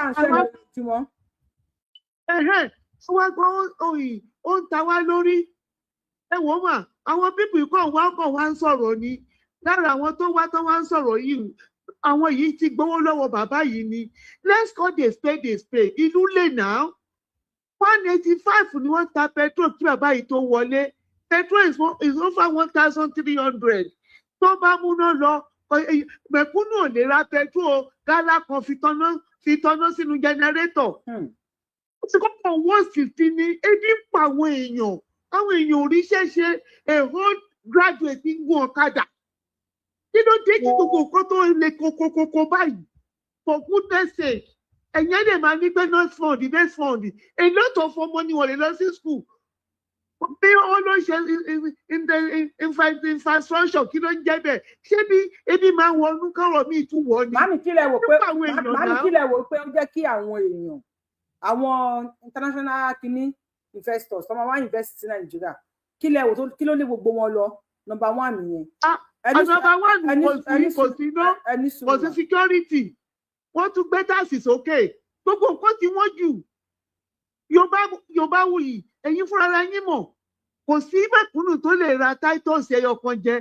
C: à ń sẹ́yìn tí wọ́n.
N: Wá gbọ́, òyìn ó ń ta wá lórí. Ẹ wò ó mà, àwọn people kàn wá ń sọ̀rọ̀ ni. Lára àwọn tó wá ń sọ̀rọ̀ yìí, àwọn yìí ti gbowó lọ́wọ́ bàbá yìí ni. Let's call the spade a spade. Ìlú lè nà án. 185 ni wọ́n ta petrol kí bàbá yìí tó wọlé. Petrol is over 1,300. Tó bá múná lọ, mẹ̀kúnnù ò lè ra petrol gálá kan fi tọ́ná sínú generator. Ó ti kọ́kọ́ 150 ní. Ebi ń pa àwọn èèyàn, àwọn èèyàn ò ríṣẹ́ ṣe. A whole graduate ń gun ọ̀kadà. Kí ló dé kí gbogbo nǹkan tó le kokokoko báyìí? For goodness sake, ẹ̀yìn ẹ̀ lè máa ní pé nurse fund, nurse fund. A lot of ọmọ ni wọ́n lè lọ sí school. Bí wọ́n ló ṣe infrastructure, kí ló ń jẹ́ bẹ́ẹ̀? Ṣé bí ebi máa ń wọnú kọ́rọ̀ míì tún wọ̀ ni?
C: Màmí, kí lẹ wò pé ó jẹ́ kí àwọn èèyàn, àwọn international kini investors tó máa wá invest sí Nàìjíríà, kí lẹ wò tó, kí ló lé gbogbo wọn lọ? Number one nìyẹn.
N: Number one, kò sí iná, kò sí security, wọ́n tún gbé tax sókè, gbogbo nǹkan tí wọ́n jù. Yorùbá wuyì, ẹ̀yin fúnra yín mọ̀, kò sí mẹ̀kúnnù tó lè ra Titus ẹyọ kan jẹ.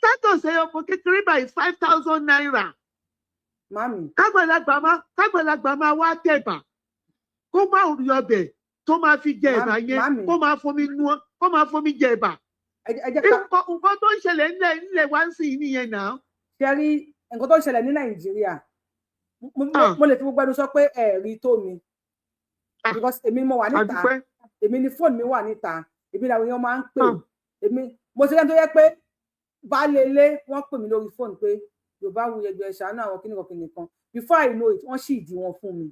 N: Titus ẹyọ kan kékeré by ₦5,000.
C: Mami.
N: Kágbàlagbà máa wá tẹ̀bà, kó má rí ọbẹ̀ tó máa fi jẹ ẹ̀bà yẹn, kó máa fomi nu, kó máa fomi jẹ ẹ̀bà. Nǹkan tó ń ṣẹlẹ̀ nílẹ̀ wá ń sìn nìyẹn náà.
C: Ṣe rí nǹkan tó ń ṣẹlẹ̀ ní Nàìjíríà, mo lè fi gbogbo ẹnu sọ pé ẹ̀rí tó mi, because èmi mo wà níta, èmi ni fóònù mi wà níta, èmi làwọn èèyàn máa ń pè. Èmi mo ṣe lẹ́nu tó yẹ pé baálé ilé, wọ́n pè mí lórí fóònù pé Yorùbá wu ẹgbẹ́ ṣàánú àwọn kíníkan kíníkan. Before I know it, wọ́n sì ìdí wọn fún mi.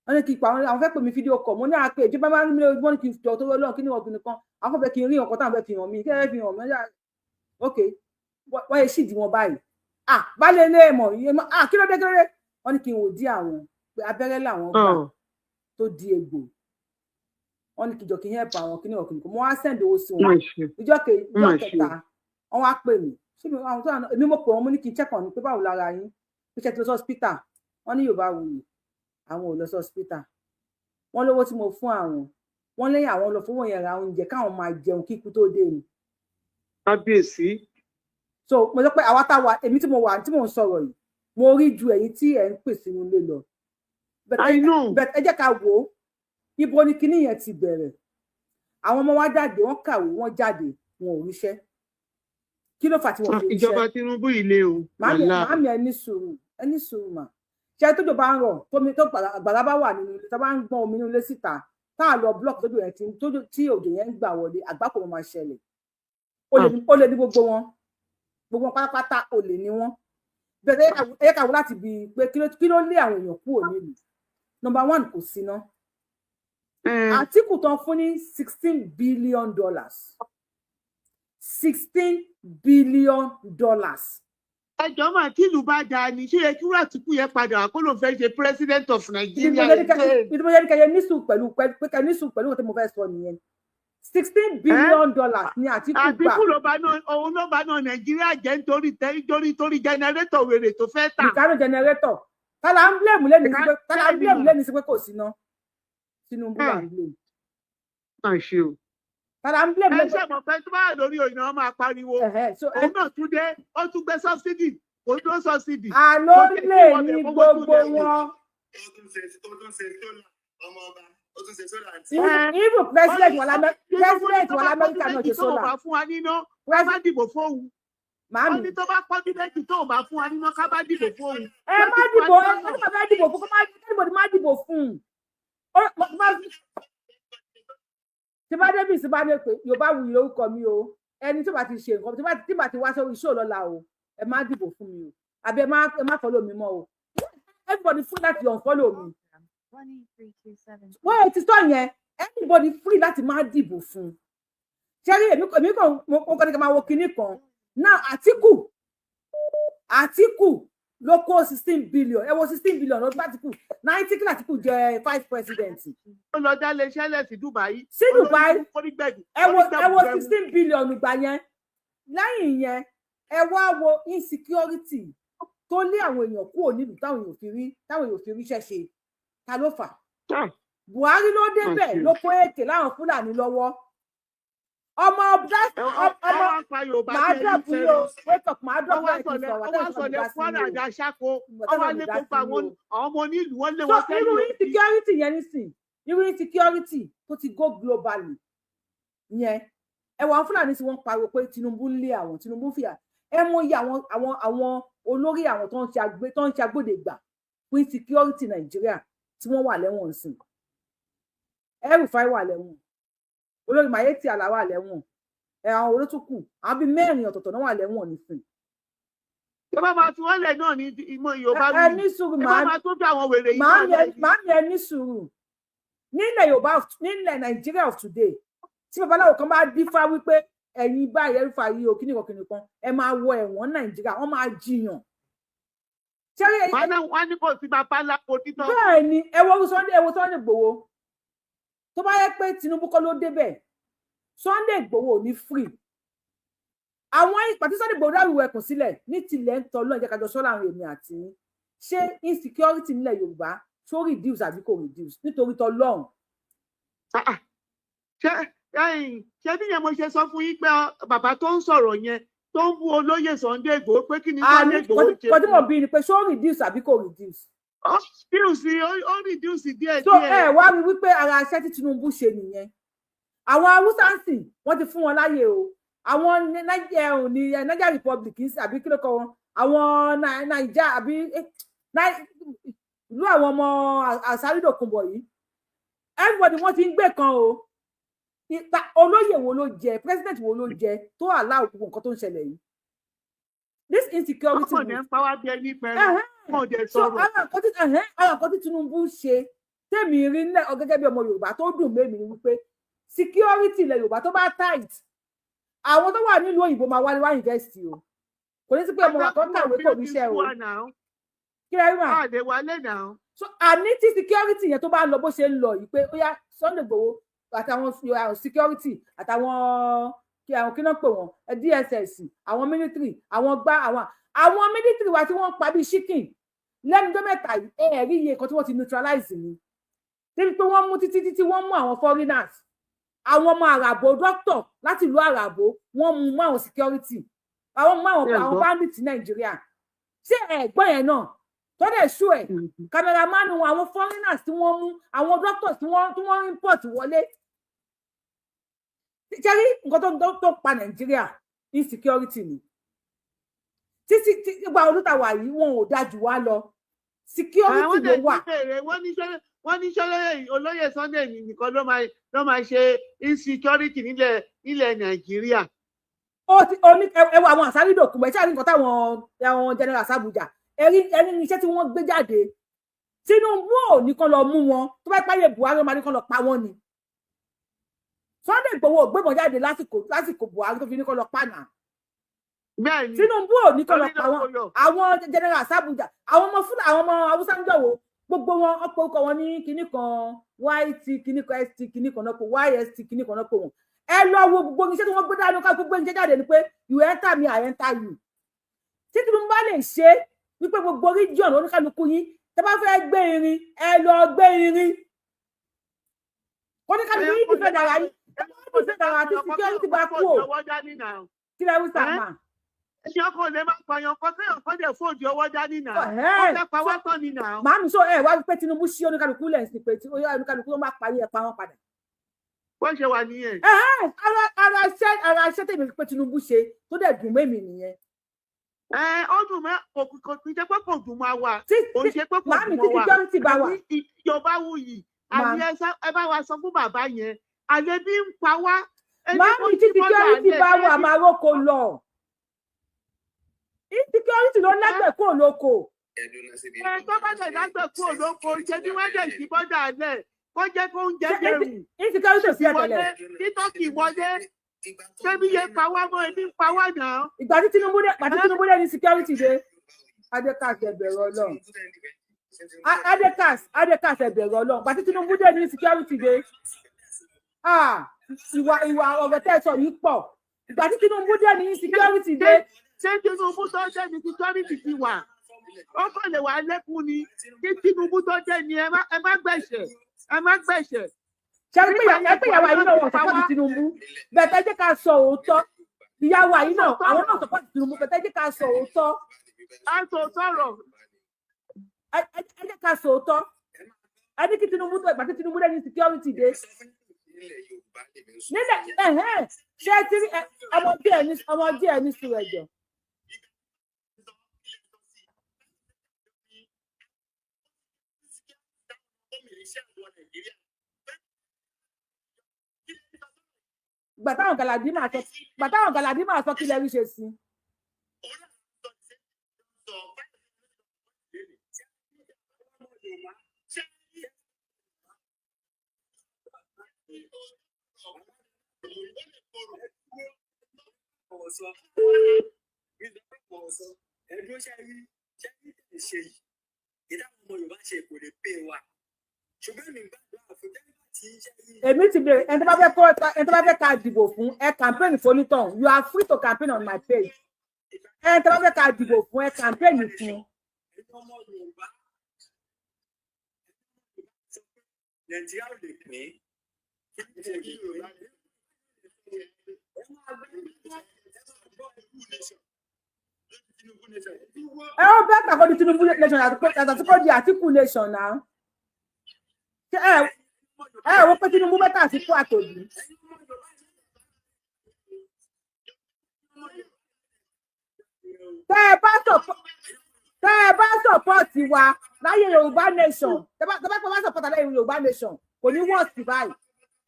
C: Wọ́n ní kí n pa àwọn, àwọn fẹ́ pè mí video call. Mo ní àpè ìjọba máa ń rí mi lórí. Wọ́n ní kí n jọ tó lọ́wọ́ kíníkan kíníkan, àwọn fẹ́ kí n rí ọkọ̀ táwọn fẹ́ fi hàn mí, kí ẹ fi hàn mí. Ok, wọ́n yẹ sì ìdí wọn báyìí. Ah, baálé ilé mọ̀, ah, kí ló dé, kí ló dé? Wọ́n ní kí n wò dí àwọn pé abẹ́rẹ́ làwọn gbà tó di egbò. Wọ́n ní kí jọ kí n help àwọn kíní ọkùnrin kan. Mo wá send owó sí wọn. Ìjọ kẹta, wọ́n wá pè mí. Ṣé mi àwọn tó wà, èmi mo pè wọ́n, mo ní kí n check on pé báwo lára yín, pé ṣe ti lọ sí hospital. Wọ́n ní Yorùbá wuyì, àwọn ò lọ sí hospital. Wọ́n lówó tí mo fún àwọn, wọ́n lẹ́yìn àwọn lọ fowó yẹn ra oúnjẹ káwọn máa jẹun kíkú tó dé ni.
N: Kábíyèsí.
C: So mo sọ pé àwa tá wà, èmi tí mo wà tí mò ń sọ̀rọ̀ yìí, mo rí ju ẹ̀yin tí ẹ̀ ń pè sínú ilé lọ. But
N: I know.
C: But ẹ jẹ́ ká wò ó, ibo ni kinní yẹn ti bẹ̀rẹ̀? Àwọn ọmọ wa jáde, wọ́n kàwé, wọ́n jáde, wọn ò ríṣẹ́. Kí ló fà tí wọ́n fi ríṣẹ́?
N: Ìjọba Tinubu ilé o.
C: Màámi,
N: wàhálà.
C: Màámi, ẹ ní sùúrù, ẹ ní sùúrù mà. Ṣé tójò bá ń rọ̀, tómi tó àgbàrá bá wà nínú ilé, tó bá ń gbọ́n omi nínú ilé síta, tá a lọ block tójò yẹn ti tójò tí òjò yẹn ń gbà wọlé, àgbákò máa ṣẹlẹ̀. Ó lè ní gbogbo wọn, gbogbo wọn pátápátá, olè ní wọn. Bẹ́ẹ̀ ẹ yẹ ká wò láti bi pé kí ló lé àwọn èèyàn kúrò nílùú. Number one, kò síná. Àtíkù tán fún ní $16 billion, $16 billion.
N: Ẹjọ́ mà, tí ìlú bá dáa ni, ṣé yẹ kí wúrà Àtìkù yẹn padà wá kó ló fẹ́ ṣe president of Nigeria again?
C: Ìdí mo yẹ ní kẹyẹ ní sùúrù pẹ̀lú pé kẹ ní sùúrù pẹ̀lú nǹkan tí mo fẹ́ sọ nìyẹn. $16 billion ní Àtíkù gbà.
N: Àtìkù ló bá náà, òun ló bá náà Nàìjíríà jẹ́ nítorí tẹ nítorí torí generator wèrè tó fẹ́ tà.
C: Mikano generator. Tálà ń blame lẹ́nu sí pé, tálà ń blame lẹ́nu sí pé kò síná? Tinubu là ń blame.
N: Má ṣe o.
C: Tálà ń blame
N: Ẹ
C: lẹ́nu?
N: ṣe mọ̀ pé tó bá wà lórí òyìnbó, wọn máa pariwo. Òun náà tún dé, ó tún gbé subsidy, kò dúró subsidy.
C: Àló
N: Kò tiẹ̀ tí
C: lè
N: wọbẹ̀,
C: ní
N: owó tún
C: gbogbo
N: dé.
C: wọn.
F: Ó tún ṣe solar, ọmọ ọba, ó tún ṣe solar àti.
C: Even president wà lámẹ́, president wà lamẹ́ríkà náà ṣe
N: Tó bá
C: solar.
N: fún wa níná, ká má dìbò fóun.
C: Màámi.
N: Ó ní tó bá pọ́dún 2 tó bá fún wa níná, ká bá dìbò fóun.
C: Ẹ má dìbò, ẹ má fẹ́ dìbò fún, kó má anybody má dìbò fún un. Tí bá débi sí bá ní pé Yorùbá wuyì lórúkọ mi o, ẹni tí ó bá ti ṣe nǹkan tí bá ti wá sórí iṣẹ́ lọ́la o, ẹ má dìbò fún mi o, àbí ẹ má follow mi mọ́ o. Everybody free láti unfollow mi. Wọ́n ti sọ yẹn, anybody free láti má dìbò fún un. Ṣé rí, èmi kàn mo kàn ní ká máa wo kinní kan náà. Àtíkù ló kó 16 billion. Ẹ wo 16 billion lọ́dún Àtíkù 90. Kí Àtíkù jẹ vice president?
N: Ó lọ dá iléeṣẹ́ lẹ̀ sí Dubai.
C: Sí Dubai.
N: Onígbẹ̀dù.
C: Ẹ wo 16 billion gbà yẹn. Lẹ́yìn yẹn, ẹ wá wo insecurity tó lé àwọn èèyàn kúrò nílùú, táwọn èèyàn fi ríṣẹ́ ṣe. Ta ló fà? Buhari ló débẹ̀, ló kó èké láwọn Fúlàní lọ́wọ́. Ọmọ ọmọ, màá drop yìí o, wake up, màá drop láì kí n sọ̀rọ̀.
N: Ọwọ́ sọ̀lẹ̀ Kwara àdá ṣáko, ọwọ́ lé gbogbo àwọn ọmọ onílùú, wọ́n lé
C: So
N: wọn sẹ́yìn.
C: Irú insecurity yẹn nísìn, irú insecurity tó ti go globally yẹn, ẹ wọ àwọn Fúlàní tí wọ́n pariwo pé Tinubu ń lé àwọn, Tinubu ń fìyà. Ẹ mọ iye àwọn olórí àwọn tó ń ṣe agbódegbà fún insecurity Nàìjíríà tí wọ́n wà lẹ́wọ̀n nsìn. El-Rufai wà lẹ́wọ̀n, olórí Miyetti Allah wà lẹ́wọ̀n, ẹ àwọn olótùkù, àwọn bíi mẹ́rin ọ̀tọ̀ọ̀tọ̀ náà wà lẹ́wọ̀n nísìn.
N: Ṣé bá máa fi wọ́n lẹ̀ náà ní ìmọ̀ Yorùbá?
C: Ẹ ní sùúrù.
N: Ẹ bá máa tó fi àwọn wèrè yìí náà lẹ̀.
C: Màámi, ẹ ní sùúrù. Nílẹ̀ Yorùbá, nílẹ̀ Nàìjíríà of today, tí babaláwo kan bá dífá wípé ẹ̀yin báyìí, El-Rufai yìí o, kíní kan kíní kan, ẹ máa wọ ẹ̀wọ̀n Nàìjíríà, wọ́n máa jiyàn.
N: Wọ́n ní kò sí bàbá ńlá kò títọ́.
C: Bẹ́ẹ̀ ni. Ẹ wo Sunday, ẹ wo Sunday Igboho. Tó bá yẹ pé Tinubu kọ́ ló débẹ̀, Sunday Igboho ò ní free. Àwọn ìpàtí Sunday Igboho dárúwọ ẹkùn sílẹ̀ ní tilẹ̀ ń tọ́ lọ́n jẹ́ kájọ sọ́lá àwọn èmi àti yín. Ṣé insecurity nílẹ̀ Yorùbá tó reduce àbí kò reduce nítorí tọlọ́run?
N: Ṣé bí yẹn mo ṣe sọ fún yín pé bàbá tó ń sọ̀rọ̀ yẹn, tó ń bú olóyè Sunday Igboho, pé kí ni Sunday Igboho ṣe?
C: Kò tí mo bí ni pé ṣó reduce àbí kò reduce?
N: Ó reduce, ó reduce díẹ̀.
C: So
N: díẹ̀.
C: Ẹ wá rí wípé ara iṣẹ́ tí Tinubu ṣe nìyẹn. Àwọn Haúsá ń sìn, wọ́n ti fún wọn láyè o. Àwọn ní Niger Republic ń sìn, àbí kí ló kọ wọn, àwọn Naija àbí ìlú àwọn ọmọ àsárídòkunbọ̀ yìí, everybody wọ́n ti ń gbé kan o. Olóyè wo ló jẹ, president wo ló jẹ tó allow gbogbo nǹkan tó ń ṣẹlẹ̀ yìí, this insecurity?
N: Ọkọ̀ ní ń pa wá bí ẹni pẹ̀lú wọn ò dẹ̀
C: So
N: sọ̀rọ̀.
C: ara nǹkan tí Tinubu ṣe tèmi rí nílẹ̀ gẹ́gẹ́ bí ọmọ Yorùbá tó dùn mẹ́mi ni wípé security ilẹ̀ Yorùbá tó bá tight, àwọn tó wà nílùú òyìnbó máa wálé wá invest o. Kò ní sí pé ọmọ wa kan kàwé kò níṣẹ́ o. Kí ẹ rí mà?
N: Àdè wálé náà.
C: So àní tí security yẹn tó bá ń lọ bó ṣe ń lọ yìí, pé ó yá, Sunday Igboho àtàwọn security àtàwọn kí àwọn kí náà pè wọn, DSS, àwọn military, àwọn gbá àwọn military wa tí wọ́n ń pa bíi chicken lẹ́nu tó mẹ́ta yìí, ẹ rí iye kan tí wọ́n ti neutralize ni, débi pé wọ́n mú títí títí, wọ́n mú àwọn foreigners, àwọn ọmọ àràbò, doctor láti ìlú àràbò, wọ́n mú mọ́ àwọn security. Àwọn mú àwọn
N: Ṣé ẹ
C: àwọn
N: gbọ́?
C: bandits Nàìjíríà. Ṣé ẹ gbọ́ yẹn náà tó dẹ̀ ṣú ẹ̀? Cameraman wọn, àwọn foreigners tí wọ́n mú, àwọn doctors tí wọ́n import wọlé. Ṣé rí nǹkan tó pa Nàìjíríà? Insecurity ni. Títí tí gba olùtàwà yìí, wọn ò dáa jù wá lọ. Security
N: Àwọn
C: ló
N: dẹ̀
C: wà.
N: ti bèrè, wọ́n ní ṣẹlẹ̀ olóyè Sunday nìkan ló máa ṣe insecurity nílẹ̀ Nàìjíríà.
C: Ó ti oní ẹ wo àwọn àsárídòkú ẹ ṣáà rí nǹkan táwọn àwọn general sàbújá ẹrí iṣẹ́ tí wọ́n gbé jáde. Tinubu ò ní kán lọ mú wọn. Tó bá páyé Buhari, ó máa ní kán lọ pa wọ́n ni. Sunday Igboho ò gbébọn jáde lásìkò Buhari tó fi ní kán lọ pa náà.
N: Bẹ́ẹ̀ni.
C: Tinubu ò ní kán lọ
N: Torí
C: pa
N: náà
C: wọn.
N: kò yọ.
C: Àwọn general sàbújá, àwọn ọmọ fúlà, àwọn ọmọ Haúsá ń jọ̀wọ́, gbogbo wọn, ọ̀pọ̀ orúkọ wọn ní kinní kan, yt kinní kan, st kinní kan náà pò, yst kinní kan náà pò wọn. Ẹ lọ wo gbogbo iṣẹ́ tí wọ́n gbé dání ká, gbogbo iṣẹ́ jáde ni pé you enter me, I enter you. Tí Tinubu bá lè ṣe wípé gbogbo region oníkálukú yín, tẹ́ bá fẹ́ gbé irin, ẹ lọ gbé irin, oníkálukú yín defend ara yín, ẹ bá defend ara tí security bá kú o.
N: Ọwọ́ dání náà.
C: Kí lẹ wí, sàmà?
N: Ẹ̀sìn ọkọ̀ lè máa pààyàn kan kéèyàn kan dẹ̀ fòdì ọwọ́ dání náà. Wọ́n fẹ́ pa wá tán ni náà.
C: Màámi, sọ ẹ wá pé Tinubu ṣí oníkálukú lẹ̀ sí pé tí oníkálukú ló máa parí, ẹ pa wọn padà.
N: Bó ṣe wà nìyẹn.
C: Ara iṣẹ́ tèmi pé Tinubu ṣe tó dẹ̀ dùn mẹ́mi nìyẹn.
N: Ẹ ó dùn mọ́, kò kì í ṣe pé kò dùn mọ́ wa, kò ń ṣe pé kò
C: Màámi,
N: dùn
C: tí
N: mọ́ wa.
C: security bá wà.
N: Àní Yorùbá wuyì, àní ẹ bá wa sọ fún bàbá yẹn, àlebí ń pa wá. Ẹni kó
C: Màámi, tí
N: ṣí bọ́dà
C: security
N: lẹ̀
C: bá wà,
N: ṣé
C: máa róko lọ. Insecurity ló lágbẹ̀ kúrò lóko.
N: Ẹ tó bá dẹ̀ lágbẹ̀ kúrò lóko, ṣe bí wọ́n dẹ̀ ṣí bọ́dà lẹ̀, kó jẹ́ kó ń jẹ́ dẹrù.
C: Insecurity ò sí ẹ̀
N: Wọlé
C: tẹ́lẹ̀.
N: kí Tọ́kì wọlé, ṣé bí yẹn pa wá mọ́, ebi ń pa wá náà.
C: Ìgbà tí Tinubu dé ní security dé. Adekas, ẹ bẹ̀rù Ọlọ́run. Adekas, Adekas, ẹ bẹ̀rù Ọlọ́run. Ìgbà tí Tinubu dé ní security dé. Ah, ìwà ọ̀rọ̀ tẹ́ ẹ sọ yìí pọ̀. Ìgbà tí Tinubu dé ní security dé.
N: Ṣé Tinubu tó dé ní security ti wà? Ó kàn lè wà lẹ́kùn ni. Kí Tinubu tó dé ni, ẹ má gbẹ̀ṣẹ̀, ẹ má gbẹ̀ṣẹ̀.
C: Ṣe rí pé ìyàwó àyè náà wọ́n support Tinubu bẹ́ẹ̀? Tẹ́ jẹ́ ká sọ òótọ́, ìyàwó àyè náà, àwọn náà support Tinubu bẹ́ẹ̀. Tẹ́ jẹ́ ká sọ òótọ́.
N: A sọ sọ̀rọ̀.
C: Ẹ jẹ́ ká sọ òótọ́. Ẹ ní kí Tinubu tó, ìgbà tí Tinubu dé ní security dé nílẹ̀. Ẹ̀hẹ́n, ṣé ẹ ti rí ọmọ díẹ̀ ní, ọmọ díẹ̀ ní sùúrù, ẹ̀jọ̀. Ìgbà táwọn Gàládì máa sọ, kí lẹ rí ṣe sí?
F: Ẹdún ṣe rí tẹ̀ ṣe yìí, ìdáhùn ọmọ Yorùbá ṣe kò lè pè wá, ṣùgbọ́n mi gbàdúrà fún tẹ́lifà tí ṣe rí.
C: Èmi ti bèrè ẹni tó bá fẹ́ kó, ẹni tó bá fẹ́ ká dìbò fún, ẹ campaign fonítàn. You are free to campaign on my page. Ẹni tó bá fẹ́ ká dìbò fún, ẹ campaign fún.
F: Ọmọ Yorùbá, Nàìjíríà ò lè pín kò lè pín. Ẹ máa gbọ́ ikú nation lójú Tinubu nation.
C: Ẹ ó bẹ́ẹ̀ kàkọ́ di Tinubu nation yàtọ̀ sí kó di Àtìkù nation náà. Ṣé ẹ wo pé Tinubu better Àtìkù àtòbí? Tẹ́ ẹ bá support wa láyé Yorùbá nation, tẹ́ bá support láyé Yorùbá nation, kò ní worst báyìí.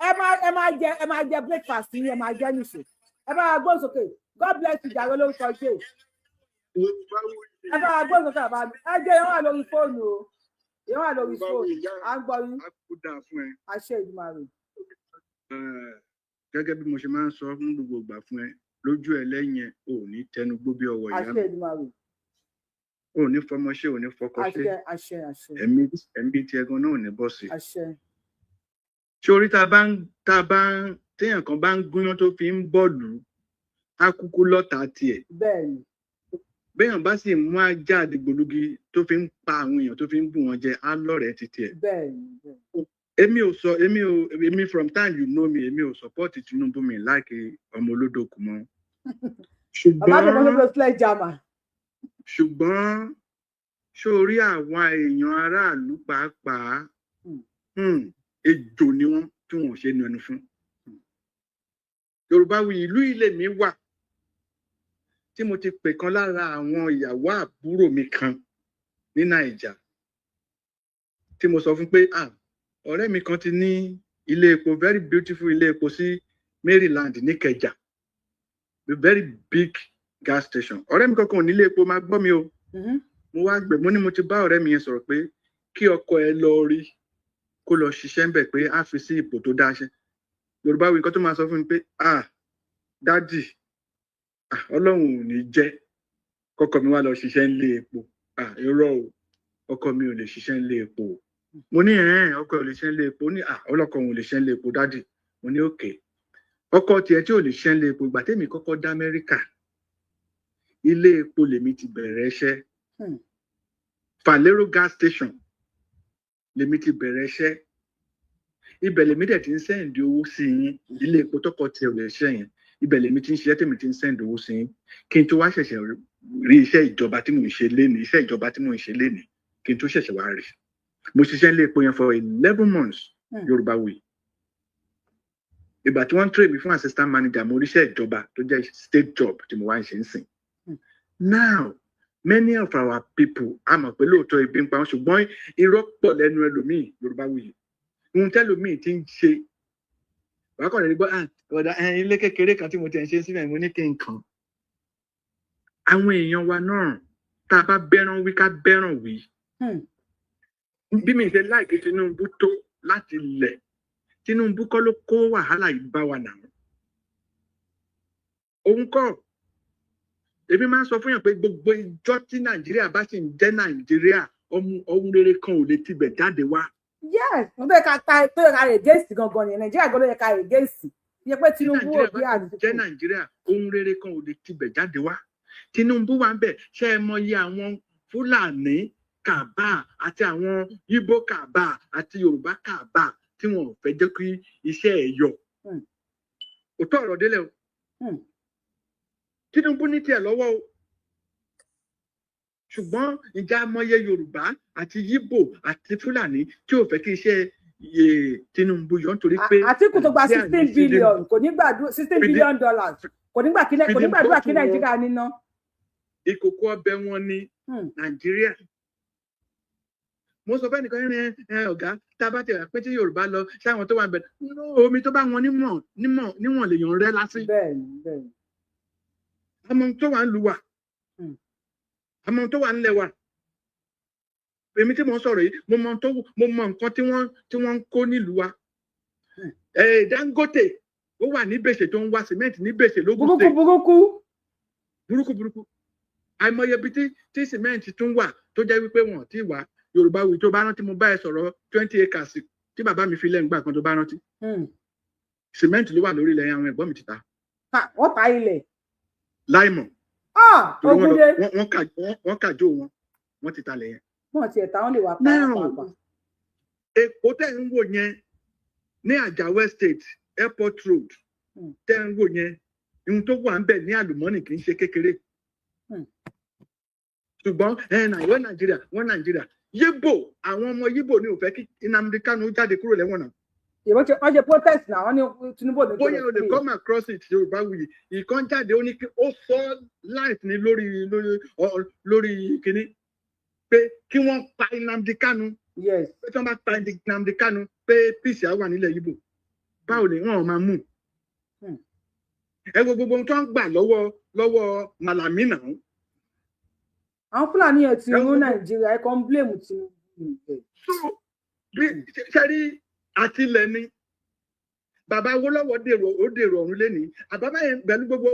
C: Ẹ máa jẹ breakfast yín, ẹ máa jẹ nìṣó. Ẹ bá wa gbóhùn sókè. God bless you jàre lórúkọ jẹ. Ẹ bá wa gbóhùn sókè, bàbá mi. Ẹ jẹ́ ìyẹn wà lórí fóònù o, ìyẹn wà lórí fóònù, à ń gbọ́ yín.
O: Ó dáa fún ẹ.
C: Àṣẹ Ìdùmarè.
O: Gẹ́gẹ́ bí mo ṣe máa ń sọ fún gbogbo ìgbà fún ẹ, lójú ẹ lẹ́yìn ẹ, ò ní tẹnu gbó bí ọwọ́ ìyá
C: Àṣẹ
O: mi.
C: Ìdùmarè.
O: Ò ní fọmọ ṣe, ò ní fọkọ ṣe.
C: Àṣẹ, àṣẹ, àṣẹ.
O: Ẹ̀mí tiẹ̀ gan náà ò ní bọ́ sí.
C: Àṣẹ.
O: Ṣé orí tá a bá ń téèyàn kan bá ń gúnyán tó fi ń bọ́ọ̀lù, á kúkú lọ́ta tiẹ̀.
C: Bẹ́ẹ̀ni.
O: Béèyàn bá sì mú ajá àdìgbòlugi tó fi ń pa àwọn èèyàn, tó fi ń bù wọn jẹ, á lọ́rẹ̀ẹ́ títí ẹ̀.
C: bẹ́ẹ̀ni bẹ́ẹ̀ni
O: Èmi ò sọ, èmi ò, èmi, from time you know me, èmi ò support Tinubu. Mi like ọmọ olódò kù mọ́.
C: Bàbá mi kọ́
O: Ṣùgbọ́n
C: ló sledgehammer.
O: Ṣùgbọ́n sórí àwọn èèyàn aráàlú pàápàá, ejò ni wọ́n tí wọn ò ṣe nu ẹnu fún. Yorùbá wí, ìlú ilé mi wà tí mo ti pè kan lára àwọn ìyàwó àbúrò mi kan ní Naija, tí mo sọ fún pé, ah, ọ̀rẹ́ mi kan ti ní ilé epo, very beautiful ilé epo sí Maryland níkẹjà, a very big gas station. Ọ̀rẹ́ mi kankan ò ní ilé epo, máa gbọ́ mi o. Mo wá gbẹ, mo ní mo ti bá ọ̀rẹ́ mi yẹn sọ̀rọ̀ pé kí ọkọ ẹ lọ rí, kó lọ ṣiṣẹ́ ń bẹ̀, pé á fi sí ipò tó dáṣẹ́. Yorùbá wí, nǹkan tó máa sọ fún mi pé, ah, daddy, ah, Ọlọ́run ò ní jẹ́ kọ́kọ́ mi wá lọ ṣiṣẹ́ ńlé epo. Ah, irọ́ o, ọkọ mi ò lè ṣiṣẹ́ ńlé epo o. Mo ní ẹ̀ẹ́n, ọkọ ò lè ṣiṣẹ́ ńlé epo? Ó ní, ah, ọlọ́kọ òun ò lè ṣiṣẹ́ ńlé epo, daddy. Mo ní okay, ọkọ tiẹ̀ tí ò lè ṣiṣẹ́ ńlé epo, ìgbà tèmi kọ́kọ́ dá Amẹ́ríkà, ilé epo lèmi ti bẹ̀rẹ̀ iṣẹ́. Valero gas station lèmi ti bẹ̀rẹ̀ iṣẹ́. Ibẹ̀ lèmi dẹ̀ ti ń send owó sí yín. Ilé epo tọkọ tiẹ̀ ò lè ṣiṣẹ́ yẹn, ibẹ̀ lèmi ti ń ṣiṣẹ́, tèmi ti ń send owó sí yín, kí n tó wá ṣẹ̀ṣẹ̀ rí iṣẹ́ ìjọba tí mò ń ṣe lénìí, iṣẹ́ ìjọba tí mò ń ṣe lénìí, kí n tó ṣẹ̀ṣẹ̀ wá rí. Mo ṣiṣẹ́ ilé epo yẹn for 11 months. Yorùbá wí, ìgbà tí wọ́n ń train mi fún assistant manager, mo ríṣẹ́ ìjọba tó jẹ́ state job tí mo wá ń ṣe ń sìn. Now, many of our people, a mọ̀ pé lóòótọ́ ebi ń pa wọ́n, ṣùgbọ́n irọ́ pọ̀ lẹ́nu ẹlòmíì. Yorùbá wuyì, ohun tẹ́lòmíì ti ń ṣe, wàá kàn lè gbọ́, ah, ọ̀dà ilé kékeré kan tí mo ti ń ṣe síbẹ̀, mo ní kí n kàn. Àwọn èèyàn wa náà, tá a bá bẹ́ràn wí, ká bẹ́ràn wí. Bí mi ṣe like Tinubu tó láti lẹ̀, Tinubu kọ́ ló kó wàhálà yìí bá wa nà. Òun kọ́. Èmi máa ń sọ fún yàn pé gbogbo ìjọ tí Nàìjíríà bá sì ń jẹ́ Nàìjíríà, ohun rere kan ò lè tibẹ̀ jáde wá.
C: Yes, mo fẹ́ ká ta tó yẹ ká against gangan nìyẹn. Nàìjíríà gan ló yẹ ká against yẹ pé
O: Tí
C: Tinubu
O: Nàìjíríà
C: ò bí
O: bá sì ń jẹ́
C: Àtìkù.
O: Nàìjíríà, ohun rere kan ò lè tibẹ̀ jáde wá. Tinubu wà ń bẹ̀, ṣé ẹ mọyì àwọn Fúlàní kàbá àti àwọn Ìgbò kàbá àti Yorùbá kàbá tí wọn ò fẹ́ jẹ́ kí iṣẹ́ ẹ̀ yọ? Òótọ́ ọ̀rọ̀ délẹ̀ o. Tinubu ní tiẹ̀ lọ́wọ́ o, ṣùgbọ́n ìjà amọye Yorùbá àti Yíbò àti Fúlàní tí ò fẹ́ kí iṣẹ́ Tinubu yọ nítorí pé
C: Àtìkù tó gba
O: Nàìjíríà ní
C: 16
O: feeding
C: billion kò ní gbàdúrà, sixteen billion dollars, kò ní
O: feeding
C: gbàdúrà kí
O: bottle wọn.
C: Nàìjíríà níná.
O: Ìkòkò ọbẹ̀ wọn ní Nàìjíríà. Mo sọ fẹ́ nìkan ní ẹ ọ̀gá, tá a bá ti rà pé tí Yorùbá lọ sáwọn tó wà ń bẹ̀, no, omi tó bá wọn níwọ̀n níwọ̀n níwọ̀n lèèyàn rẹ́ lásì.
C: bẹ́ẹ̀ni bẹ́ẹ̀ni.
O: Àmọ́ ohun tó wà ń lu wa, àmọ́ ohun tó wà ńlẹ̀ wa. Èmi tí mo ń sọ̀rọ̀ yìí, mo mọ nǹkan tí wọ́n ń kó nílùú wa. Dangote ó wà ní Bèṣè, tó ń wá cement ní Bèṣè lógún
C: Burúkú
O: State.
C: burúkú.
O: Burúkú burúkú. Àìmọye ibi tí cement tún wà tó jẹ́ wípé wọn ò tí ì wá. Yorùbá wí, tó bá rántí, mo bá ẹ sọ̀rọ̀ 20 acres tí bàbá mi fi lẹ́nu gbà kan, tó bá rántí, cement ló wà lórí ilẹ̀ yẹn, àwọn ẹ̀gbọ́n mi ti ta.
C: Wọ́n ta ilẹ̀.
O: Láìmọ̀. Torí wọ́n lọ
C: Ogun dé.
O: wọ́n kàjó wọn, wọ́n ti talẹ̀ yẹn.
C: Wọ́n tiẹ̀ ta, wọ́n lè wá pa
O: Now,
C: pàápàá.
O: Èkó tẹ̀ ń wò yẹn ní Àjàwẹ́ State, Airport Road tẹ̀ ń wò yẹn, ohun tó wà ń bẹ̀ ní àlùmọ́nì kì í ṣe kékeré. Ṣùgbọ́n ẹ nàìwọ́ Nàìjíríà, wọ́n Nàìjíríà Yíbò, àwọn ọmọ Yíbò ní ò fẹ́ kí Nnamdi Kanu jáde kúrò lẹ́wọ̀n náà.
C: Ìwọ́n ṣe, wọ́n ṣe protest náà, wọ́n ní Tinubu ò ní
O: Bóyá o lè
C: free.
O: come across it. Yorùbá wuyì, ìkan jáde, ó ní kí ó sọ live ní lórí kínní pé kí wọ́n pa Nnamdi Kanu. Pé tí wọ́n bá pa Nnamdi Kanu, pé peace á wà nílẹ̀ Yíbò. Báwo ni wọ́n máa mú? Ẹ wo gbogbo ohun tó ń gbà lọ́wọ́ Malami náà.
C: Àwọn Fúlàní yẹn ti
O: Ẹ wo
C: rún Nàìjíríà, ẹ kàn ń blame Tinubu.
O: So bí ṣe rí àtìlẹ̀ ni bàbá Awólọ́wọ̀ dèrò, ó dèrò ọ̀run lẹ́nìí. Àbábá yẹn pẹ̀lú gbogbo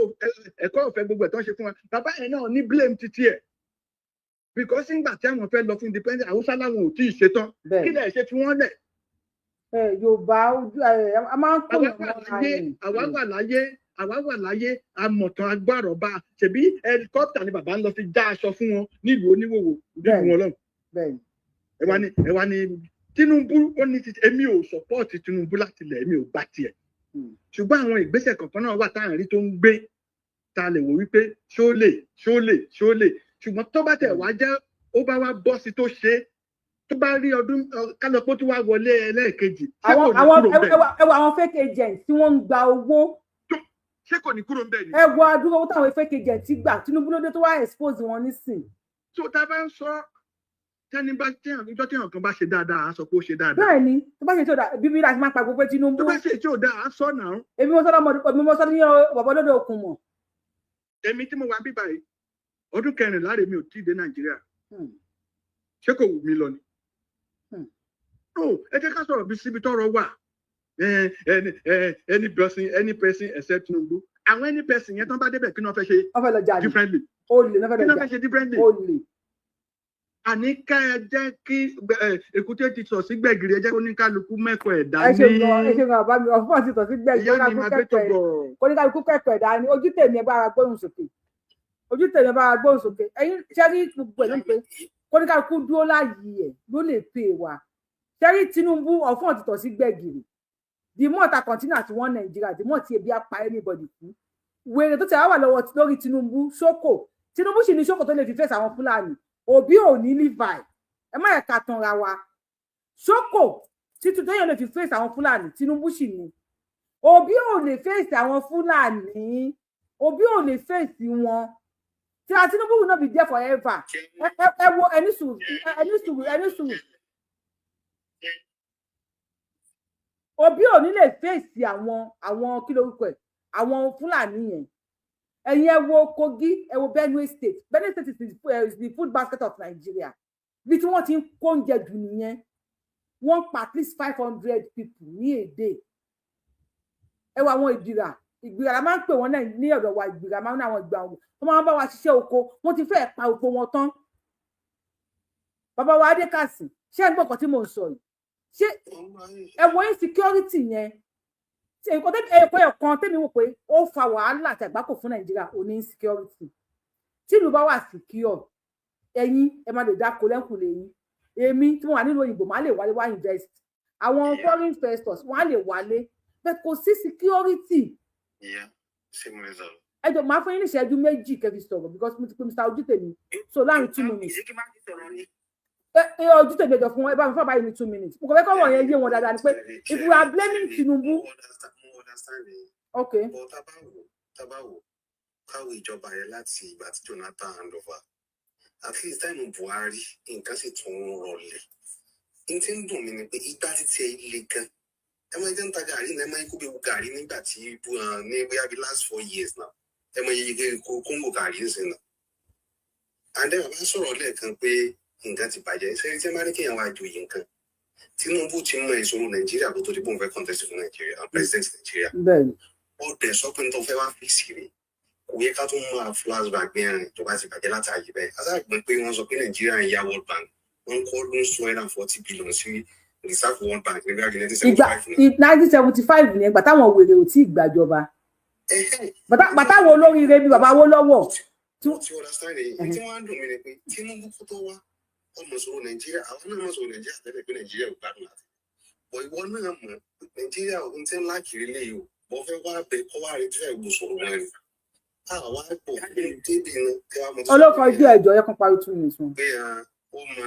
O: ẹ̀kọ́ ọ̀fẹ́, gbogbo ẹ̀ tó ń ṣe fún wa, bàbá yẹn náà ní blame títí ẹ̀, because nígbà tí àwọn fẹ́ lọ fún independence, Haúsá làwọn ò tí ì ṣetán. Kí lẹ̀ ṣe fi wọ́n lẹ̀?
C: Ẹ Yorùbá ojú ẹ a máa ń kó
O: Àwa
C: yàn
O: wà
C: mọ́ra
O: láyé
C: ni.
O: Àwa wà láyé, àwa wà láyé, amọ̀tàn agbárọ̀bá. Ṣèbí helicopter ni bàbá ń lọ fi já aṣọ fún wọn nílùú oníwòwò, nílùú wọn lọ́hùn. Ẹ wá ní Tinubu ó ní ti, èmi ò support Tinubu láti ilẹ̀, èmi ò gbà tiẹ̀, ṣùgbọ́n àwọn ìgbésẹ̀ kọ̀ọ̀kan náà wà tá à ń rí tó ń gbé. tá a lè wò wípé ṣó lè, ṣó lè, ṣó lè. Ṣùgbọ́n tó bá tẹ̀ wá jẹ́ ó bá wá bọ́ sí tó ṣe é, tó bá rí ọdún kálọ̀pọ̀ tó wá wọlé ẹlẹ́ẹ̀kejì, ṣé
C: Àwọn
O: kò ní
C: àwọn
O: kúrò
C: ẹ
O: ńbẹ̀?
C: ẹ wo àwọn fake agents tí wọ́n ń gba owó.
O: Ṣé kò ní kúrò ńbẹ̀ ni?
C: Ẹ wo adúrò owó táwọn fake agents gbà. Tinubu ló dé tó wá expose wọn nísìn.
O: Tó tá a bá ń sọ, tẹ́ni bá téèyàn ìjọ téèyàn kan bá ṣe dáadáa, à á sọ pé ó ṣe dáadáa.
C: Bẹ́ẹ̀ ni, tó bá ṣe tí ò dá, bíbí láti máa pa gbogbo pé Tinubu.
O: Tó bá ṣe tí ò dáa, à á sọ náà.
C: Èmi mo sọ lọ́mọdé, èmi mo sọ ní bàbá olódò okùn mọ̀.
O: Èmi tí mo wà bíbá yìí, ọdún 14 rèé mi ò tí ì dé Nàìjíríà. Ṣé kò wù mí lọ ni? No, ẹ jẹ́ ká sọ̀rọ̀ bí síbi tọ́rọ̀ wà. Any person, any person except Tinubu. Àwọn any person yẹn, tán bá débẹ̀, kí ni wọ́n fẹ́ ṣe
C: Wọ́n fẹ́ lọ jalè.
O: differently?
C: Olè náà fẹ́
O: Kí
C: lọ
O: ni wọ́n
C: jà.
O: fẹ́ ṣe differently?
C: Olè.
O: Àní ká ẹ jẹ́ kí èkúté ti sọ̀ sí gbẹ̀gìrì, ẹ jẹ́ kó ní kálukú mẹ́kọ̀ọ́ ẹ̀
C: Ẹ ṣe
O: dání.
C: gan, ẹ ṣe gan, bàbá mi. Ọ̀fun àti ìtọ̀ sí gbẹ̀gì.
O: Ìyá mi máa gbé tó bọ̀.
C: Kóníkálukú kẹ́kọ̀ọ́ ẹ̀dá ni. Ojú tèmi, ẹ bá ara gbóhùn sókè. Ojú tèmi, ẹ bá ara gbóhùn sókè. Ẹ̀yin ṣé rí gbogbo ẹ̀ ló ń pé kóníkálukú dúró láàyè ẹ̀ ló lè pè wá. Ṣé rí Tinubu, ọ̀fun àti ìtọ̀ sí gbẹ̀gìrì. The more ta continue àti wọn Nàìjíríà, the more tí ebi á pa anybody kú. Wèrè tó ti wá wà lọ́wọ́ lórí Tinubu ṣókò, Tinubu sì ní ṣókò tó lè fi fèsì àwọn Fúlàní. Òbí ò ní levi, ẹ má yẹ ká tanra wa. Ṣókò títí téèyàn lè fi fèsì àwọn Fúlàní, Tinubu sì ní. Òbí ò lè fèsì àwọn Fúlàní, Òbí ò lè fèsì wọn. Tí a Tinubu will not be there forever. Ẹ wo, ẹni sùúrù, ẹni sùúrù, ẹni sùúrù. Òbí ò ní lè fèsì àwọn, kí lorúkọ ẹ, àwọn Fúlàní yẹn. Ẹ̀yin ẹ wo Kogi, ẹ wo Benue State. Benue State is the food basket of Nigeria. Bí tí wọ́n ti ń kó oúnjẹ jù nìyẹn. Wọ́n pa at least 500 people ní èdè. Ẹ wo àwọn Ìgbìrà. Ìgbìrà la máa ń pè wọ́n náà ní ọ̀dọ̀ wa. Ìgbìrà máa ń ní àwọn ìgbà wọn tó máa ń bá wa ṣiṣẹ́ oko. Wọ́n ti fẹ́ẹ̀ pa oko wọn tán. Bàbá wa Adékàsì, ṣé ẹ ń gbọ́ nǹkan tí mò ń sọ yìí? Ṣé ẹ wo insecurity yẹn? Ṣe nǹkan tẹ́mi ẹ̀kọ́ ẹ̀kan tẹ́mi wò pé ó fa wàhálà àti àgbákò fún Nàìjíríà ò ní insecurity. Tí ìlú bá wà secure, ẹ̀yin ẹ máa lè dáko lẹ́kùnlé yín. Èmi tí mo wà nílùú òyìnbó máa lè wálé wá invest, àwọn foreign investors wọ́n á lè wálé, bẹ́ẹ̀ kò sí security.
J: Ìyá, ṣé mo lè sọ̀rọ̀?
C: Ẹ jọ, máa fún yín ní ìṣẹ́jú 2 kẹ́ fi sọ̀rọ̀, because mo ti pe Mr. Ojútèmi, so láàrin 2 minutes. Ẹ Ojútèmi, ẹ jọ, fún ẹ bá mi fún àbáyé ní 2 minutes. Mo kàn fẹ́ kọ́ wọ̀nyẹn yé wọn dáadáa ni pé if we are blaming Tinubu.
J: Mo understand yín.
C: Okay.
J: But tá bá wò káwé ìjọba yẹn láti ìgbà tí Jonathan hand over, at least time Buhari, nǹkan sì tún ń rọlẹ̀. N tí ń dùn mí ni pé ìgbà títí ẹ le gan, ẹ máa jẹ́ ń ta gàrí ní, ẹ máa ń kó bí gàrí nígbà tí ní bóyá bí last 4 years now, ẹ máa yẹ kó kóńgò gàrí ń sìn náà. And then bàbá sọ̀rọ̀ lẹ́ẹ̀kan pé nǹkan ti bàjẹ́. Ṣé tí ẹ máa ní kéèyàn wá joyè nǹkan, Tinubu ti mọ ìṣòro Nàìjíríà kó tó di bóun fẹ́ contest fún Nàìjíríà and president Nàìjíríà. Ó dẹ̀ sọ pé tó fẹ́ wá fèsì rẹ̀, kò yẹ ká tún máa flashback bí ẹrin tó bá ti bàjẹ́ látàyè bẹ́ẹ̀. Asáàgbọ́n pé wọ́n sọ pé Nàìjíríà ń yá World Bank, wọ́n kọ́ ló ń 240 billion sí reserve World Bank nígbà nineteen
C: Ìgbà
J: seventy five náà.
C: 1975 ni, ìgbà táwọn wèrè ò tí ì gbàjọba, bàtà wo olóríire bíi bàbá Awólọ́wọ̀.
J: Tí understand èyí tí wọ́n á dùn mí ni pé Tinubu kó tó wá, ọmọ sọ̀rọ̀ Nàìjíríà, àwọn náà mọ̀ sọ̀rọ̀ Nàìjíríà tẹ́lẹ̀ pé Nàìjíríà ò gbádùn láti bọ̀. Ìwọ náà mọ̀ Nàìjíríà ò ń tẹ́ ńlá kiri lé yìí o, bọ́ fẹ́ wá bẹ kọ́ wá rí tí fẹ́ gbò sọ̀rọ̀ wọn ni àwa pọ̀ débi iná kí wàá mọ̀ tó sọ
C: Olóko ojú ẹjọ yẹ kán parí 2 minutes wọn.
J: Pé ó mọ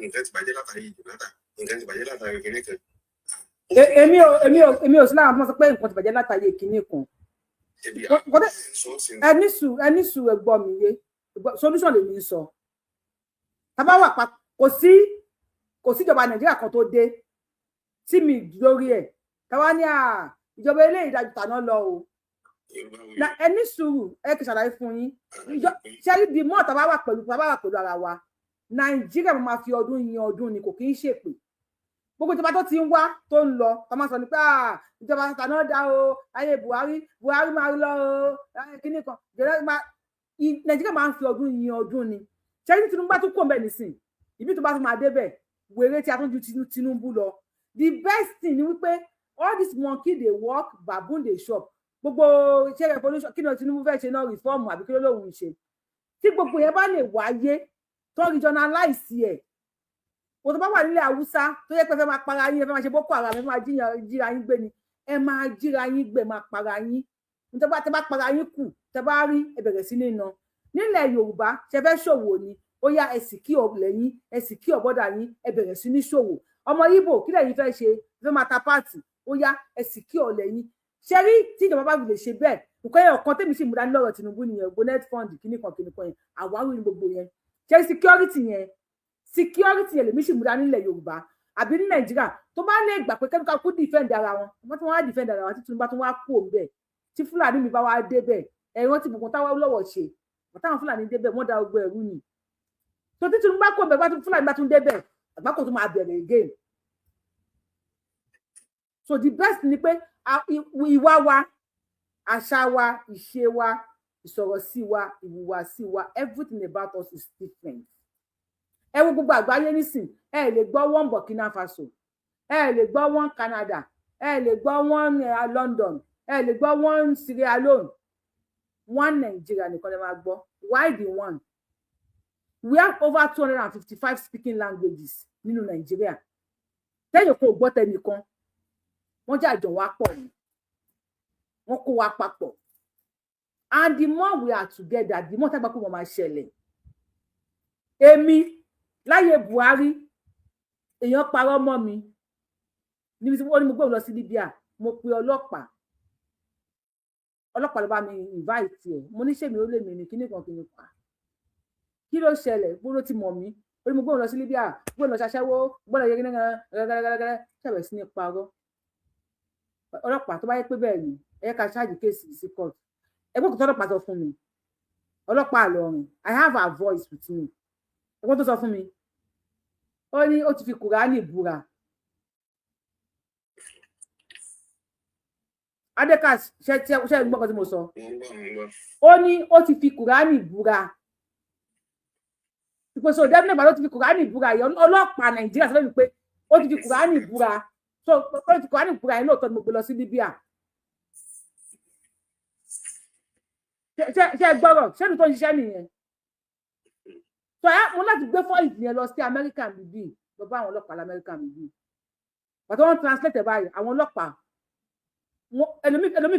J: nǹkan ti bàjẹ́ látàrí Jonathan, nǹkan ti bàjẹ́ látàrí kìnìún kan.
C: Èmi ò sí lára wọn sọ pé nǹkan ti bàjẹ́ látàrí kinní kan. Ẹni sùúrù, ẹ gbọ́ mi yé. Solution lèmi ń sọ. Tábà wà pa, kò sí ìjọba Nàìjíríà kan tó dé tí mi lórí ẹ̀ táwa ní à ìjọba eléyìí dájú tàná lọ o. Ẹni sùúrù, ẹ kì í ṣàlàyé fún yín. Ṣé rí di mọ́, tábà wà pẹ̀lú ara wa, Nàìjíríà máa fi ọdún yin ọdún ni, kò kí ń ṣèpè. Gbogbo ìjọba tó ti ń wá tó ń lọ, ká máa sọ ní pé ìjọba tàná dá o, ayé Buhari, Buhari máa lọ o, ayé kíní kan, Nàìjíríà máa ń fi ọdún yin ọdún ni. Ṣé ní Tinubu bá tún kò mbẹ nísìn, ibi tó bá tún máa débẹ̀, wèrè tí a tún ju Tinubu lọ. The best thing ni wípé all this monkey dey work, baboon dey chop. Gbogbo ṣé revolution kí ni Tinubu fẹ́ ṣe náà, reform àbí kí ló lóun ṣe, tí gbogbo yẹn bá lè wáyé, tó regionalize ẹ̀, kò tó bá wà nílẹ̀ Haúsá tó yẹ pé fẹ́ máa para yín, ẹ fẹ́ máa ṣe Boko Haram, ẹ fẹ́ máa jíra yín gbé ni, ẹ máa jíra yín gbé, máa para yín. Nítorí bá tẹ bá para yín kù, tẹ Tẹ bá rí, ẹ bẹ̀rẹ̀ sí ní ná. Nílẹ̀ Yorùbá, ṣe fẹ́ ṣòwò ni, ó yá, ẹ sì kí ọ̀lẹ̀ yín, ẹ sì kí ọ̀bọ́dà yín, ẹ bẹ̀rẹ̀ sí ní ṣòwò. Ọmọ Ìgbò, kí lẹ̀yin fẹ́ ṣe? Ẹ fẹ́ máa ta parts, ó yá, ẹ sì kí ọ̀lẹ̀ yín. Ṣe rí, tí ìjọba bá fi lè ṣe bẹ́ẹ̀, nǹkan ẹyọ kan tèmi sì mú dání lọ́rọ̀ Tinubu nìyẹn. Gbogbo NELFUND, kíní kan kíní kan yẹn, àwáwí ní gbogbo yẹn. Ṣe security yẹn, security yẹn lèmi sì mú dání nílẹ̀ Yorùbá àbí ní Nàìjíríà. Tó bá lè gbà pé kẹ́míkà kú defend ara wọn, wọ́n tún wá defend ara wọn tí Tinubu bá tún wá kú òun bẹ́ẹ̀, tí Fúlàní mi bá wá dé bẹ́ẹ̀, ẹ̀rọ tí gbogbo táwọn lọ́wọ́ ṣe, táwọn Fúlàní dé bẹ́ẹ̀, wọ́n da gbogbo ẹ̀rú ni. Tó tí Tinubu bá kú òun bẹ́ẹ̀, bá tún Fúlàní bá tún dé bẹ́ẹ̀, àgbákò tó máa bẹ̀rẹ̀ again. So the best ni pé ìwà wa, àṣà wa, ìṣe wa, ìsọ̀rọ̀ sí wa, ìhùwàsí wa, everything about us is different. Ẹ wo gbogbo àgbáyé nísìn, ẹ lè gbọ́ one Burkina Faso, ẹ lè gbọ́ one Canada, ẹ lè gbọ́ one London, ẹ lè gbọ́ one Sierra Leone. One Nigeria nìkan lè máa gbọ́. Why the one? We have over 255 speaking languages nínú Nàìjíríà. Tẹ́yìn kò gbọ́ tẹnìkan, wọ́n jà jọ wá pọ̀ ni, wọ́n kó wa papọ̀. And the more we are together, the more tágbà kó wọ́n máa ṣẹlẹ̀. Èmi láyé Buhari, èèyàn parọ́ mọ́ mi níbi tí wọ́n ní mo gbé òun lọ sí Libya. Mo pe ọlọ́pàá, ọlọ́pàá ló bá mi invite ẹ̀. Mo ní sèmi ó lè mí ní kíní kan kíní kan, kí ló ṣẹlẹ̀? Bó ló ti mọ̀ mí? Ó ní mo gbé òun lọ sí Libya, gbé òun lọ ṣaṣẹ́wó, gbé òun lọ yẹ kíní kan gẹ́gẹ́gẹ́gẹ́, ṣẹ̀bẹ̀ sí ní parọ́. Ọlọ́pàá, tó bá yẹ pé bẹ́ẹ̀ ni, ẹ ká charge case sí court. Ẹgbẹ́ kò tọ́lọ́pàá sọ fún mi, ọlọ́pàá àlọ́run, I have her voice with me. Ẹgbẹ́ tó sọ fún mi, ó ní ó ti fi Kùránì búra. Adekas, ṣe ṣe gbọ́ kan tí mo sọ? Ó ní ó ti fi Kùránì búra. Ìpèsè òdẹ́bí nígbà tó ti fi Kùránì búra yìí, ọlọ́pàá Nàìjíríà sọ fún mi pé ó ti fi Kùránì búra. So ó ti fi Kùránì búra yìí, lóòótọ́ ni mo gbé lọ sí Libya. Ṣe gbọ́rọ̀ ṣé ní tó ń ṣiṣẹ́ nìyẹn? So ẹ mo láti gbé fọ́ìsì yẹn lọ sí Amẹ́ríkà bíbí, lọ bá àwọn ọlọ́pàá lamẹ́ríkà bíbí. Pàtó wọn translate báyìí, àwọn ọlọ́pàá ẹlòmíì.